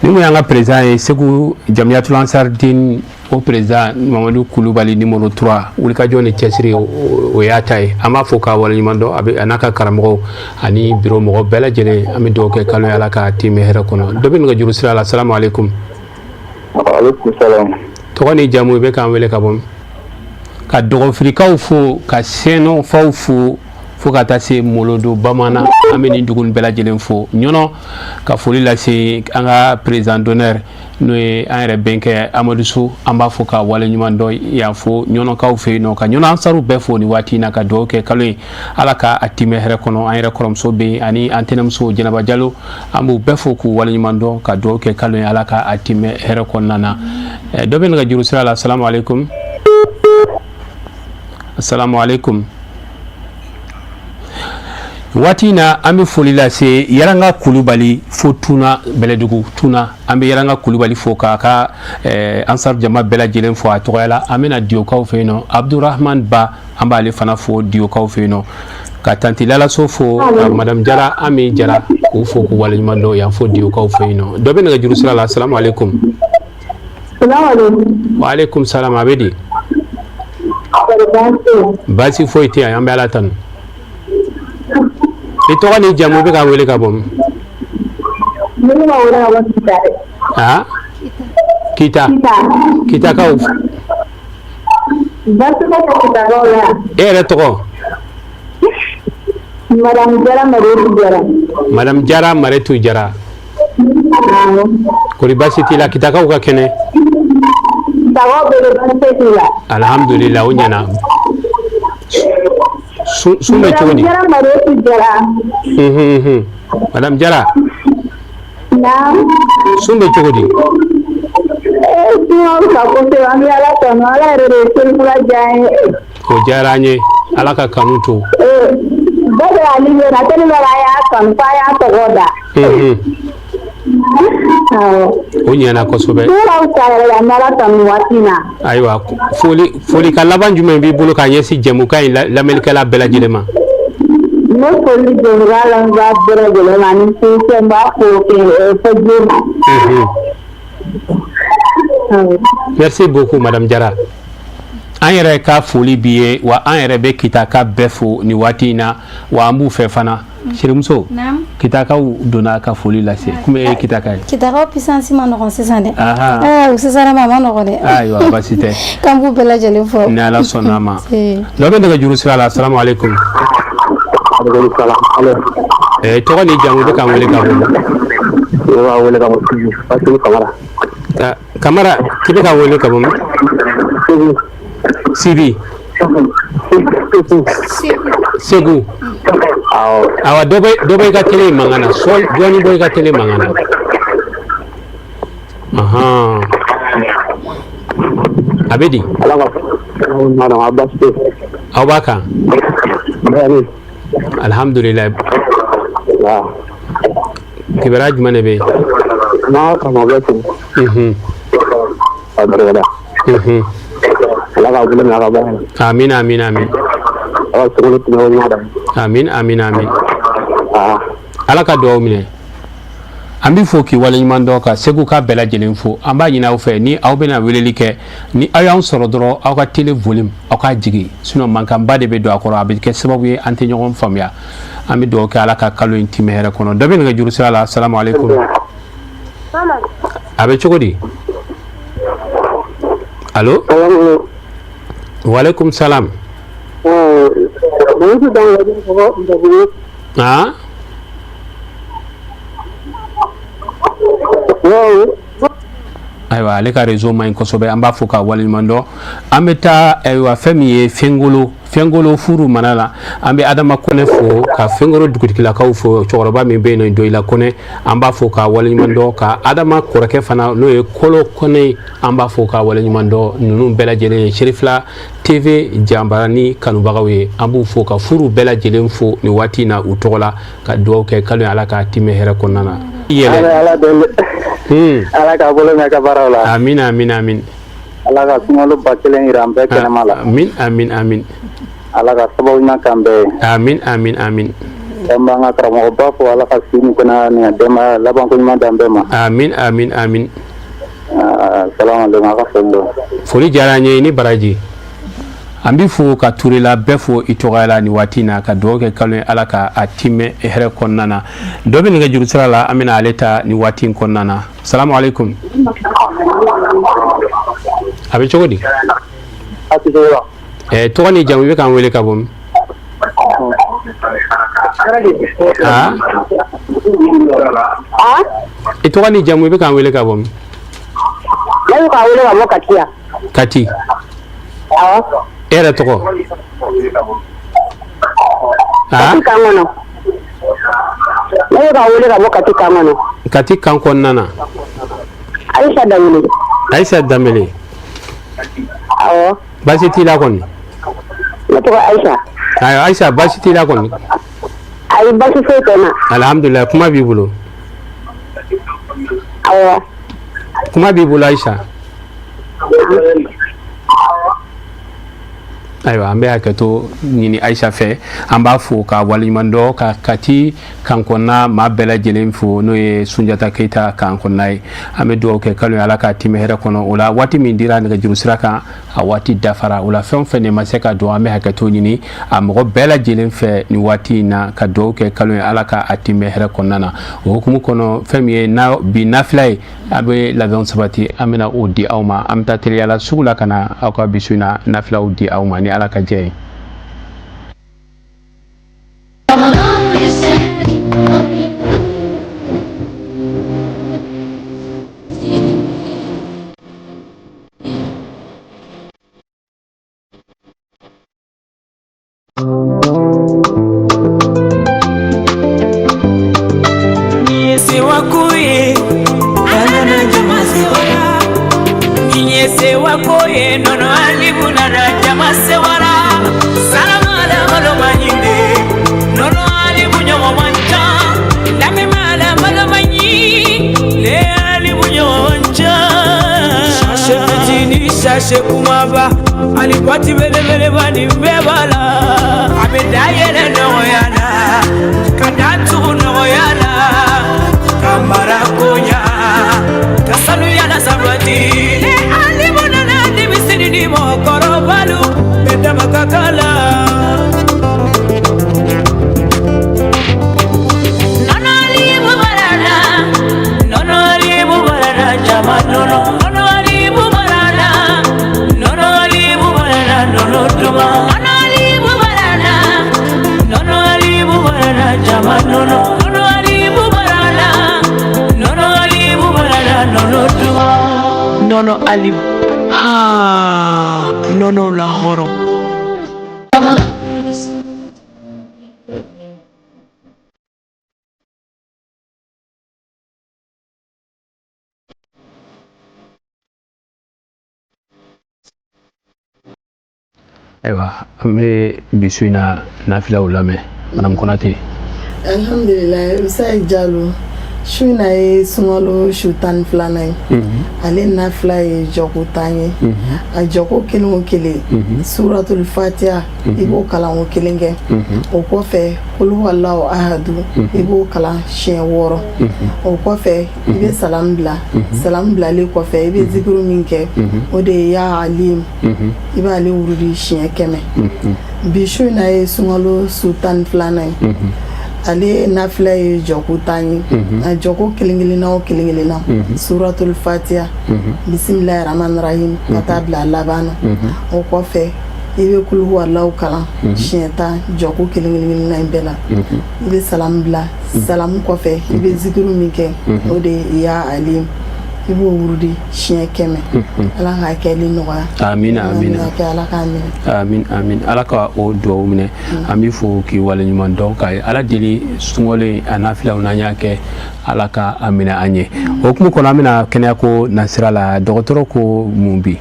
Ni mun y'an ka président ye, Segu Jamiyatul Ansardine, o président Mamadu Kulubali numéro 3, wulikajɔ ni cɛsiri, o y'a ta ye. An b'a fo k'a waleɲuman dɔn, a bɛ a n'a ka karamɔgɔw ani bureau mɔgɔ bɛɛ lajɛlen. An bɛ dugawu kɛ kalo ye, Ala k'a timɛ hɛrɛ kɔnɔ. Dɔ bɛ nɛgɛjuru sira la. Salamu aleykum. Aleykum salam. Tɔgɔ ni jamu, i bɛ k'an wele ka bɔ min? Ka dɔgɔfirikaw fo, ka sɛnɔfaw fo, fo ka taa se Molodo Bamanan. An bɛ nin dugu bɛɛ lajɛlen fo. Ɲɔnɔ, ka foli lase an ka président d'honneur, n'o ye an yɛrɛ bɛnkɛ Amadu So. An b'a fo ka waleɲuman dɔn yan fo Ɲɔnɔkaw fɛ yen nɔ, ka Ɲɔnɔ ansaru bɛɛ fo nin waati in na, ka dugawu kɛ kalo ye, Ala ka a timɛ hɛrɛ kɔnɔ. An yɛrɛ kɔrɔmuso bɛ yen ani an tɛnɛmuso Jɛnɛba Jalo, an b'u bɛɛ fo k'u waleɲuman dɔn, ka dugawu kɛ kalo ye, Ala ka a timɛ hɛrɛ kɔnɔna na. Dɔ bɛ nɛgɛjuru sira la. Salamu aleykum. Assalamu alaikum. Waati in na, an bɛ foli lase Yaranga Kulubali fo Tuna, Bɛlɛdugu Tuna. An bɛ Yaranga Kulubali fo k'a ka ansar jama bɛɛ lajɛlen fo a tɔgɔya la. An bɛna Diyokaw fɛ yen nɔ, Abdurahman Ba, an b'ale fana fo Diyokaw fɛ yen nɔ, ka tanti Lalaso fo, ka madame Jara, Ami Jara, k'u fo k'u waleɲuman dɔn yan fo Diyokaw fɛ yen nɔ. Dɔ bɛ nɛgɛjuru sira la. Assalamu alaikum. Wa alaikum salam. A bɛ di? Baasi foyi tɛ yan, an bɛ Ala tanu. I tɔgɔ ni jamu, bɛ ka wele ka bɔ min? Aa, Kita, Kitakaw. E yɛrɛ tɔgɔ? Madame Jara Maretu Jara. Madame Jara Maretu Jara. Kori baasi t'i la? Kitakaw ka kɛnɛ? Alhamdulillah, o ɲɛna. Sun bɛ cogo di? Madame Jara, sun bɛ cogo di? O diyara an ye, Ala ka kanu to. Tɔgɔ da. O ɲɛna kosɛbɛ. Ayiwa, foli ka laban jumɛn b'i bolo k'a ɲɛsin jɛmukan in lamɛnnikɛla bɛɛ lajɛlen ma? Ne foli jɛmukan lamɛnbaa bɛɛ lajɛlen ma ni n b'a fo fo ma. Merci beaucoup, madame Jara. An yɛrɛ ka foli b'i ye, wa an yɛrɛ bɛ Kitaka bɛɛ fo nin waati in na, wa an b'u fɛ fana. Sirimuso, Kitakaw donna ka foli lase, komi e ye Kitaka ye. Kitakaw puissance ma nɔgɔn sisan dɛ. U sisan ma ma nɔgɔn dɛ. Ayiwa, baasi tɛ. K'an b'u bɛɛ lajɛlen fo. Ni Ala sɔnna a ma. Dɔ bɛ nɛgɛjuru sira la. Asalamu aleykum. Tɔgɔ ni jamu, bɛ k'an wele ka bɔ? Ne b'a wele ka bɔ Kamara. Kamara, k'i bɛ ka wele ka bɔ min? Sibi. Segu. Awa, dɔ bɛ i ka télé mankan na. Dɔɔni bɔ i ka télé mankan na. Ahan. A bɛ di? Aw b'a kan? Alhamdulilayi. Kibaruya jumɛn de bɛ yen? Amin, amin, amin. Amin, amin, amin. Ala ka dugawu minɛ. An bɛ fo k'i waleɲuman dɔn, ka Segu ka bɛɛ lajɛlen fo. An b'a ɲini aw fɛ, ni aw bɛna weleli kɛ, ni aw y'an sɔrɔ dɔrɔn, aw ka télé volume, aw k'a jigin, sinon mankanba de bɛ don a kɔrɔ, a bɛ kɛ sababu ye an tɛ ɲɔgɔn faamuya. An bɛ dugawu kɛ, Ala ka kalo in timɛ hɛrɛ kɔnɔ. Dɔ bɛ nɛgɛjuru sira la. Salamu aleykum. A bɛ cogo di? Allo. Waaleykum salam. Ah, ayiwa, ale ka réseau man ɲi kosɛbɛ. An b'a fo k'a waleɲuman dɔn. An bɛ taa, ayiwa, fɛn min ye Fɛnkolo, Fɛnkolo furu mana la, an bɛ Adama Kɔnɛ fo, ka Fɛnkolo dugutigilakaw fo. Cɛkɔrɔba min bɛ yen nɔ, Doyila Kɔnɛ, an b'a fo k'a waleɲuman dɔn, ka Adama kɔrɔkɛ fana, n'o ye Kolo Kɔnɛ ye, an b'a fo k'a waleɲuman dɔn. Ninnu bɛɛ lajɛlen ye Serifila TV janbarani kanubagaw ye. An b'u fo, ka furu bɛɛ lajɛlen fo nin waati in na u tɔgɔ la, ka dugawu kɛ kalo ye, Ala k'a timɛ hɛrɛ kɔnɔna na. Yɛlɛ. Ala k'a bolo mɛn ka baaraw la. Amin amin amin. Ala ka sunkalo 1000 yira an bɛɛ kɛnɛma la. Amin amin amin. Ala ka sababu ɲuman k'an bɛɛ ye. Amin amin amin. An b'an ka karamɔgɔba fo, Ala ka si ni kɛnɛya ni denbaya labanko ɲuman d'an bɛɛ ma. Amin amin amin. Salamu aleykum, a ka foli don. Foli diyara an ye, i ni baraji. An b'i fo ka Turela bɛɛ fo i tɔgɔya la nin waati in na, ka dugawu kɛ kalo ye, Ala ka a timɛ hɛrɛ kɔnɔna na. Dɔ bɛ nɛgɛjuru sira la, an bɛna ale ta nin waati in kɔnɔna na. Salamu aleykum. A bɛ cogo di? Tɔgɔ ni jamu, i bɛ k'an wele ka bɔ min? Aa? I tɔgɔ ni jamu, i bɛ k'an wele ka bɔ min? Ne bɛ k'a wele ka bɔ Kati yan. Kati. Awɔ. E yɛrɛ tɔgɔ? Kati kan kɔnɔ. Ne bɛ k'a wele ka bɔ Kati kan kɔnɔ. Kati kan kɔnɔna na. Ayisa Danbele. Ayisa Danbele. Awɔ. Baasi t'i la kɔni? Ne tɔgɔ Ayisa. Ayiwa Ayisa, baasi t'i la kɔni? Ayi, baasi foyi tɛ n na. Alhamdulilayi, kuma b'i bolo. Awɔ. Kuma b'i bolo Ayisa. Ayiwa, an bɛ hakɛto ɲini Ayisa fɛ, an b'a fo ka waleɲuman dɔn, ka Kati kan kɔnɔna maa bɛɛ lajɛlen fo, n'o ye Sunjata Keyita kan kɔnɔna ye. An bɛ dugawu kɛ kalo ye, Ala k'a timɛ hɛrɛ kɔnɔ. O la waati min dira nɛgɛjuru sira kan, a waati dafara. O la fɛn o fɛn de ma se ka don, an bɛ hakɛto ɲini a mɔgɔ bɛɛ lajɛlen fɛ nin waati in na, ka dugawu kɛ kalo ye, Ala ka a timɛ hɛrɛ kɔnɔna na. O hukumu kɔnɔ, fɛn min ye bi nafila ye, a bɛ labɛnw sabati, an bɛna o di aw ma. An bɛ taa teliyala sugu la ka na aw ka bi su in na nafilaw di aw ma ni Ala ka jɛ ye. Sachet kumaba ani boîte belebeleba nin bɛɛ b'a la, a bɛ da yɛlɛ nɔgɔya la, ka da tugu nɔgɔya la, ka mara koɲa, ka sanuya la sabati. Ne Alibu nana denmisɛnnin ni mɔgɔkɔrɔbalu bɛɛ dama ka kan la. Nɔnɔ Alibu barala, nɔnɔ Alibu barala, jama nɔnɔ. Nɔnɔ Alibu barala, nɔnɔ Alibu barala, nɔnɔ duman. Nɔnɔ Alibu barala, nɔnɔ Alibu barala, jama nɔnɔ. Nɔnɔ Alibu barala, nɔnɔ Alibu barala, nɔnɔ duman. Nɔnɔ Alibu, haa, nɔnɔ la hɔrɔn. Ayiwa, an bɛ bi su in na nafilaw lamɛn, madame Konate. Alhamdulilayi, Usayi Jalo, su in na ye sunkalo su 12nan ye. Ale nafila ye jɔko 10 ye. A jɔko kelen o kelen, suratul fatiha, i b'o kalan o kelen kɛ. O kɔfɛ, kuluwalahu ahadu, i b'o kalan siɲɛ 6. O kɔfɛ, i bɛ salamu bila. Salamu bilalen kɔfɛ, i bɛ zikiru min kɛ, o de ye ya alim, i b'ale wurudi siɲɛ 100. Bi su in na ye sunkalo su 12nan ye. Ale nafila ye jɔko 10 ye. A jɔko kelen kelenna o kelen kelenna, suratul fatiha, bisimilahi rahmani rahim, ka taa bila a laban na. O kɔfɛ, i bɛ kuluhuwalahu kalan siɲɛ 10 jɔko kelen kelenna in bɛɛ la. I bɛ salamu bila. Salamu kɔfɛ, i bɛ zikiru min kɛ, o de ye ya alim, i b'o wurudi siɲɛ 100. Ala k'a kɛli nɔgɔya. Amina amina. Kɛ Ala k'a minɛ. Amin amin, Ala ka o dugawu minɛ. An b'i fo k'i waleɲuman dɔn, ka Ala deli sunkalo in a nafilaw n'an y'a kɛ, Ala ka a minɛ an ye. O hukumu kɔnɔ, an bɛna kɛnɛyako nasira la. Dɔgɔtɔrɔ ko mun bi?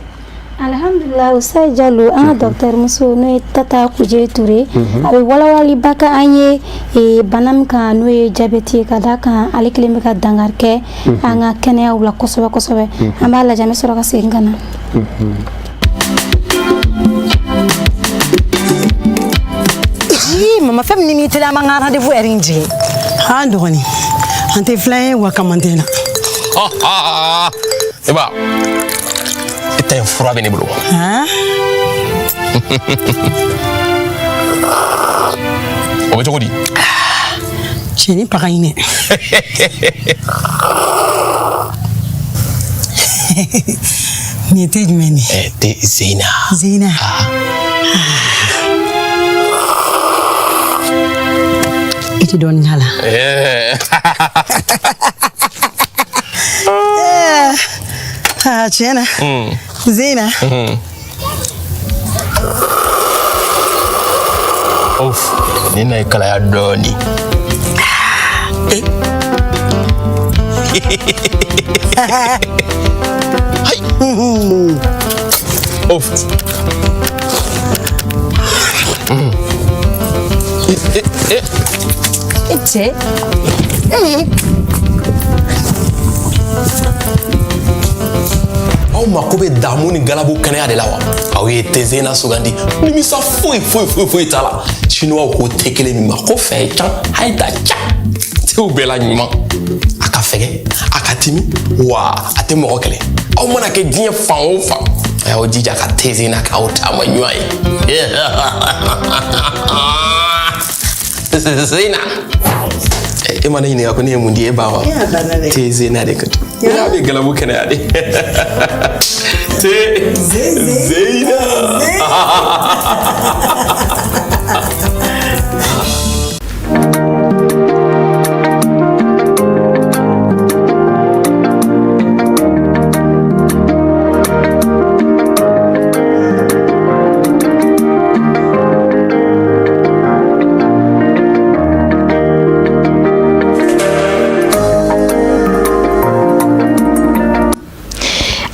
Alhamdulillah Ustaz Jalo an ka docteur muso n'o ye Tata Kuje Ture a bɛ walawaliba kɛ an ye bana min kan n'o ye jabɛti ye ka d'a kan ale kelen bɛ ka dankari kɛ an ka kɛnɛyaw la kosɛbɛ kosɛbɛ an b'a lajɛ an bɛ sɔrɔ ka segin ka na. Ii mama fɛn min ni m'i teliya an b'an ka rendez-vous heure in jigin. Han dɔgɔnin an tɛ filan ye wa kamanten na. Eba e ta in fura bɛ ne bolo. O bɛ cogo di? Cɛnin paga in dɛ. Nin ye te jumɛn de ye? Te Zeyina. Zeyina. I tɛ dɔɔnin k'a la. Aa tiɲɛ na. Zeyina. Of, nin na ye kalaya dɔɔnin. Hayi. Of. E cɛ. Aw mako bɛ damu ni galabu kɛnɛya de la wa aw ye te zena sugandi nimisa foyi foyi foyi foyi t'a la chinois ko te kelen min ma ko fɛn can hayi ta ca tew bɛɛ la ɲuman a ka fɛgɛ a ka timi wa a tɛ mɔgɔ kɛlɛ aw mana kɛ diɲɛ fan o fan a y'aw jija ka te zena k'aw taama ɲuman ye Zena e ma ne ɲininka ko ne ye mun di e ba ma te zena de ka n'a bɛ galabu kɛnɛya de te zena.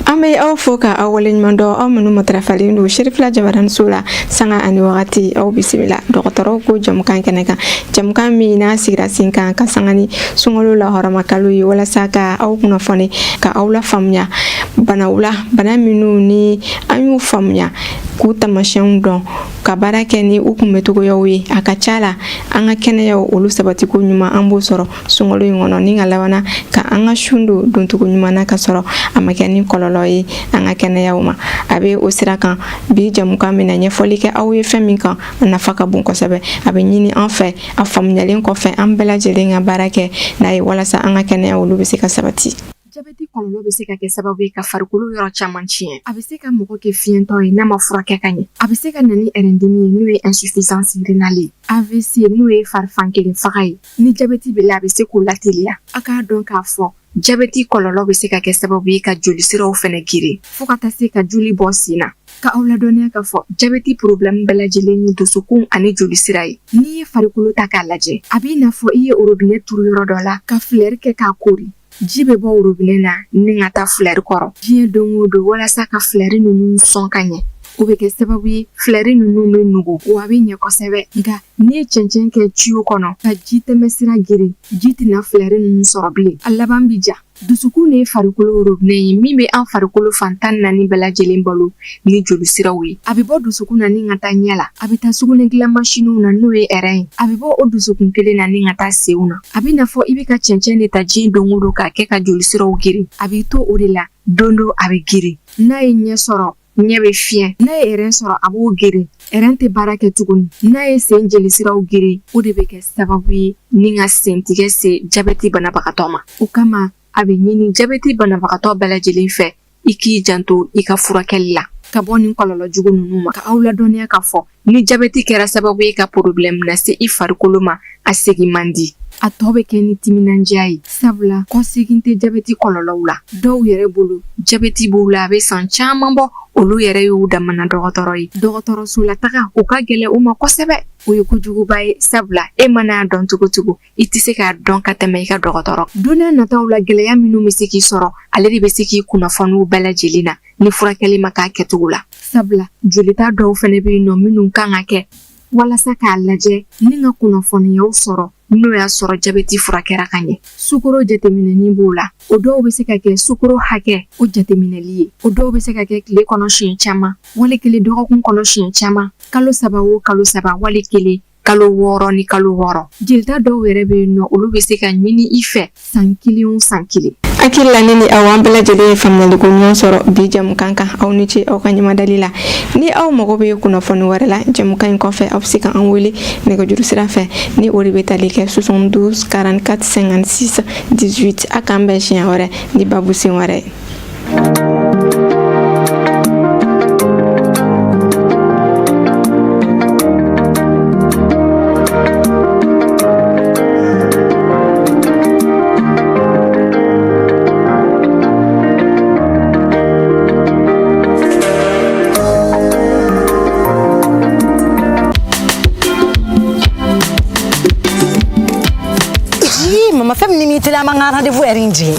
An bɛ aw fo ka aw waleɲuman dɔn aw minnu matarafalen don Serifila jabaraniso la sanga ani wagati aw bisimila dɔgɔtɔrɔw ko jamukan kɛnɛ kan jamukan min n'a sigira sen kan ka sanga ni sunkalo lahɔrɔma kalo ye walasa ka aw kunnafoni ka aw lafaamuya banaw la bana minnu ni an y'u faamuya k'u taamasiyɛnw dɔn ka baara kɛ ni u kunbɛcogoyaw ye a ka ca la an ka kɛnɛyaw olu sabatiko ɲuman an b'o sɔrɔ sunkalo in kɔnɔ ni ka labanna ka an ka sun don doncogo ɲuman na ka sɔrɔ a ma kɛ ni kɔlɔlɔ ye an ka kɛnɛyaw ma a bɛ o sira kan bi jamukan bɛna ɲɛfɔli kɛ aw ye fɛn min kan a nafa ka bon kosɛbɛ a bɛ ɲini an fɛ a faamuyalen kɔfɛ an bɛɛ lajɛlen ka baara kɛ n'a ye walasa an ka kɛnɛya olu bɛ se ka sabati Jabɛti kɔlɔlɔ bɛ se ka kɛ sababu ye ka farikolo yɔrɔ caman tiɲɛ. A bɛ se ka mɔgɔ kɛ fiyentɔ ye n'a ma furakɛ ka ɲɛ. A bɛ se ka na ni ɛrɛndimi ye n'o ye insuffisance rénale ye, AVC n'o ye farifankelen faga ye. Ni jabɛti b'i la, a bɛ se k'o lateliya. A k'a dɔn k'a fɔ jabɛti kɔlɔlɔ bɛ se ka kɛ sababu ye ka jolisiraw fɛnɛ geren fo ka taa se ka joli bɔ sen na. Ka aw ladɔnniya k'a fɔ jabɛti problème bɛɛ lajɛlen ye dusukun ani jolisira ye. N'i ye farikolo ta k'a lajɛ, a b'i n'a fɔ i ye robinet turu yɔrɔ dɔ la ka fleur kɛ k'a kori. Ji bɛ bɔ robinet na ni ka taa fleur kɔrɔ diɲɛ don o don walasa ka fleur ninnu sɔn ka ɲɛ o bɛ kɛ sababu ye fleur ninnu bɛ nugu wa a bɛ ɲɛ kosɛbɛ nka n'i ye cɛncɛn kɛ tuyau kɔnɔ ka ji tɛmɛsira geren ji tɛna fleur ninnu sɔrɔ bilen a laban bɛ ja dusukun de ye farikolo robinet ye min bɛ an farikolo fan 14 bɛɛ lajɛlen balo ni jolisiraw ye a bɛ bɔ dusukun na ni ka taa ɲɛ la a bɛ taa sugunɛ dilan masiniw na n'o ye rein ye a bɛ bɔ o dusukun kelen na ni ka taa senw na a b'i n'a fɔ i bɛ ka cɛncɛn de ta diɲɛ don o don k'a kɛ ka jolisiraw geren a b'i to o de la don dɔ a bɛ geren n'a ye ɲɛ sɔrɔ ɲɛ bɛ fiyɛn n'a ye rein sɔrɔ a b'o geren rein tɛ baara kɛ tuguni n'a ye sen jelisiraw geren o de bɛ kɛ sababu ye ni ka sentigɛ se jabɛti banabagatɔ ma o kama a bɛ ɲini jabɛti banabagatɔ bɛɛ lajɛlen fɛ i k'i janto i ka furakɛli la ka bɔ nin kɔlɔlɔ jugu ninnu ma ka aw ladɔnniya k'a fɔ ni jabɛti kɛra sababu ye ka problème lase i farikolo ma a segin man di. A tɔ bɛ kɛ ni timinandiya ye, sabula kɔsegin tɛ jabɛti kɔlɔlɔw la. Dɔw yɛrɛ bolo, jabɛti b'u la a bɛ san caman bɔ, olu yɛrɛ y'u damana dɔgɔtɔrɔ ye. Dɔgɔtɔrɔsolataga o ka gɛlɛn u ma kosɛbɛ. O ye kojuguba ye, sabula e man'a dɔn cogo cogo, i tɛ se k'a dɔn ka tɛmɛ i ka dɔgɔtɔrɔ. Don n'a nataw la, gɛlɛya minnu bɛ se k'i sɔrɔ, ale de bɛ se k'i kunnafoniw bɛɛ lajɛlen na ni furakɛli ma k'a kɛcogo la. Sabula jolita dɔw fana bɛ yen nɔ minnu kan ka kɛ walasa k'a lajɛ ni ka kunnafoniyaw sɔrɔ n'o y'a sɔrɔ jabɛti furakɛra ka ɲɛ. Sukoro jateminɛni b'o la, o dɔw bɛ se ka kɛ sukoro hakɛ o jateminɛli ye, o dɔw bɛ se ka kɛ tile kɔnɔ siɲɛ caman, wali kelen dɔgɔkun kɔnɔ siɲɛ caman, kalo 3 o kalo 3, wali kelen kalo 6 ni kalo 6. Jelita dɔw yɛrɛ bɛ yen nɔ, olu bɛ se ka ɲini i fɛ san kelen o san kelen. Hakili la ne ni aw an bɛɛ lajɛlen ye faamuyaliko ɲuman sɔrɔ bi jɛmukan kan. Aw ni ce aw ka ɲɛmadali la. Ni aw mago bɛ kunnafoni wɛrɛ la jɛmukan in kɔfɛ, aw bɛ se ka an wele nɛgɛjuru sira fɛ, ni o de bɛ tali kɛ 72 44 56 18. A k'an bɛn siɲɛ wɛrɛ ni babu sen wɛrɛ ye. Mama, fɛn min ni teliya, an b'an ka rendez-vous heure in jigin.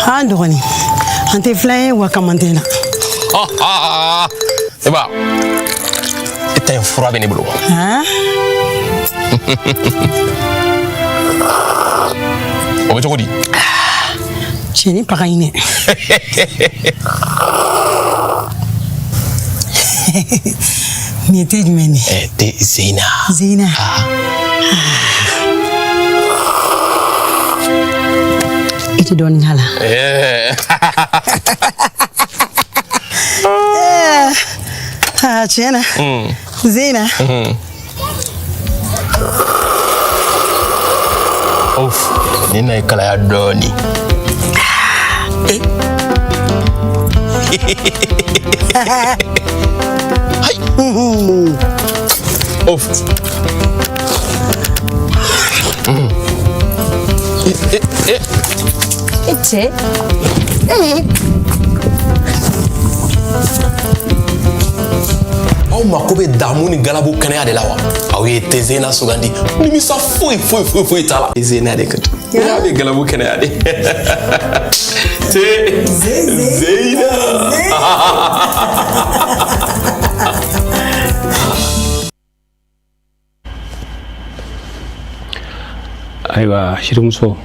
An dɔgɔnin, an tɛ filan ye wa kaman tɛ na. E ba, e ta in fura bɛ ne bolo. O bɛ cogo di? Cɛnin paga ɲinɛ. Nin ye te jumɛn de ye? Te Zeyina. Zeyina. I tɛ dɔɔnin k'a la. Aa, tiɲɛ na. Zeyina. Of, nin na ye kalaya dɔɔnin. Hayi. Of. E cɛ. Aw mako bɛ damu ni galabu kɛnɛya de la wa? Aw ye te Zeyina sugandi, nimisa foyi foyi foyi foyi t'a la. Te Zeyina de ka di. N'a bɛ galabu kɛnɛya de. Te Zeyina. Ayiwa Sirimuso,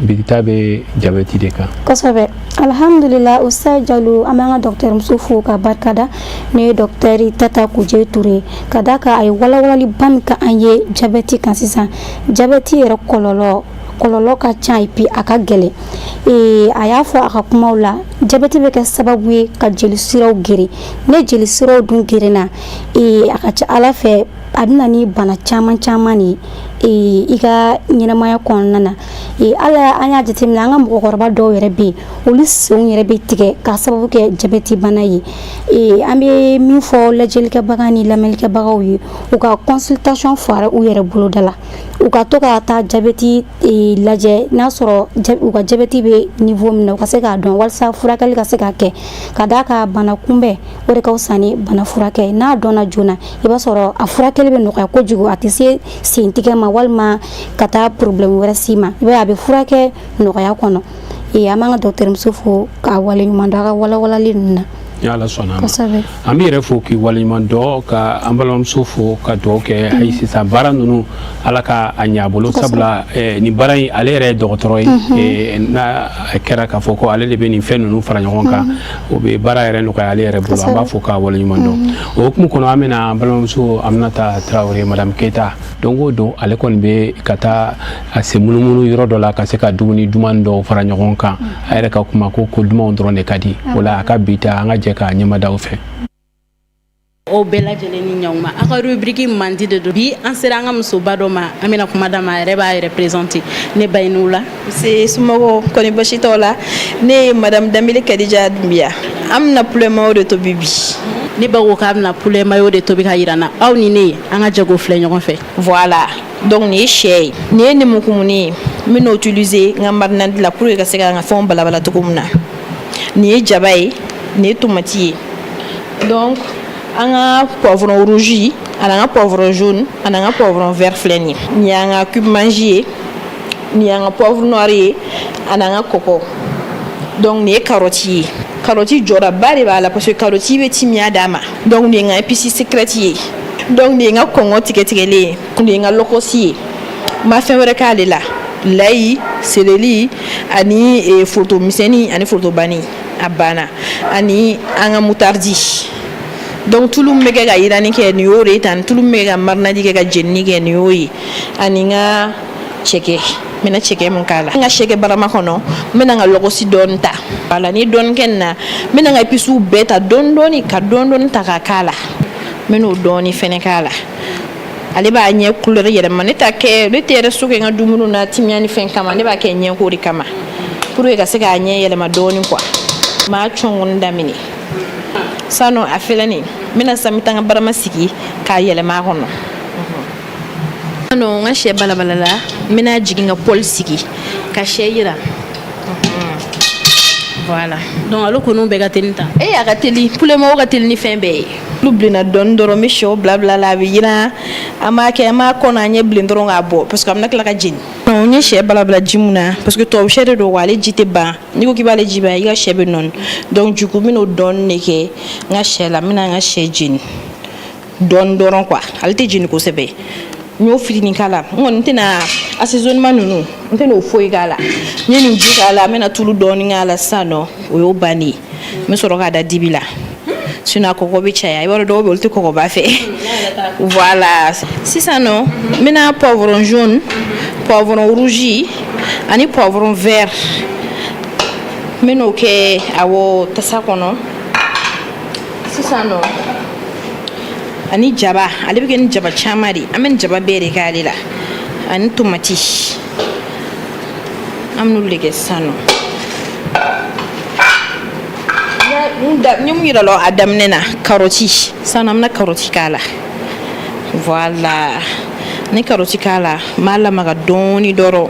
bi ta bɛ jabɛti de kan. Kosɛbɛ, alhamdulila Ustaz Jalo, an b'an ka dɔgɔtɔrɔmuso fo ka barikada, n'o ye dɔgɔtɔrɔ Tata Kuje Ture, ka d'a kan a ye walawalaliba min kɛ an ye jabɛti kan sisan. Jabɛti yɛrɛ kɔlɔlɔ ka ca et puis a ka gɛlɛn. A y'a fɔ a ka kumaw la, jabɛti bɛ kɛ sababu ye ka jeli siraw geren. Ne jeli siraw dun gerenna, a ka ca Ala fɛ a bɛ na ni bana caman caman de ye i ka ɲɛnamaya kɔnɔna na. Ala, an y'a jateminɛ, an ka mɔgɔkɔrɔba dɔw yɛrɛ bɛ yen, olu senw yɛrɛ bɛ tigɛ k'a sababu kɛ jabɛti bana ye. An bɛ min fɔ lajɛlikɛbaga ni lamɛnnikɛbagaw ye, u ka consultation fara u yɛrɛ boloda la, u ka to ka taa jabɛti lajɛ, n'a sɔrɔ u ka jabɛti bɛ niveau min na, u ka se k'a dɔn walasa furakɛli ka se ka kɛ. Ka d'a kan bana kunbɛn, o de ka fisa ni bana furakɛ. N'a dɔnna joona, i b'a sɔrɔ a furakɛli bɛ nɔgɔya kojugu, a tɛ se sentigɛ ma walima ka taa problème wɛrɛ s'i ma. I b'a ye, a bɛ furakɛ nɔgɔya kɔnɔ. An b'an ka dɔgɔtɔrɔmuso fo k'a waleɲuman dɔn a ka walawalali ninnu na. Ni Ala sɔnna a ma. An bɛ yɛrɛ fo k'i waleɲuman dɔn, ka an balimamuso fo, ka dugawu kɛ hali sisan baara ninnu, Ala ka a ɲɛ a bolo, sabula nin baara in, ale yɛrɛ ye dɔgɔtɔrɔ ye. N'a kɛra k'a fɔ ko ale de bɛ nin fɛn ninnu fara ɲɔgɔn kan, o bɛ baara yɛrɛ nɔgɔya ale yɛrɛ bolo. An b'a fo k'a waleɲuman dɔn. O hukumu kɔnɔ, an bɛna an balimamuso Aminata Tarawele, madame Keyita, don o don ale kɔni bɛ ka taa a se munumunu yɔrɔ dɔ la ka se ka dumuni duman dɔw fara ɲɔgɔn kan. A yɛrɛ ka kuma ko dumanw dɔrɔn de ka di o la. A ka bi ta, an ka jɛ k'a ɲɛmadaw fɛ. Aw bɛɛ lajɛlen ni ɲɔgɔn aw ka rubrique mandi de don. Bi an sera an ka musoba dɔ ma, an bɛna kuma d'a ma, a yɛrɛ b'a yɛrɛ présenter. Ne ba, i ni la. Se somɔgɔw kɔni, basi t'aw la? Ne ye madame Danbele Kadija Dunbiya. An bɛna poulet mayo de tobi bi. Ne ba ko k'a bɛna poulet mayo de tobi ka yira na. Aw ni ne, an ka jɛ k'o filɛ ɲɔgɔn fɛ. Voilà. Donc nin ye sɛ ye, nin ye nemukumuni ye, n bɛn'o utiliser n ka marinade la pour que ka se ka n ka fɛnw balabala cogo min na. Nin ye jaba ye, nin ye tomati ye. Donc an ka poivron rouge ani an ka poivron jaune ani an ka poivron vert filɛ nin ye. Nin y'an ka cube Maggi ye, nin y'an ka poivre noir ye ani an ka kɔkɔ. Donc nin ye carotte ye, carotte jɔdaba de b'a la parce que carotte bɛ timiya d'a ma. Donc nin ye n ka épice secrète ye. Donc nin ye n ka kɔngɔ tigɛ tigɛlen ye, nin ye n ka lɔkɔsi ye. N ma fɛn wɛrɛ k'ale la, layi, céleri ani foronto misɛnnin ani forontobani, a banna, ani an ka moutarde. Donc tulu min bɛ kɛ ka yiranni kɛ, nin y'o de ye tan. Tulu min bɛ kɛ ka marinade kɛ, ka jenini kɛ, nin y'o ye. Ani n ka cɛkɛ, n bɛna cɛkɛ mun k'a la, n ka sɛkɛ barama kɔnɔ, n bɛna n ka lɔgɔsi dɔɔni ta. Wala ni dɔɔni kɛ nin na, n bɛna n ka épices bɛɛ ta dɔɔni dɔɔni, ka dɔɔni dɔɔni ta k'a k'a la. N bɛn'o dɔɔni fɛnɛ k'a la, ale b'a ɲɛ couleur yɛlɛma. Ne ta kɛ, ne tɛ yɛrɛ so kɛ n ka dumuni na timiya ni fɛn kama, ne b'a kɛ ɲɛko de kama pour que ka se k'a ɲɛ yɛlɛma dɔɔni quoi. N b'a cɔngɔni daminɛ sisan. A filɛ nin, n bɛna sisan, n bɛ taa n ka barama sigi k'a yɛlɛma a kɔnɔ. N ka sɛ balabala la, n bɛna jigin ka poêle sigi ka sɛ yira. Voilà. Donc ale kɔni bɛɛ ka teli tan. E, a ka teli, poulet mayo ka teli ni fɛn bɛɛ ye. Olu bilenna dɔɔni dɔrɔn, n bɛ sɛw bila bila la, a bɛ yiran. An b'a kɛ, an b'a kɔnɔ a ɲɛ bilen dɔrɔn k'a bɔ parce que a bɛna tila ka jeni. N ye sɛ balabala ji mun na, parce que tubabu sɛ de don wa, ale ji tɛ ban. N'i ko k'i b'ale ji ban, i ka sɛ bɛ nɔɔni. Donc du coup n bɛn'o dɔɔni de kɛ n ka sɛ la. N bɛna n ka sɛ jeni dɔɔni dɔrɔn quoi, ale tɛ jeni kosɛbɛ. N y'o fitinin k'a la. N kɔni tɛna assaisonnement ninnu, n tɛna o foyi k'a la. N ye nin ji k'a la, n bɛna tulu dɔɔni k'a la sisan nɔ, o y'o bannen ye. N bɛ sɔrɔ k'a da dibi la, sinon a kɔgɔ bɛ caya. I b'a dɔn, dɔw bɛ yen, olu tɛ kɔgɔba fɛ. Voilà, sisan nɔ n bɛna poivron jaune, poivron rouge ani poivron vert, n bɛn'o kɛ awɔ tasa kɔnɔ sisan nɔ, ani jaba. Ale bɛ kɛ ni jaba caman de, an bɛ nin jaba bɛɛ de k'ale la, ani tomati. An bɛn'olu de kɛ sisan nɔ. N ye mun yira la a daminɛ na? Karɔti. Sisan an bɛna karɔti k'a la. Voilà, ni karɔti k'a la, n b'a lamaga dɔɔni dɔrɔn.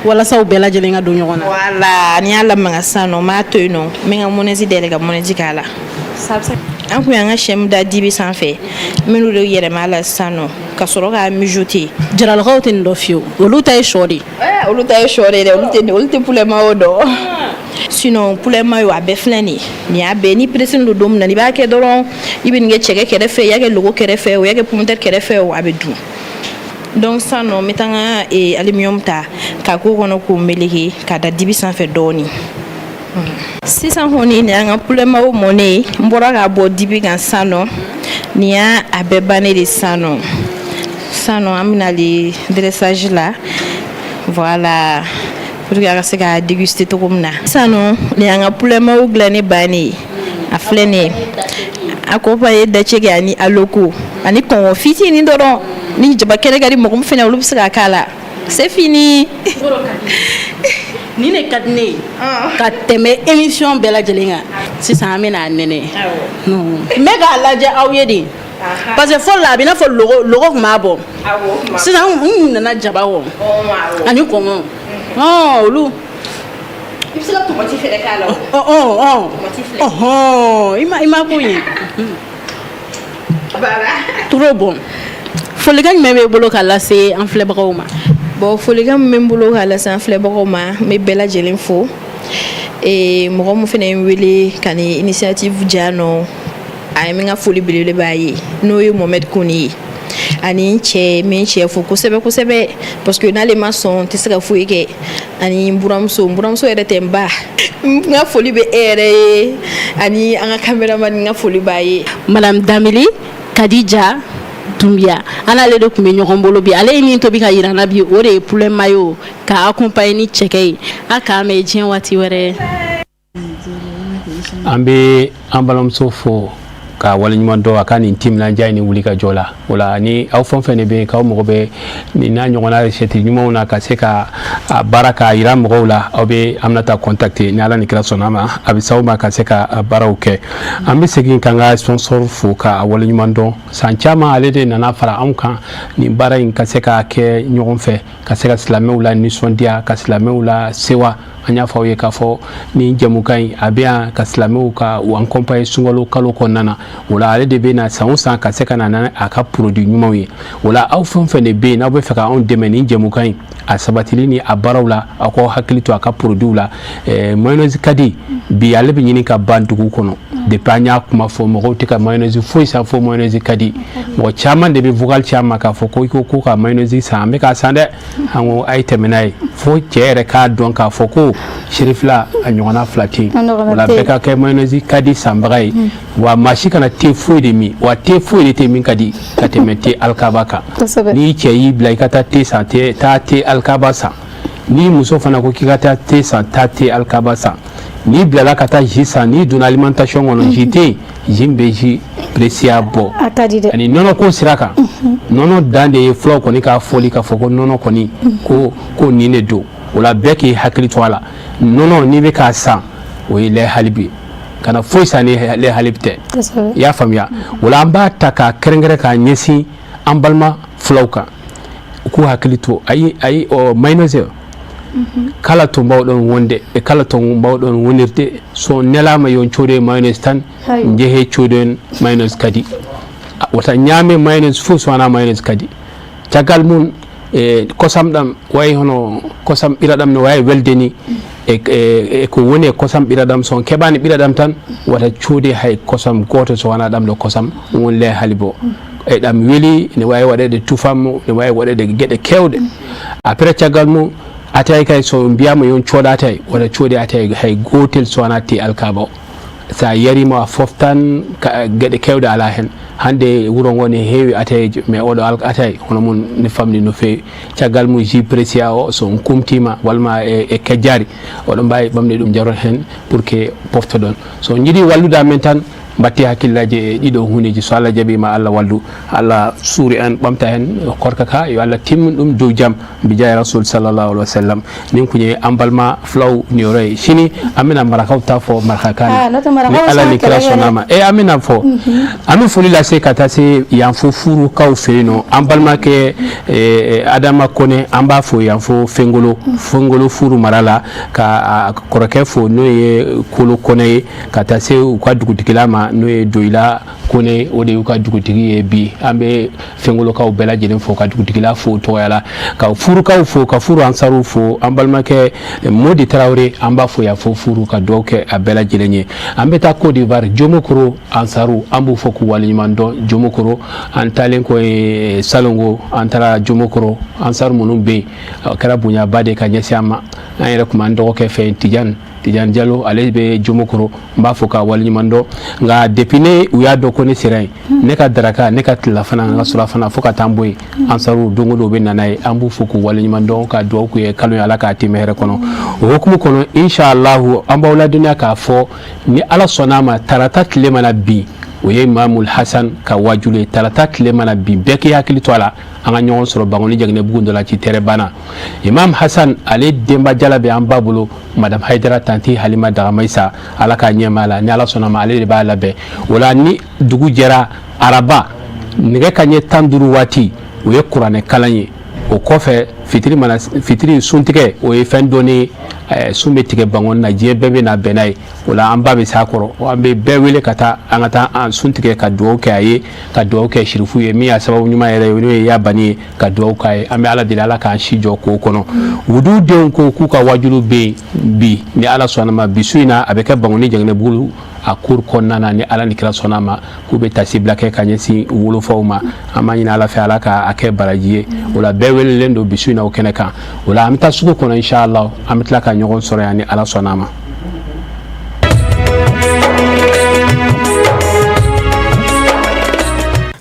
Walasa u bɛɛ lajɛlen ka don ɲɔgɔn na. Voilà, ni y'a lamaga sisan nɔ, n b'a to yen nɔ, n bɛ n ka mayonnaise dayɛlɛ ka mayonnaise k'a la. An kun y'an ka sɛ min da dibi sanfɛ, n bɛn'o de yɛlɛma a la sisan nɔ ka sɔrɔ k'a mijoter. Jaralakaw tɛ nin dɔn fiyewu, olu ta ye sɔ de ye. Olu ta ye sɔ de ye dɛ, olu tɛ poulet mayo dɔn. Sinon poulet mayo a bɛɛ filɛ nin ye, nin y'a bɛɛ. Ni pressé don don min na, i b'a kɛ dɔrɔn, i bɛ nin kɛ cɛkɛ kɛrɛfɛ, i y'a kɛ logo kɛrɛfɛ, o y'a kɛ pomme de terre kɛrɛfɛ, o a bɛ dun. Donc sisan nɔ, n bɛ taa n ka aluminium ta k'a k'o kɔnɔ k'o meleke k'a da dibi sanfɛ dɔɔni. Sisan kɔni, nin y'an ka poulet mayo mɔnen ye. N bɔra k'a bɔ dibi kan sisan nɔ, nin y'a a bɛɛ bannen de sisan nɔ. Sisan nɔ, an bɛna ale dressage la, voilà, pour que a ka se k'a déguster cogo min na. Sisan nɔ, nin y'an ka poulet mayo dilannen bannen ye. A filɛ nin ye, accompagné dacɛ ani aloko ani kɔngɔ fitinin dɔrɔn. Ni jaba kɛnɛ ka di mɔgɔ min fɛnɛ, olu bɛ se k'a k'a la. C'est fini. Nin de ka di ne ye ka tɛmɛ émission bɛɛ lajɛlen kan. Sisan an bɛna a nɛnɛ, n bɛ k'a lajɛ aw ye de, parce que fɔlɔ la a bɛ i n'a fɔ logo logo tun b'a bɔ. Sisan n nana jaba kɔ ani kɔngɔ olu. I bɛ se ka tomati fɛnɛ k'a la. Ɔ ɔ, i ma ko ye trop bon. Folikan jumɛn b'e bolo ka lase an filɛbagaw ma? Bon, folikan min bɛ n bolo ka lase an filɛbagaw ma, n bɛ bɛɛ lajɛlen fo. Mɔgɔ min fana ye n wele ka ni initiative diya nɔ, a ye, n ka foli belebele b'a ye, n'o ye Mohamed Kone ye, ani n cɛ. N bɛ n cɛ fo kosɛbɛ kosɛbɛ parce que n'ale ma sɔn, n tɛ se ka foyi kɛ. Ani n buramuso, n buramuso yɛrɛ tɛ, n ba. N ka foli bɛ e yɛrɛ ye ani an ka caméraman, n ka foli b'a ye. Madame Danbele Kadija Dunbiya, an n'ale de tun bɛ ɲɔgɔn bolo bi. Ale ye min tobi ka yira n na bi, o de ye poulet mayo k'a accompagner ni cɛkɛ ye. A k'an mɛn diɲɛ waati wɛrɛ. An bɛ an balimamuso fo ka K'a waleɲuman dɔn a ka nin timinandiya ni wuli ka jɔ la. O la ni aw fɛn fɛn de bɛ yen k'aw mago bɛ nin n'a ɲɔgɔnna recette ɲumanw na ka se ka a baara k'a yira mɔgɔw la, aw bɛ Aminata contacter. Ni Ala ni kira sɔnna a ma, a bɛ s'aw ma ka se ka baaraw kɛ. An bɛ segin k'an ka sponsor fo k'a waleɲuman dɔn. San caman ale de nana fara anw kan nin baara in ka se k'a kɛ ɲɔgɔn fɛ, ka se ka silamɛw la nisɔndiya, ka silamɛw la sewa. An y'a fɔ aw ye k'a fɔ nin jɛmukan in a bɛ yan ka silamɛw ka u accompagner sunkalo kalo kɔnɔna na. O la ale de bɛ na san o san ka se ka na n'a ka produit ɲumanw ye. O la aw fɛn o fɛn de bɛ yen n'aw bɛ fɛ ka anw dɛmɛ nin jɛmukan in a sabatili ni a baaraw la, aw k'aw hakili to a ka produit la. Mayonnaise ka di bi, ale bɛ ɲini ka ban dugu kɔnɔ. Depuis an y'a kuma fɔ, mɔgɔw tɛ ka mayonnaise foyi san fo mayonnaise ka di. Mɔgɔ caman de bɛ vocal ci an ma k'a fɔ ko i ko ko ka mayonnaise san, an bɛ k'a san dɛ. An ko a ye tɛmɛ n'a ye fo cɛ yɛrɛ k'a dɔn k'a fɔ ko Serifila a ɲɔgɔnna fila tɛ yen. O la bɛɛ ka kɛ mayonnaise ka di sanbaga ye. Wa maa si kana te foyi de min, wa te foyi de tɛ min ka di ka tɛmɛ te alikaba kan. N'i cɛ y'i bila i ka taa te san, taa te alikaba san. N'i muso fana ko k'i ka taa te san, taa te alikaba san. N'i bilala ka taa jus san, n'i donna alimentation kɔnɔ, jus tɛ yen, jus min bɛ jus Pressia bɔ. A ka di dɛ. Ani nɔnɔ ko sira kan, nɔnɔ dan de ye fulaw kɔni k'a fɔli k'a fɔ ko nɔnɔ kɔni ko nin de don. O la bɛɛ k'i hakili to a la. Nɔnɔ n'i bɛ k'a san, o ye lait halib ye, kana foyi san ni lait halib tɛ. I y'a faamuya? O la an b'a ta k'a kɛrɛnkɛrɛn k'a ɲɛsin an balima fulaw kan, u k'u hakili to. Ayi ayi, ɔ mayonnaise kala to mbawɗon wonde e kala to mbawɗon wonirde, so nelama yon coodoye mayonnaise tan, jeehe coodoyen mayonnaise kadi. Wota ñaame mayonnaise fof so wona mayonnaise kadi. Caggal mum e kosam ɗam wayi hono kosam ɓiraɗam no wawi welde ni e ko woni e kosam ɓiraɗam. So on keɓani ɓiraɗam tan, wata cuude hay kosam goto so wona ɗam ɗo kosam woni lait halib o. E ɗam weeli, ne wawi waɗede tufam, ne wawi waɗede gueɗe kewɗe. Après caggal mum atay kay so mbiyama yon cooɗa atay, wata coode atay hay gotel so wona te alkaba o. Sa yarima a foftan, gueɗe kewɗe ala hen. Hande wuuro ngo ne heewi atayeji, mais oɗo atay hono mum ne famɗi no fewi. Caggal mum jus Pressia o, so on kumtima wallma e kejjari, oɗon mbawi ɓamde ɗum jaron hen pour que poftoɗon. So jiiɗi wallude amen tan, batti hakkillaji e ɗiɗo hundeji. So Allah jaaɓi, ma Allah wallu, Allah suuri en ɓamta hen korka ka. Yo Allah timmin ɗum dow jaam bi jahi rasul sallallahu alaihi wa sallam. Nin kun ye an balima fulaw niyɔrɔ ye. Sini an bɛna marakaw ta fɔ marakakan na ni Ala ni kira sɔnna ma. E an bɛna fɔ, an bɛ foli lase ka taa se yanfo furukaw fɛ yen nɔ. An balimakɛ Adama Kone, an b'a fo yanfo Fengolo, Fengolo furu mara la, ka kɔrɔkɛ fo n'o ye Kolo Kone ye, ka taa se u ka dugutigila ma n'o ye Doyila Kone, o de y'u ka dugutigi ye bi. An bɛ Fengolokaw bɛɛ lajɛlen fo, ka dugutigila fo tɔgɔya la, ka furukaw fo, ka furu ansaruw fo. An balimakɛ Modi Tarawele, an b'a fo yan fo furu, ka dugawu kɛ a bɛɛ lajɛlen ye. An bɛ taa Côte d'Ivoire, Jomokoro ansaru, an b'u fo k'u waleɲuman dɔn. Jomokoro, an taalen kɔ ye Salongo, an taara Jomokoro ansaru minnu bɛ yen, a kɛra bonyaba de ka ɲɛsin an ma. An yɛrɛ tun b'an dɔgɔkɛ fɛ Tijani, Tijani Jalo, ale bɛ Jomokoro, n b'a fɔ k'a waleɲuman dɔn. Nka depuis ne u y'a dɔn ko ne sera yen, ne ka daraka, ne ka tilelafana, n ka surafana, fo ka taa n bɔ yen, ansaru don o don u bɛ na n'a ye. An b'u fo k'u waleɲuman dɔn, ka dugawu k'u ye kalo ye Ala k'a tɛmɛ hɛrɛ kɔnɔ. O hukumu kɔnɔ, inshallahu, an b'aw ladɔnniya k'a fɔ ni Ala sɔnna a ma, tarata tile mana bin, o ye Mamul Hasan ka wajulu ye. Tarata tile mana bin, bɛɛ k'i hakili to a la, an ka ɲɔgɔn sɔrɔ Bankoni Jaginɛbugu Ndolaci tɛrɛbanna. Imam Hasan ale denba jala bɛ an ba bolo, Madame Hayidara Tanti Halima Dagamayisa, Ala k'a ɲɛma la. Ni Ala sɔnna ma, ale de b'a labɛn. O la ni dugu jɛra araba nɛgɛ ka ɲɛ 15 waati, o ye kuranɛ kalan ye. O kɔfɛ fitiri mana fitiri suntigɛ, o ye fɛn dɔɔni ye. Sun bɛ tigɛ Bankoni na, diɲɛ bɛɛ bɛ na bɛn n'a ye. O la an ba bɛ s'a kɔrɔ, an bɛ bɛɛ wele ka taa, an ka taa an sun tigɛ, ka dugawu kɛ a ye, ka dugawu kɛ sirifu ye min y'a sababu ɲuman yɛrɛ ye, n'o ye Yabani ye, ka dugawu k'a ye. An bɛ Ala deli, Ala k'an si jɔ k'o kɔnɔ. Wudu denw ko k'u ka wajulu bɛ yen bi, ni Ala sɔnna ma, bi su in na, a bɛ kɛ Bankoni Jaginɛbugu a cour kɔnɔna na. Ni Ala ni kira sɔnna ma, k'u bɛ tasibila kɛ ka ɲɛsin wolofaw ma. An b'a ɲini Ala fɛ, Ala k'a kɛ baraji ye. O la bɛɛ welelen don bi su in na o kɛnɛ kan. O la an bɛ taa sugu kɔnɔ, inshallah, an bɛ tila ka ɲɔgɔn sɔrɔ yan ni Ala sɔnna ma.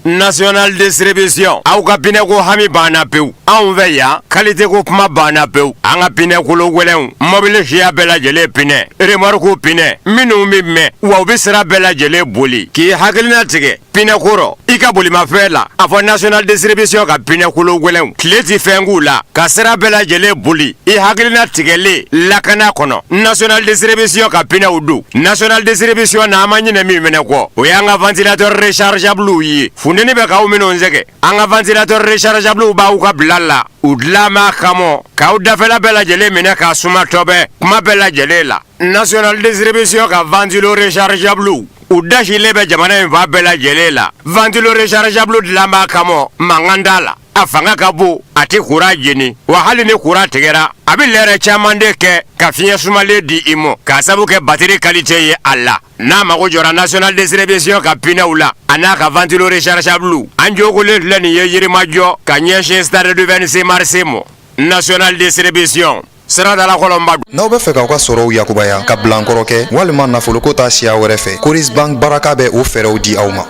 National Distribution aw ka pinɛko hami banna pewu anw fɛ yan qualité ko kuma banna pewu an ka pinɛ kolo gɛlɛnw mɔbili siya bɛɛ lajɛlen pinɛ remorque pinɛ minnu bɛ mɛn wa u bɛ sira bɛɛ lajɛlen boli k'i hakilina tigɛ pinɛ ko rɔ i ka bolimafɛn la a fɔ National Distribution ka pinɛ kolo gɛlɛnw tile tɛ fɛn k'u la ka sira bɛɛ lajɛlen boli i hakilina tigɛlen lakana kɔnɔ National Distribution ka pinɛw don National Distribution na an ma ɲinɛ min fɛnɛ kɔ o y'an ka ventilateur rechargeablew ye funteni bɛ k'aw minnu sɛgɛn an ka ventilateur rechargeablew b'aw ka bila la u dilan b'a kama k'aw dafɛla bɛɛ lajɛlen minɛ k'a suma tɔbɛ kuma bɛɛ lajɛlen la National Distribution ka ventilo rechargeablew u dasilen bɛ jamana in fan bɛɛ lajɛlen la ventilo rechargeable dilan b'a kama mankan t'a la a fanga ka bon a tɛ kuran jeni wa hali ni kuran tigɛra a bɛ lɛrɛ caman de kɛ ka fiɲɛ sumalen di i ma k'a sabu kɛ batiri qualité ye a la n'a mago jɔra National Distribution ka pinɛw la a n'a ka ventilo rechargeable an jogolen filɛ nin ye Yirimajɔ ka ɲɛsin stade du 26 mars ma National Distribution Siradala Kɔlɔnba N'aw bɛ fɛ k'aw ka sɔrɔw yakubaya ka bilankɔrɔ kɛ walima nafoloko ta siya wɛrɛ fɛ, Coris Bank Baraka bɛ o fɛɛrɛw di aw ma.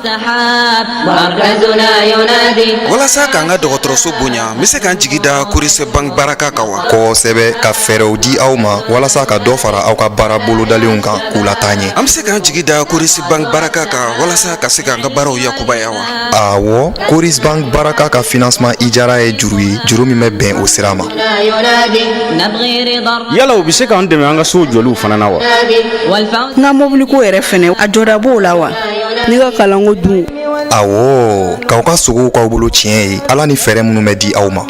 Walasa k'an ka dɔgɔtɔrɔso bonya, n bɛ se ka n jigi da Coris Bank Baraka kan wa? Kosɛbɛ, ka fɛɛrɛw di aw ma walasa ka dɔ fara aw ka baara bolodalenw kan k'u lataa ɲɛ. An bɛ se k'an jigi da Coris Bank Baraka kan walasa ka se k'an ka baaraw yakubaya wa? Awɔ, Coris Bank Baraka ka financement ijara ye juru ye, juru min bɛ bɛn o sira ma. Yala u bɛ se k'an dɛmɛ an ka sow jɔliw fana na wa? N ka mɔbiliko yɛrɛ fɛnɛ, a jɔda b'o la wa? Ne ka kalanko dun? Awɔ, k'aw ka sogow k'aw bolo tiɲɛ ye, Ala ni fɛɛrɛ minnu bɛ di aw ma.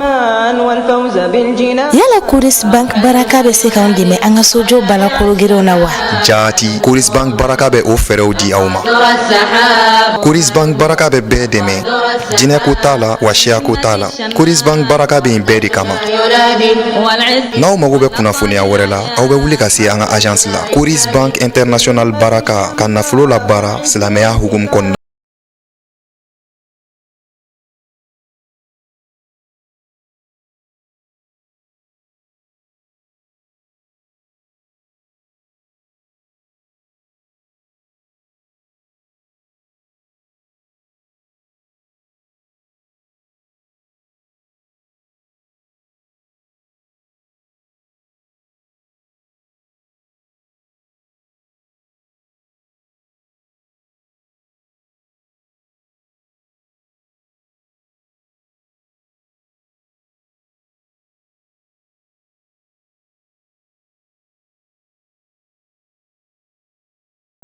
Yala Coris Bank Baraka bɛ se k'an dɛmɛ an ka sojɔ baara kologirinw na wa? Jaati, Coris Bank Baraka bɛ o fɛɛrɛw di aw ma. Coris Bank Baraka bɛ bɛɛ dɛmɛ, jinɛ ko t'a la wa siya ko t'a la. Coris Bank Baraka bɛ yen bɛɛ de kama. N'aw mago bɛ kunnafoniya wɛrɛ la, aw bɛ wuli ka se an ka agence la. Coris Bank International Baraka ka nafolo labaara silamɛya hukumu kɔnɔna.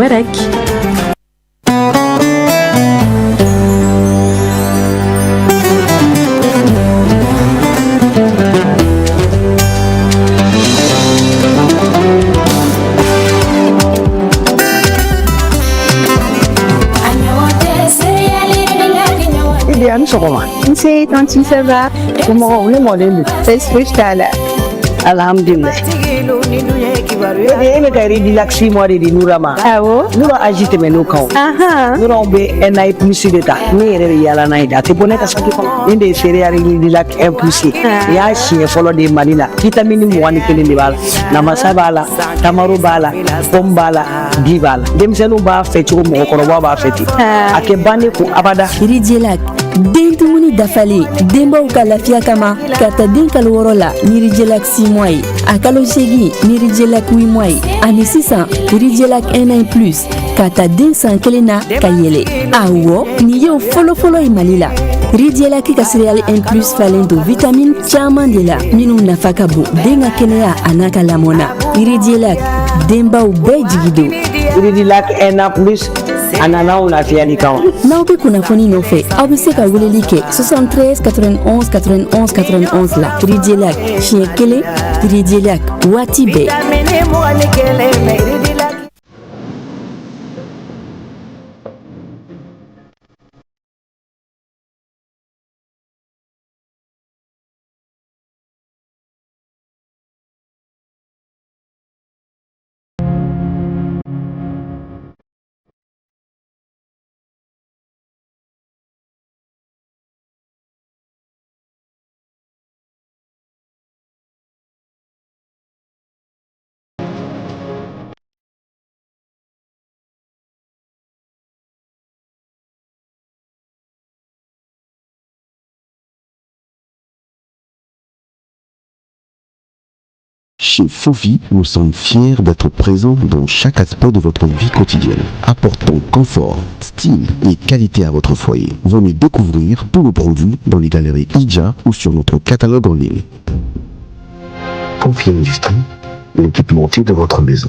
Werek. Idi a ni sɔgɔma. Nse tantine ça va? Somɔgɔw ne mɔlen don. Baasi fosi t'a la. Alhamdulilayi. E bɛ ka Ridilac 6 mois de di Nura ma. Awɔ. Nura âge tɛmɛn'o kan o. Nura anw bɛ 1 an plus de ta. Ne yɛrɛ bɛ yaala n'a ye de a tɛ bɔ ne ka saki kɔnɔ. Nin de ye céréale Ridilac 1 plus ye. Nin y'a siɲɛ fɔlɔ de ye Mali la. Vitamine 21 de b'a la. Namasa b'a la, tamaro b'a la, pomme b'a la, di b'a la. Denmisɛnninw b'a fɛ cogo mɔgɔkɔrɔbaw b'a fɛ ten. A tɛ ban ne kun abada. Ridilac den dumuni dafalen denbaw ka lafiya kama ka ta den kalo 6 la ni Ridilac 6 mois ye a kalo 8 ni Ridilac 8 mois ye ani sisan Ridilac 1 an plus ka ta den san 1 na ka yɛlɛ. Awɔ, nin y'o fɔlɔfɔlɔ ye Mali la. Ridilac ka céréale 1 plus falen don vitamine caman de la minnu nafa ka bon den ka kɛnɛya a n'a ka lamɔ na. Ridilac denbaw bɛɛ jigi don. Ridilac 1 an plus a nana anw lafiyali kama. N'aw bɛ kunnafoni nɔfɛ, aw bɛ se ka weleli kɛ 73 91 91 91 la. Ridilac siɲɛ kelen, Ridilac waati bɛɛ. Chez Fofi, nous sommes fiers d'être présents dans chaque aspect de votre vie quotidienne, apportant confort, style et qualité à votre foyer. Venez découvrir tous nos produits dans les galeries Idja ou sur notre catalogue en ligne. Fofi Industrie, l'équipementier de votre maison.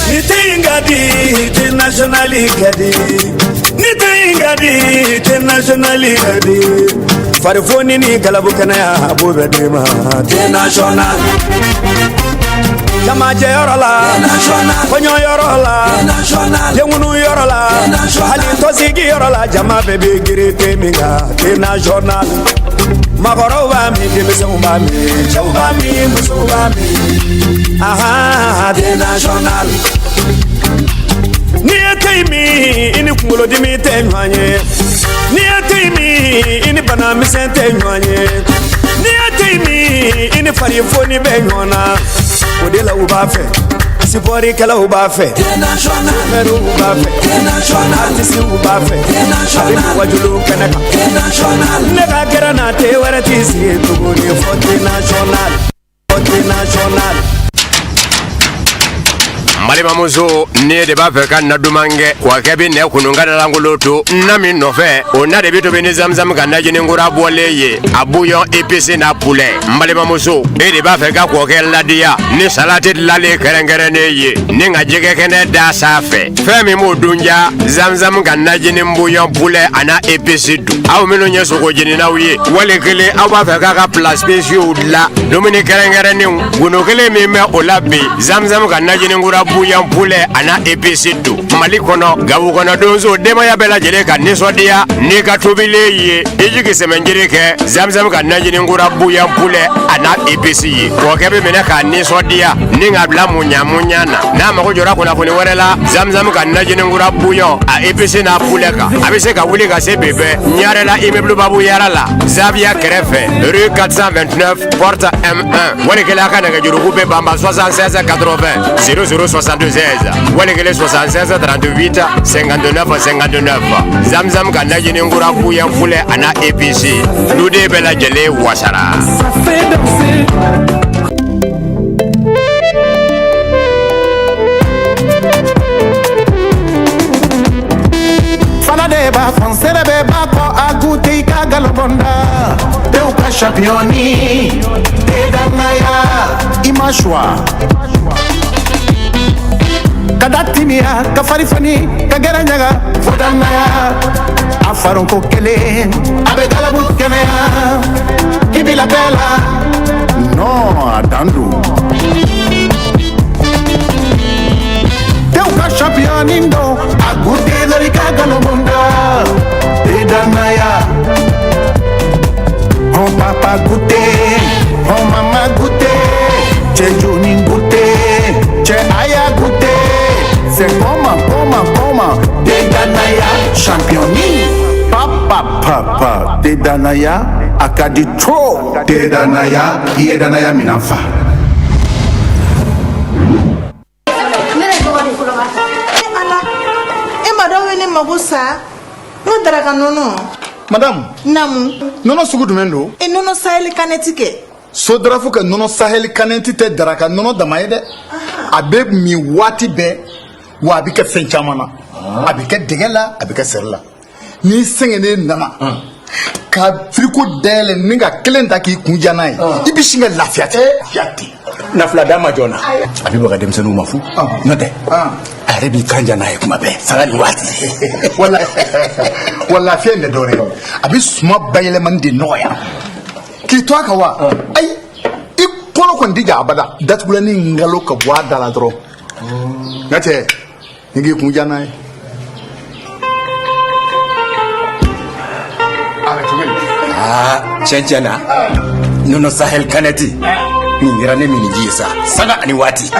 Ni te in ka di thé national ka di ni te in ka di thé national ka di farifoni ni galabu kɛnɛya a b'o bɛɛ d'i ma thé national jamajɛyɔrɔ la kɔɲɔyɔrɔ la denkunuyɔrɔ la hali tɔnsigiyɔrɔ la jama bɛɛ bɛ girin te min kan thé national maakɔrɔw b'a min denmisɛnw b'a min cɛw b'a min musow b'a min ahan thé national n'i ye te in min i ni kunkolodimi tɛ ɲɔgɔn ye n'i ye te in min i ni bana misɛn tɛ ɲɔgɔn ye n'i ye te in min i ni farifoni bɛ ɲɔgɔn na o de la u b'a fɛ sipɔrikɛlaw b'a fɛ sofɛriw b'a fɛ artisiw b'a fɛ a bɛ wajulu kɛnɛ kan ne ka gɛrɛn na te wɛrɛ t'i sigi tuguni fɔ thé national fɔ thé national. N balimamuso n'e de b'a fɛ ka na duman kɛ wa kɛ bɛ nɛ kunun ka dalankolon to na min nɔfɛ o na de bɛ tobi ni zamzam ka najini kura bɔlen ye a bouillon épice n'a poulet n balimamuso e de b'a fɛ ka kɔkɛ ladiya ni salati dilanlen kɛrɛnkɛrɛnnen ye ni ka jɛgɛ kɛnɛ da sanfɛ fɛn min b'o dun ja zamzam ka najini bouillon poulet a n'a épice dun aw minnu ye sogo jeninaw ye wali kelen aw b'a fɛ k'a ka plats spéciaux dilan dumuni kɛrɛnkɛrɛnnenw gundo kelen min bɛ o la bi zamzam ka najini kura bouillon poulet a n'a épice don mali kɔnɔ gabu kɔnɔ donso denbaya bɛɛ lajɛlen ka nisɔndiya n'i ka tobilen ye i jigi sɛmɛnjiri kɛ zamzam ka najini kura bouillon poulet a n'a épice ye kɔkɛ bɛ minɛ k'a nisɔndiya ni k'a bila muɲa muɲa na n'a mago jɔra kunnafoni wɛrɛ la zamzam ka najini kura bouillon a épice n'a poulet kan a bɛ se ka wuli ka se bi bɛɛ ɲarela immeuble babu yara la zaviya kɛrɛfɛ rue 429 porte M1 wali kelen a ka nɛgɛjuruku bɛ banba 76 80 00 76 wali kelen 76 38 59 59 zamzam ka najini kura bouillon poulet a n'a épice duden bɛɛ lajɛlen wasara. Fana de b'a fɔ nsɛrɛ bɛɛ b'a kɔ a goûté i ka galobonda tew ka championni te danaya i ma choix ka da timiya ka fari foni ka gɛrɛ ɲaga fo danaya a faronko kelen a bɛ galabu kɛnɛya k'i bila bɛɛ la non a dan don tew ka championni don a goûté dɔrɔn i ka galobonda te danaya hɔn papa goûté hɔn mama goûté cɛ joni goûté cɛ aya goûté c'est comment comment comment te danaya championni papa papa te danaya a ka di trop te danaya i ye danaya minan fa. Ala e ma dɔw ye ne mago sa n ka daraka nɔnɔ. Madame. Naamu. Nɔnɔ sugu jumɛn don? E nɔnɔ sahel canette kɛ. Sodarafu ka nɔnɔ sahel canette tɛ daraka nɔnɔ dama ye dɛ. A bɛ min waati bɛɛ wa a bɛ kɛ fɛn caman na. A bɛ kɛ dɛgɛ la, a bɛ kɛ seri la. N'i sɛgɛnnen nana. Ka frigo dayɛlɛ ni ka kelen ta k'i kun ja n'a ye, i bɛ sin ka lafiya ten. Nafila d'a ma joona, a bɛ baga denmisɛnninw ma fu, n'o tɛ a yɛrɛ b'i kan ja n'a ye kuma bɛɛ, sanga ni waati. Wala wa, lafiya in tɛ dɔwɛrɛ ye, a bɛ suma bayɛlɛmani de nɔgɔya k'i to a kan wa. Ayi, i kɔnɔ kɔni tɛ ja abada. Datugulanni ngalo ka bɔ a da la dɔrɔn, n ka cɛ, ni k'i kun ja n'a ye. Aa, tiɲɛ tiɲɛ na, nɔnɔ Sahel canette nin kɛra ne miniji ye sa, sanga ani waati.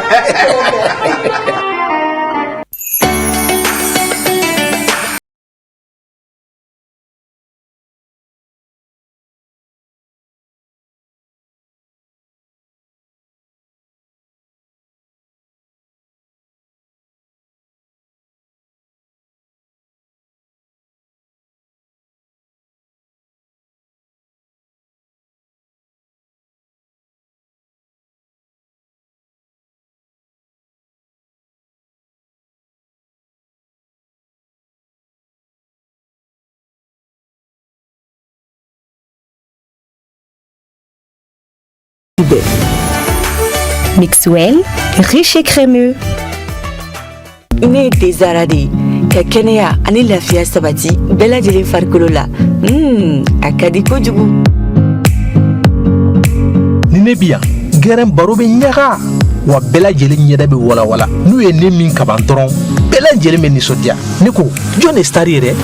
Mixwell, riche et crémeux. Ne ye thé Zara de ye ka kɛnɛya ani lafiya sabati bɛɛ lajɛlen farikolo la. A ka di kojugu. Ni ne bi yan, gɛrɛn baro bɛ ɲaga wa, bɛɛ lajɛlen ɲɛda bɛ walawala. N'u ye ne min kaban dɔrɔn, bɛɛ lajɛlen bɛ nisɔndiya. Ne ko, jɔn de star ye dɛ?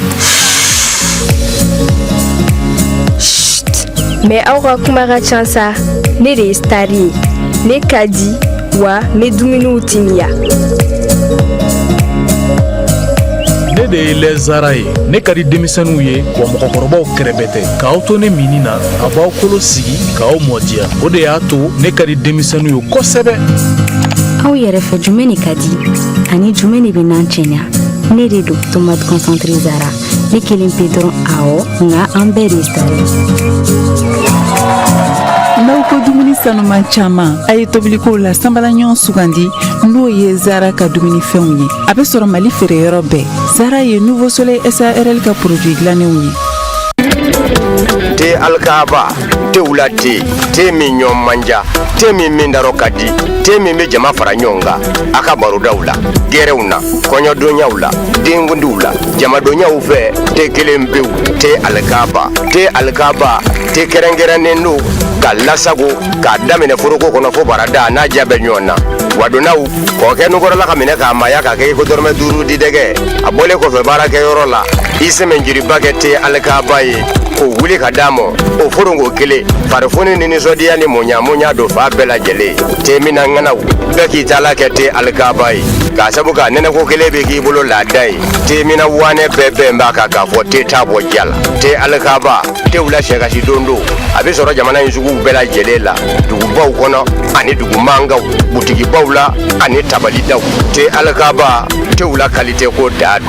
Mais aw ka kuma ka ca sa. Ne de ye star ye, ne ka di wa, n bɛ dumuniw timiya. Ne de ye lait Zara ye. Ne ka di denmisɛnninw ye wa, mɔgɔkɔrɔbaw kɛrɛbɛ tɛ. K'aw to ne minni na, a b'aw kolo sigi k'aw mɔdiya. O de y'a to ne ka di denmisɛnninw ye kosɛbɛ. Aw yɛrɛ fɛ, jumɛn de ka di ani jumɛn de bɛ n'an cɛɲa? Ne de don, tomate concentré Zara. Ne kelen pe dɔrɔn? Awɔ, nka an bɛɛ de ye star ye. N'aw ko dumuni sanuman caman, a ye tobilikow la sanbala ɲɔgɔn sugandi, n'o ye Zara ka dumunifɛnw ye. A bɛ sɔrɔ Mali feereyɔrɔ bɛɛ. Zara ye Nouveau Soleil SARL ka produit dilannenw ye. Te Alikaba, tew la te, te min ɲɔ manja, te min min darɔ ka di, te min bɛ jama fara ɲɔgɔn kan a ka barodaw la, gɛrɛw na, kɔɲɔdonyaw la, denkundiw la, jamadonyaw fɛ. Te kelen pewu, te Alikaba. Te Alikaba, te kɛrɛnkɛrɛnnen don ka lasago k'a daminɛ foroko kɔnɔ fo barada n'a diya bɛ ɲɔgɔn na. Wadonnaw kɔkɛ nukɔrɔla ka minɛ k'a maaya k'a kɛ i ko dɔrɔmɛ 5 di dɛgɛ. A bɔlen kɔfɛ baarakɛyɔrɔ la, i sɛmɛnjiriba kɛ te Alikaba ye k'o wuli ka d'a ma, o foronko kelen, farifoni ni nisɔndiya ni muɲa don fa bɛɛ lajɛlen. Te minna ŋanaw bɛɛ k'i taala kɛ te Alikaba ye, k'a sabu k'a nɛnɛko kelen bɛ k'i bolo laada ye. Te minna wanɛ bɛɛ bɛn b'a kan k'a fɔ te t'a bɔ diya la. Te Alikaba, tew la sɛkasi don don. A bɛ sɔrɔ jamana in suguw bɛɛ lajɛlen la, dugubaw kɔnɔ ani dugu mankanw, butigibaw la ani tabalidaw. Te Alikaba, tew la kalite ko daa don.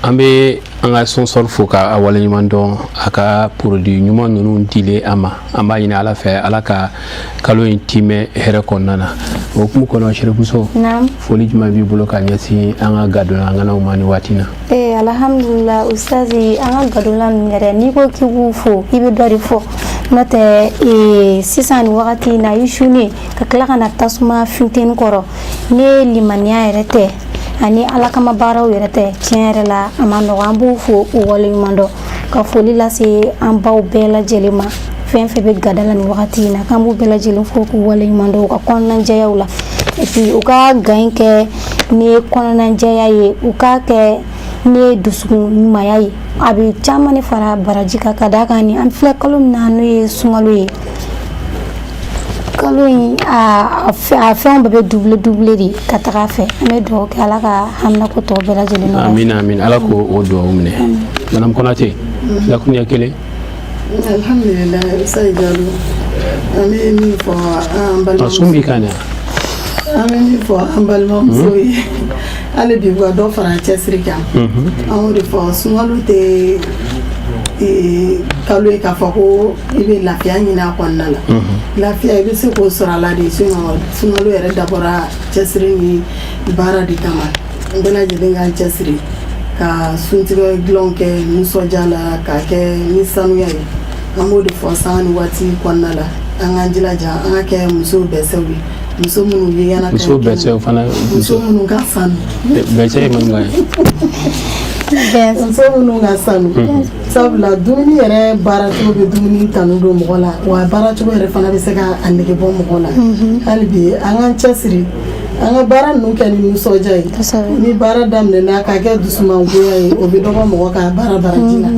An bɛ an ka sponsor fo ka a waleɲuman dɔn a ka produit ɲuman ninnu dilen an ma. An b'a ɲini Ala fɛ, Ala ka kalo in timɛ hɛrɛ kɔnɔna na. O hukumu kɔnɔ, Serifuso, foli jumɛn b'i bolo ka ɲɛsin an ka gadonna ŋanaw ma nin waati na? Ee, alhamdulillah, ustazi, an ka gadonna ninnu yɛrɛ, n'i ko k'i b'u fo, i bɛ dɔ de fɔ. N'o tɛ sisan nin wagati in na, i sunnen ka tila ka na tasuma funteni kɔrɔ, ne limaniya yɛrɛ tɛ ani Ala kama baaraw yɛrɛ tɛ, tiɲɛ yɛrɛ la, a ma nɔgɔ. An b'u fo, u waleɲuman dɔn, ka foli lase an baw bɛɛ lajɛlen ma, fɛn fɛn bɛ gada la nin wagati in na, k'an b'u bɛɛ lajɛlen fo k'u waleɲuman dɔn u ka kɔnɔnajɛyaw la. Et puis u ka gan in kɛ ni kɔnɔnajɛya ye, u k'a kɛ ni dusukun ɲumanya ye, a bɛ caman de fara baraji kan. Ka d'a kan, ni an filɛ kalo min na, n'o ye sunkalo ye, kalo in a fɛnw bɛɛ bɛ double double de ka taga a fɛ. An bɛ dugawu kɛ, Ala ka haminako tɔ bɛɛ lajɛlen nɔgɔya. Amina, amina, Ala k'o o dugawu minɛ. Madame Konate, lakuruɲɛ kelen. Alhamdulillah, Sayi Jalo, an bɛ min fɔ an A sun b'i kan dɛ. An bɛ min fɔ an balimamuso ye, hali bi u ka dɔ fara cɛsiri kan. An y'o de fɔ, sunkalo tɛ Kalo ye k'a fɔ ko i bɛ lafiya ɲini a kɔnɔna la. Lafiya, i bɛ se k'o sɔrɔ a la de, sinon sunkalo yɛrɛ dabɔra cɛsiri ni baara de kama. An bɛɛ lajɛlen k'an cɛsiri ka suntigɛ dilanw kɛ nisɔndiya la, k'a kɛ ni sanuya ye. An b'o de fɔ sanga ni waati kɔnɔna la. An k'an jilaja, an ka kɛ musow bɛsɛw ye, muso minnu ye ɲɛna. Muso bɛsɛw fana? Muso minnu ka sanu. Bɛsɛ ye minnu ka ye, muso minnu ka sanu, sabula dumuni yɛrɛ baaracogo bɛ dumuni kanu don mɔgɔ la, wa baaracogo yɛrɛ fana bɛ se ka a nege bɔ mɔgɔ la. Hali bi, an k'an cɛsiri, an ka baara ninnu kɛ ni nisɔndiya ye. Ni baara daminɛna k'a kɛ dusumangoya ye, o bɛ dɔ bɔ mɔgɔ ka baara baraji la.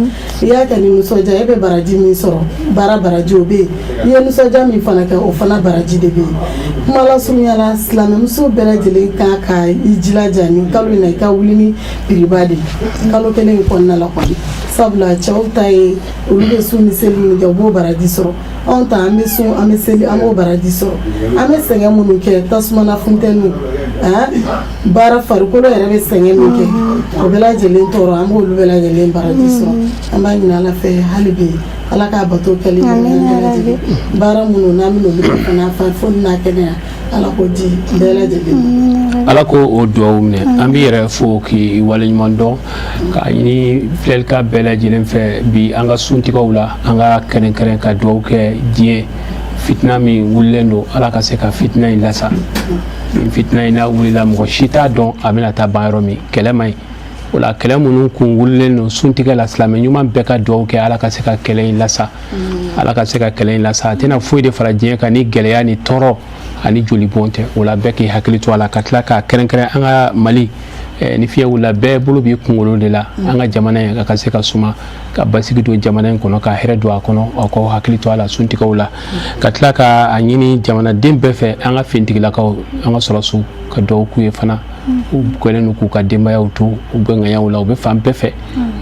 I y'a kɛ ni nisɔndiya, e bɛ baraji min sɔrɔ, baara baraji o bɛ yen. I ye nisɔndiya min fana kɛ, o fana baraji de bɛ yen. Kuma lasurunya la, silamɛmuso bɛɛ lajɛlen kan ka i jilaja nin kalo in na, i ka wuli ni piriba de ye kalo kelen in kɔnɔna la kɔni, sabula cɛw ta ye, olu bɛ sun ni seli min kɛ, u b'o baraji sɔrɔ. Anw ta, an bɛ sun, an bɛ seli, an b'o baraji sɔrɔ. An bɛ sɛgɛn minnu kɛ tasuma na, funtɛniw, baara, farikolo yɛrɛ bɛ sɛgɛn min kɛ, o bɛɛ lajɛlen tɔɔrɔ, an b'olu bɛɛ lajɛlen baraji sɔrɔ. An b'a ɲini Ala fɛ hali bi, Ala k'a bato kɛli lajɛlen, baara minnu n'an bɛ olu kɛ fana, fo n'a kɛnɛya, Ala k'o di bɛɛ lajɛlen. Ala ko o dugawu minɛ. An b'i yɛrɛ fo k'i waleɲuman dɔn, k'a ɲini filɛlika bɛɛ lajɛlen fɛ bi, an ka suntigɛw la, an ka kɛrɛnkɛrɛn ka dugawu kɛ diɲɛ fitina min wulilen don, Ala ka se ka fitina in lasa. Nin fitina in n'a wulila, mɔgɔ si t'a dɔn a bɛna taa ban yɔrɔ min. Kɛlɛ man ɲi o la. Kɛlɛ minnu kun wulilen don suntigɛ la, silamɛ ɲuman bɛɛ ka dugawu kɛ, Ala ka se ka kɛlɛ in lasa, Ala ka se ka kɛlɛ in lasa. A tɛna foyi de fara diɲɛ kan ni gɛlɛya ni tɔɔrɔ ani jolibɔn tɛ. O la, bɛɛ k'i hakili to a la, ka tila k'a kɛrɛnkɛrɛn an ka Mali. Ni fiɲɛ wulila, bɛɛ bolo b'i kunkolo de la. An ka jamana in a ka se ka suma, ka basigi don jamana in kɔnɔ, ka hɛrɛ don a kɔnɔ. Aw k'aw hakili to a la suntigɛw la, ka tila ka a ɲini jamanaden bɛɛ fɛ, an ka finitigilakaw, an ka sɔrɔsiw, ka dugawu k'u ye fana. U kɛlen don k'u ka denbayaw to, u bɛ ŋaɲaw la, u bɛ fan bɛɛ fɛ.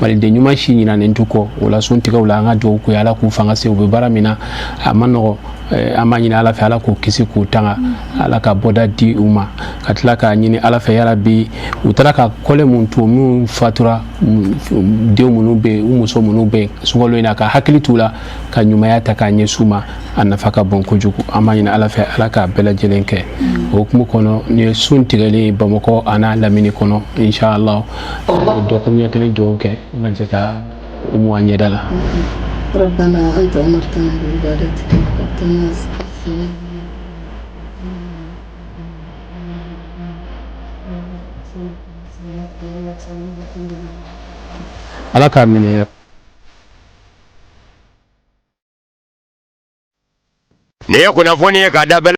Maliden ɲuman si ɲinanen t'u kɔ. O la, suntigɛw la, an ka dugawu k'u ye, Ala k'u fanga se. U bɛ baara min na, a ma nɔgɔ. An b'a ɲini Ala fɛ, Ala k'u kisi k'u tanga, Ala ka bɔda di u ma, ka tila k'a ɲini Ala fɛ yarabi, u taara ka kɔlɛ mun to, minnu fatura, denw minnu bɛ yen, u muso minnu bɛ yen, sunkalo in na, ka hakili t'u la, ka ɲumanya ta k'a ɲɛsin u ma, a nafa ka bon kojugu. An b'a ɲini Ala fɛ, Ala k'a bɛɛ lajɛlen kɛ. O hukumu kɔnɔ, nin ye sun tigɛlen ye Bamakɔ a n'a lamini kɔnɔ. Inshallah, dɔgɔkun ɲɛ kelen dugawu kɛ, an ka jɛ ka umu a ɲɛda la. ربنا أنت أمرتنا بعبادتك وقدمنا. Ala k'a minɛ. Nin ye kunnafoni ye k'a da bɛɛ.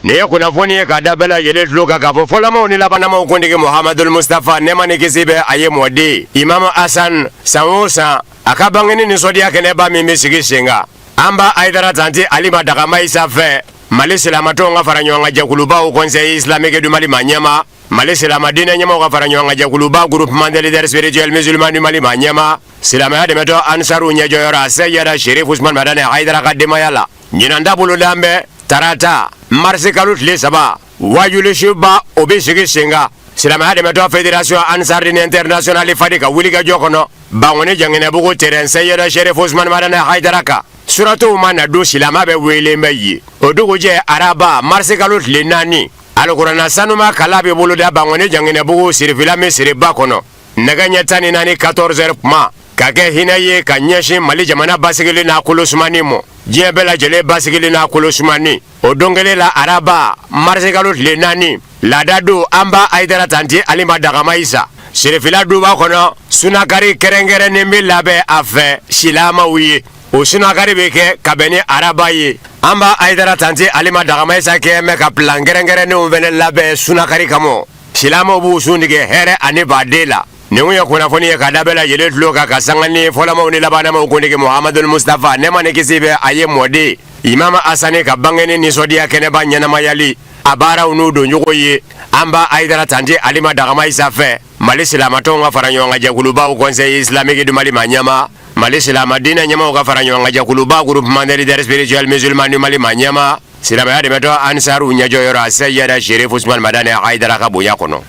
Nin ye kunnafoni ye ka da bɛɛ lajɛlen tulo kan k'a fɔ fɔlɔmaw ni labanamaw kuntigi Muhamadul Mustafa nɛɛma ni kisi bɛ a ye mɔden Imamu Asan san o san a ka bangeni nisɔndiya kɛnɛba min bɛ sigi sen kan an ba Ayidara Tanti Alima Dagama Isa fɛ Mali silamatɔnw ka fara ɲɔgɔn kan jɛkuluba Haut Conseil islamique du Mali maa ɲɛmaa Mali silama diinɛ ɲɛmaaw ka fara ɲɔgɔn kan jɛkuluba Groupement des leaders spirituels musulmans du Mali maa ɲɛmaa silamɛya dɛmɛtɔn Ansaru ɲɛjɔyɔrɔ a Seyida Sherif Usman Madani Hayidara ka denbaya la ɲinan ta bolodan bɛ tarata marisi kalo tile 3 wajulisuba o bɛ sigi sen kan silamɛya dɛmɛtɔn fédération Ansardine internationale FADI ka wulikajɔ kɔnɔ Bankoni Janginɛbugu terrain Seyida Sherif Usman Madani Hayidara kan suratow mana dun silama bɛɛ wele bɛ yen o dugujɛ araba marisi kalo tile 4 Alikuranɛ sanuma kalan bɛ boloda Bankoni Janginɛbugu Sirifila misiriba kɔnɔ nɛgɛ ɲɛ 14 14 heures kuma ka kɛ hinɛ ye ka ɲɛsin Mali jamana basigili n'a kolosumani ma diɲɛ bɛɛ lajɛlen basigili n'a kolosumani o don kelen la araba marisikalo tile 4 laada don an ba Ayidara Tanti Alima Dagama Isa Sirifila duba kɔnɔ sunakari kɛrɛnkɛrɛnnen bɛ labɛn a fɛ silamaw ye o sunakari bɛ kɛ ka bɛn ni araba ye an ba Ayidara Tanti Alima Dagama Isa kɛ mɛ ka plan kɛrɛnkɛrɛnnenw fɛnɛ labɛn sunakari kama silamaw b'u sun tigɛ hɛrɛ ani baden la nin ye kunnafoni ye ka da bɛɛ lajɛlen tulo kan ka sanga ni fɔlɔmaw ni labanamaw kuntigi Muhamadul Mustafa nɛɛma ni kisi bɛ a ye mɔden Imam Asani ka bangeni nisɔndiya kɛnɛba ɲɛnamayali a baaraw n'u doncogo ye an ba Ayidara Tanti Alima Dagama Isa fɛ Mali silamatɔnw ka fara ɲɔgɔn kan jɛkuluba Haut Conseil islamique du Mali maa ɲɛmaa Mali silama diinɛ ɲɛmaaw ka fara ɲɔgɔn kan jɛkuluba Groupement des leaders spirituels musulmans du Mali maa ɲɛmaa silamɛya dɛmɛtɔn Ansaru ɲɛjɔyɔrɔ a Seyida Sherif Usman Madani Hayidara ka bonya kɔnɔ.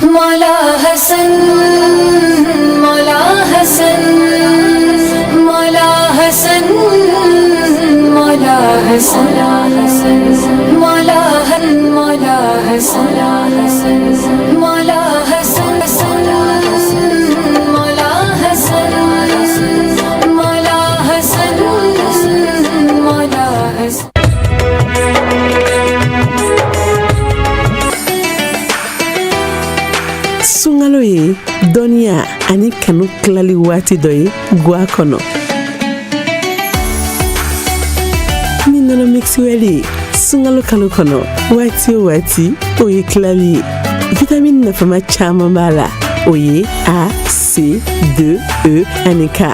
Mola Hasan, Mola Hasan, Mola Hasan, Mola Hasan, Mola Mola Hasan, Mola Hasan, Mola Hasan, Mola Hasan, Mola Hasan. Sunkalo ye dɔnniya ani kanu tilali waati dɔ ye gwa kɔnɔ ni nɔnɔ mixwell ye sunkalo kalo kɔnɔ waati o waati o ye tilali ye vitamini nafama caman b'a la o ye a c d e ani k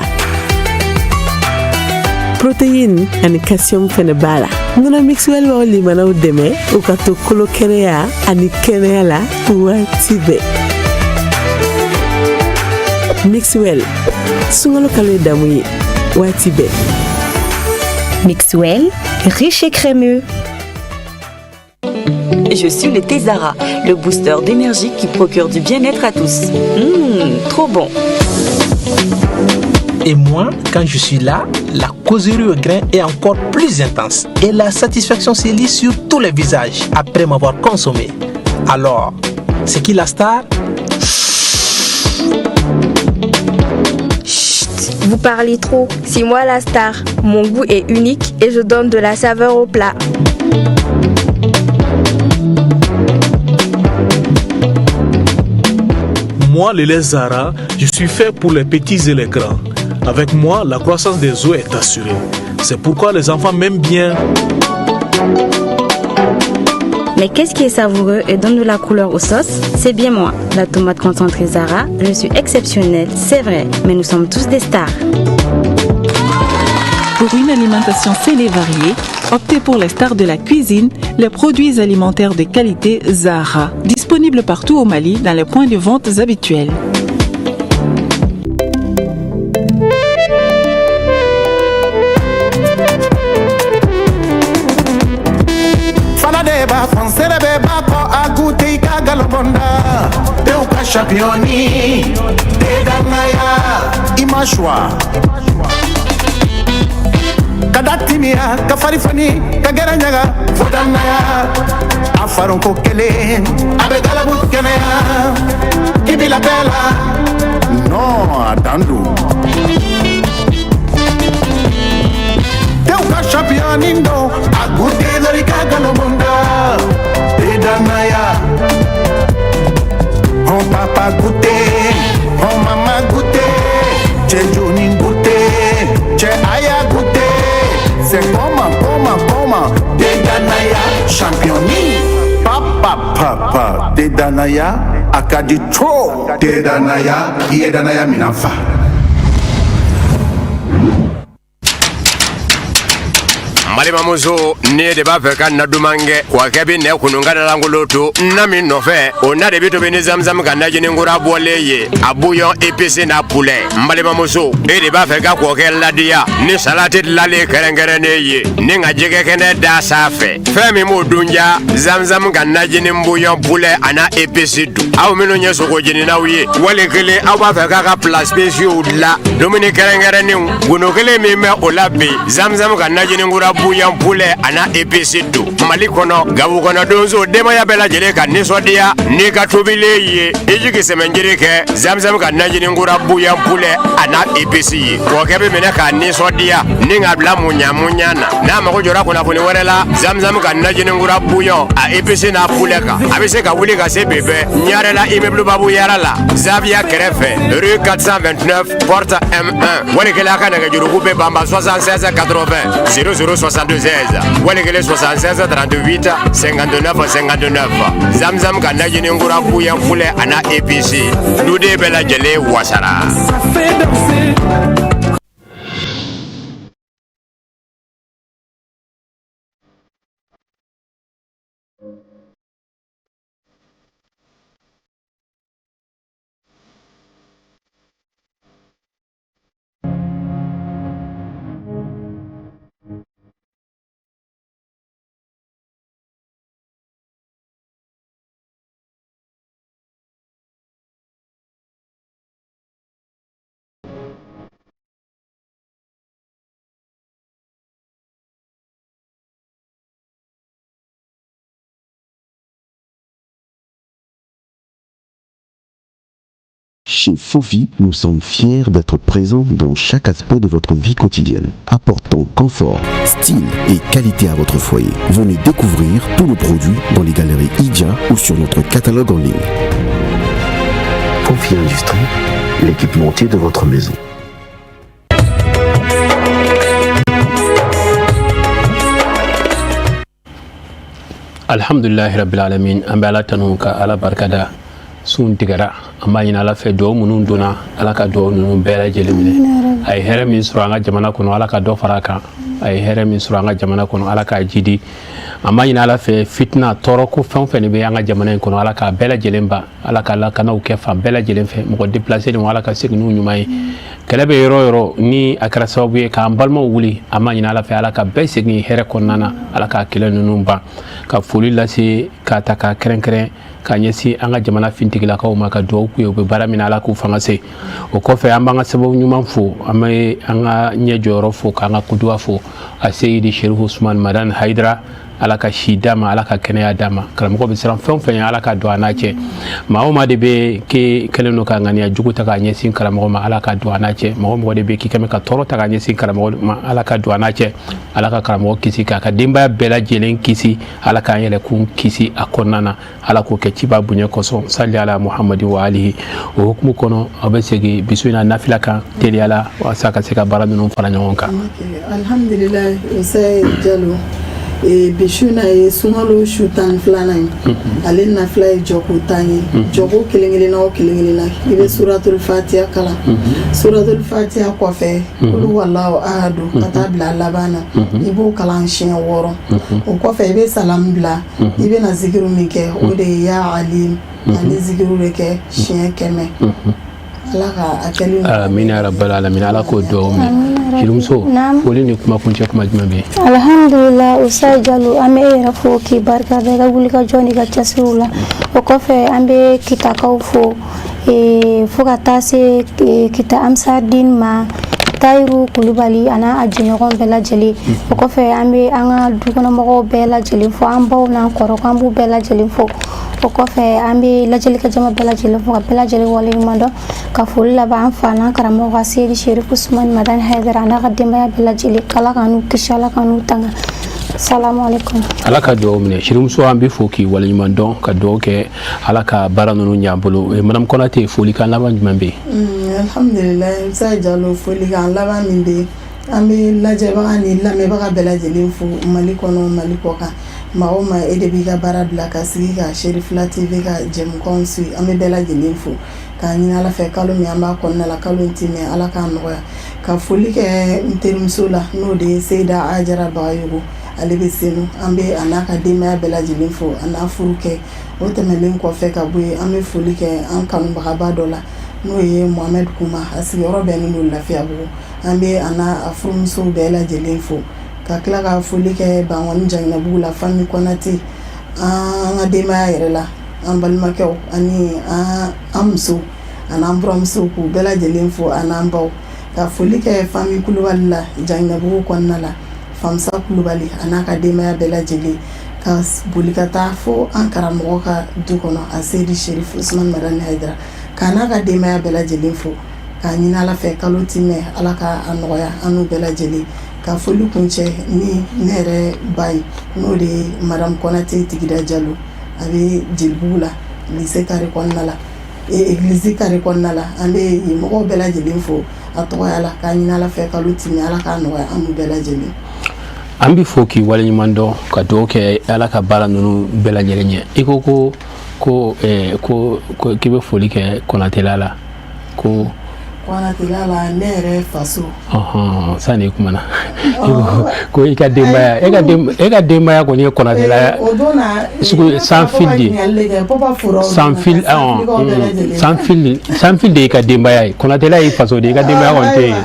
protéine ani calcium fɛnɛ b'a la nɔnɔ mixwell b'aw limanaw dɛmɛ u ka to kolo kɛnɛya ani kɛnɛya la waati bɛɛ mixwell sunkalo kalo ye damu ye waati bɛɛ. Mixwell, riche et crémeux. Je suis le thé Zara, le booster d'énergie qui procure du bien-être à tous. Trop bon. Et moi, quand je suis là, la causerie au grain est encore plus intense. Et la satisfaction se lit sur tous les visages après m'avoir consommé. Alors, c'est qui la star? Chut, vous parlez trop. C'est moi la star. Mon goût est unique et je donne de la saveur au plat. Moi, le lait Zara, je suis fait pour les petits et les grands. Avec moi, la croissance des os est assurée. C'est pourquoi les enfants m'aiment bien. Mais qu'est-ce qui est savoureux et donne de la couleur aux sauces? C'est bien moi, la tomate concentrée Zara. Je suis exceptionnelle, c'est vrai, mais nous sommes tous des stars. Pour une alimentation saine et variée, optez pour les stars de la cuisine, les produits alimentaires de qualité Zara, disponibles partout au Mali dans les points de vente habituels. Fana de b'a fɔ nsɛrɛ bɛɛ b'a kɔ a goûter i ka galobɔnda tew ka championni te danaya i ma choix ka da timiya ka fari fani ka gɛrɛ ɲaga fo danaya a faronko kelen a bɛ galabu kɛnɛya i bi la bɛɛ la non a dan don tew ka championni don a goûter dɔrɔn i ka galobɔnda te danaya. Oh papa goûter, oh maman goûter, cɛ joni goûter, cɛ aya goûter. C'est comment, comment, comment, te danaya championni. Papa, papa, te danaya, a ka di trop. Te danaya, i ye danaya minɛn fa. N balimamuso, ne de b'a fɛ ka na duman kɛ wa kɛ bɛ nɛ kunun ka dalankolon to na min nɔfɛ, o na de bɛ tobi ni zamzam ka najini kura bɔlen ye, a bouillon épicé n'a poulet. N balimamuso, e de b'a fɛ ka kɔkɛ ladiya ni salati dilanlen kɛrɛnkɛrɛnnen ye ni ka jɛgɛ kɛnɛ da sanfɛ, fɛn min b'o dun ja, zamzam ka najini bouillon poulet a n'a épicé dun. Aw minnu ye sogo jeninaw ye, wali kelen aw b'a fɛ k'a ka plats spéciaux dilan, dumuni kɛrɛnkɛrɛnnenw, gundo kelen min bɛ o la bi, zamzam ka najini kura bouillon poulet a n'a épicé don. Mali kɔnɔ, Gawo kɔnɔ, donso denbaya bɛɛ lajɛlen ka nisɔndiya n'i ka tobilen ye, i jigi sɛmɛnjiri kɛ zamzam ka najini kura bouillon poulet a n'a épicé ye. Kɔkɛ bɛ minɛ k'a nisɔndiya ni k'a bila muɲa muɲa na. N'a mago jɔra kunnafoni wɛrɛ la zamzam ka najini kura bouillon a épicé n'a poulet kan, a bɛ se ka wuli ka se bi bɛɛ Ɲarela immeuble Babu Yara la, Zavia kɛrɛfɛ, rue 429 porte M1. Wali kelen a ka nɛgɛjuruku bɛ banba 76 80 00 76, wali kelen 76 38 59 59. Zamzam ka najini kura bouillon poulet a n'a épicé, duden bɛɛ lajɛlen wasara. Chez Fofi, nous sommes fiers d'être présents dans chaque aspect de votre vie quotidienne, apportant confort, style et qualité à votre foyer. Venez découvrir tous nos produits dans les galeries Idja ou sur notre catalogue en ligne. Fofi Industrie, l'équipementier de votre maison. Alhamdulilahi rabbil alamin, an bɛ Ala tanu ka Ala barikada. Sun tigɛra, an b'a ɲini Ala fɛ dugawu minnu donna, Ala ka dugawu ninnu bɛɛ lajɛlen minɛ. A ye hɛrɛ min sɔrɔ an ka jamana kɔnɔ, Ala ka dɔ fara a kan. A ye hɛrɛ min sɔrɔ an ka jamana kɔnɔ, Ala k'a jidi. An b'a ɲini Ala fɛ fitina tɔɔrɔ ko fɛn o fɛn de bɛ an ka jamana in kɔnɔ, Ala k'a bɛɛ lajɛlen ban. Ala ka lakanaw kɛ fan bɛɛ lajɛlen fɛ. Mɔgɔ déplacé ni Ala ka segin n'u ɲuman ye. Kɛlɛ bɛ yɔrɔ o yɔrɔ ni a kɛra sababu ye k'an balimaw wuli, an b'a ɲini Ala fɛ Ala ka bɛɛ segin hɛrɛ kɔnɔna na, Ala k'a kɛlɛ ninnu ban. Ka foli lase k'a ta k'a kɛrɛnkɛrɛn k'a ɲɛsin an ka jamana fintigilakaw ma, ka dugawu k'u ye, u bɛ baara min na Ala k'u fanga se. O kɔfɛ an b'an ka sababu ɲuman fo, an bɛ an ka ɲɛ jɔyɔrɔ fo, k'an ka kuduwa fo, a Seyidi Sherifu Usman Madani Hayidara, Ala ka si d'a ma, Ala ka kɛnɛya d'a ma. Karamɔgɔ bɛ siran fɛn o fɛn ye, Ala ka don a n'a cɛ. Maa o maa de bɛ k'e kɛlen don ka ŋaniya jugu ta k'a ɲɛsin karamɔgɔ ma, Ala ka don a n'a cɛ. Mɔgɔ o mɔgɔ de bɛ k'i kɛmɛ ka tɔɔrɔ ta k'a ɲɛsin karamɔgɔ ma, Ala ka don a n'a cɛ. Ala ka karamɔgɔ kisi, k'a ka denbaya bɛɛ lajɛlen kisi, Ala k'an yɛrɛ kun kisi a kɔnɔna na. Ala k'o kɛ ciba bonya kosɔn, sali ala Muhamadi wa alihi. O hukumu kɔnɔ, aw bɛ segin bisu in na nafila kan teliya la walasa ka se ka baara ninnu fara ɲɔgɔn kan. Alhamdulilayi, Usayi Jalo, bi su na ye sunkalo su 12nan ye. Ale nafila ye jɔko 10 ye. Jɔko kelen kelenna o kelen kelenna, i bɛ suratul fatiya kalan. Suratul fatiya kɔfɛ, kulu walahu ahadu ka taa bila a laban na, i b'o kalan siɲɛ 6. O kɔfɛ, i bɛ salamu bila. I bɛna zikiru min kɛ, o de ye ya alim. Ani zikiru de kɛ siɲɛ 100. Ala ka a kɛli Amina ya rabbal alamin. Ala k'o dugawu minɛ. Jelimuso, foli ni kuma kuncɛ kuma jumɛn bɛ yen? Alhamdulillah, Usayi Jalo, an bɛ e yɛrɛ fo k'i barika da i ka wulikajɔ n'i ka cɛsiriw la. O kɔfɛ, an bɛ Kitakaw fo, fo ka taa se Kita Amsadin ma, Tayiru Kulubali a n'a a jɛɲɔgɔn bɛɛ lajɛlen. O kɔfɛ, an bɛ an ka dukɔnɔmɔgɔw bɛɛ lajɛlen fo, an baw n'an kɔrɔw, an b'u bɛɛ lajɛlen fo. O kɔfɛ, an bɛ lajɛlikɛ jama bɛɛ lajɛlen fo ka bɛɛ lajɛlen waleɲuman dɔn, ka foli laban an fa n'an karamɔgɔ ka Seyidi Serifu Usumani Madani Hayidara a n'a ka denbaya bɛɛ lajɛlen. K'Ala k'an n'u kisi, Ala k'an n'u tanga. Salamu aleykum. Ala ka dugawu minɛ. Sirimuso, an bɛ fo k'i waleɲuman dɔn, ka dugawu kɛ Ala ka baara ninnu ɲɛ an bolo. Madame Konate, folikan laban jumɛn bɛ yen? Alhamdulilayi, Usayi Jalo, folikan laban min bɛ yen, an bɛ lajɛbaga ni lamɛnbaga bɛɛ lajɛlen fo Mali kɔnɔ, Mali kɔ kan. Maa o maa, e de b'i ka baara bila ka sigi ka Cherifila TV ka jɛmukanw suit, an bɛ bɛɛ lajɛlen fo k'a ɲini Ala fɛ, kalo min an b'a kɔnɔna la, kalo in ti mɛn, Ala k'a nɔgɔya. Ka foli kɛ n terimuso la, n'o de ye Seyida Ajara Bagayogo, ale bɛ Senu. An bɛ a n'a ka denbaya bɛɛ lajɛlen fo, a n'a furu kɛ. O tɛmɛnen kɔfɛ ka bɔ yen, an bɛ foli kɛ an kanubagaba dɔ la, n'o ye Mohamed Kuma, a sigiyɔrɔ bɛnnen don Lafiyabugu. An bɛ a n'a furumusow bɛɛ lajɛlen fo, ka tila ka foli kɛ Bankɔni Jaginɛbugu la, famille Konate, an ka denbaya yɛrɛ la, an balimakɛw ani an musow ani an buramusow, k'u bɛɛ lajɛlen fo, ani an baw. Ka foli kɛ famille Kulubali la Jaginɛbugu kɔnɔna la, Famisa Kulubali a n'a ka denbaya bɛɛ lajɛlen. Ka boli ka taa fo an karamɔgɔ ka du kɔnɔ, a Seyidi Serifu Usumani Madani Hayidara, k'a n'a ka denbaya bɛɛ lajɛlen fo, k'a ɲini Ala fɛ, kalo ti mɛn, Ala ka a nɔgɔya an n'u bɛɛ lajɛlen. Ka foli kuncɛ ni ne yɛrɛ ba ye, n'o de ye madame Konate Tigida Jalo, a bɛ Jelibugu la, lycée carré kɔnɔna la, église carré kɔnɔna la. An bɛ yen mɔgɔw bɛɛ lajɛlen fo a tɔgɔya la, k'a ɲini Ala fɛ, kalo ti mɛn, Ala k'a nɔgɔya an n'u bɛɛ lajɛlen. An bɛ fo k'i waleɲuman dɔn, ka dugawu kɛ Ala ka baara ninnu bɛɛ lajɛlen ɲɛ. I ko ko ko ko k'i bɛ foli kɛ Konatela la, ko Konatela la, ne yɛrɛ faso. Ɔhɔn, sani i kumana ko i ka denbaya, e ka denbaya kɔni ye Konatela o don na sugu sans fil de sans fil, sans fil, sans fil de y'i ka denbaya ye. Konatela y'i faso de ye, i ka denbaya kɔni tɛ yen.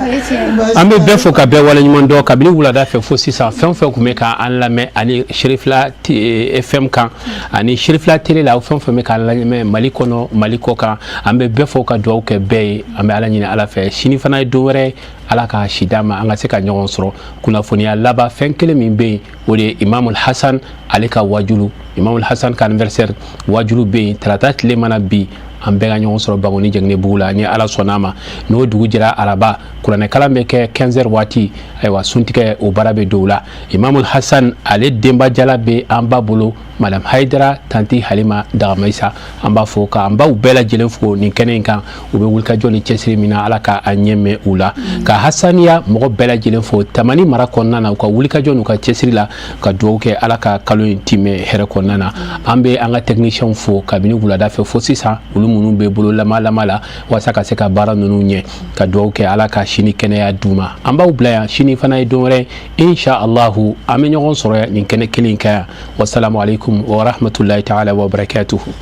An bɛ bɛɛ fo ka bɛɛ waleɲuman dɔn kabini wulada fɛ fo sisan. Fɛn o fɛn tun bɛ k'an lamɛn ani Cherifila FM kan ani Cherifila télé la, fɛn o fɛn bɛ k'an lamɛn Mali kɔnɔ, Mali kɔ kan, an bɛ bɛɛ fo ka dugawu kɛ bɛɛ ye. An bɛ Ala ɲini Ala fɛ, sini fana ye don wɛrɛ, Ala ka si d'an ma, an ka se ka ɲɔgɔn sɔrɔ. Kunnafoniya laban, fɛn kelen min bɛ yen, o de ye Imamul Hasan ale ka wajulu, Imamul Hasan ka anniversaire wajulu bɛ yen tarata tile mana bi. An bɛɛ ka ɲɔgɔn sɔrɔ Bankoni Jɛngɛnɛbugu la ni Ala sɔnna a ma. N'o dugu jɛra, araba, kuranɛkalan bɛ kɛ 15 heures waati. Ayiwa, suntigɛ o baara bɛ don o la. Imamul Hasan ale denba jala bɛ an ba bolo, madame Hayidara Tanti Halima Dagamayisa. An b'a fo k'an baw bɛɛ lajɛlen fo nin kɛnɛ in kan. U bɛ wulikajɔ ni cɛsiri min na, Ala ka a ɲɛ mɛn u la. Ka Hasaniya mɔgɔ bɛɛ lajɛlen fo Tamani mara kɔnɔna na, u ka wulikajɔ n'u ka cɛsiri la, ka dugawu kɛ Ala ka kalo in timɛ hɛrɛ kɔnɔna na. An bɛ an ka techniciens fo kabini wulada fɛ fo sisan, olu minnu bɛ bolo lama lama la walasa ka se ka baara ninnu ɲɛ, ka dugawu kɛ Ala ka sini kɛnɛya d'u ma. An b'aw bila yan, sini fana ye don wɛrɛ, insha Allahu, an bɛ ɲɔgɔn sɔrɔ nin kɛnɛ kelen kan yan. Wasalamu alaikum wa rahmatullahi ta'ala wa barakatuhu.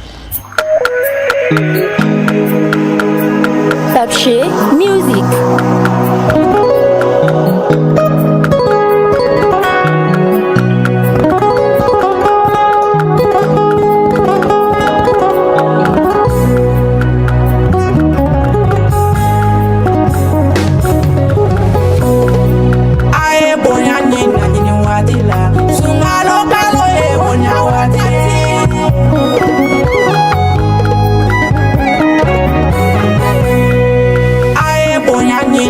Papier Music. A ye bonya ni laɲini waati la, sunkalo kalo ye bonya waati ye. A ye bonya ni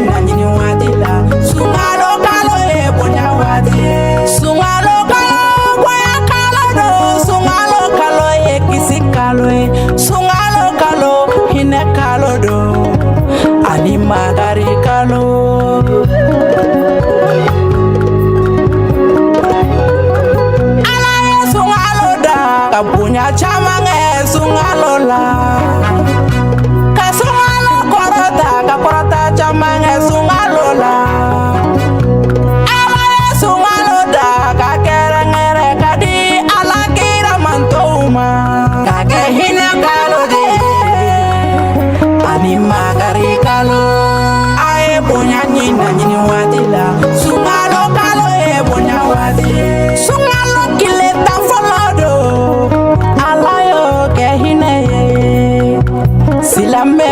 Ani makari kalo. A ye bonya ni naɲini waati la. Sunkalo kalo ye bonya waati ye. Sunkalo tile 10 fɔlɔ don. Ala y'o kɛ hinɛ ye. Silamɛ.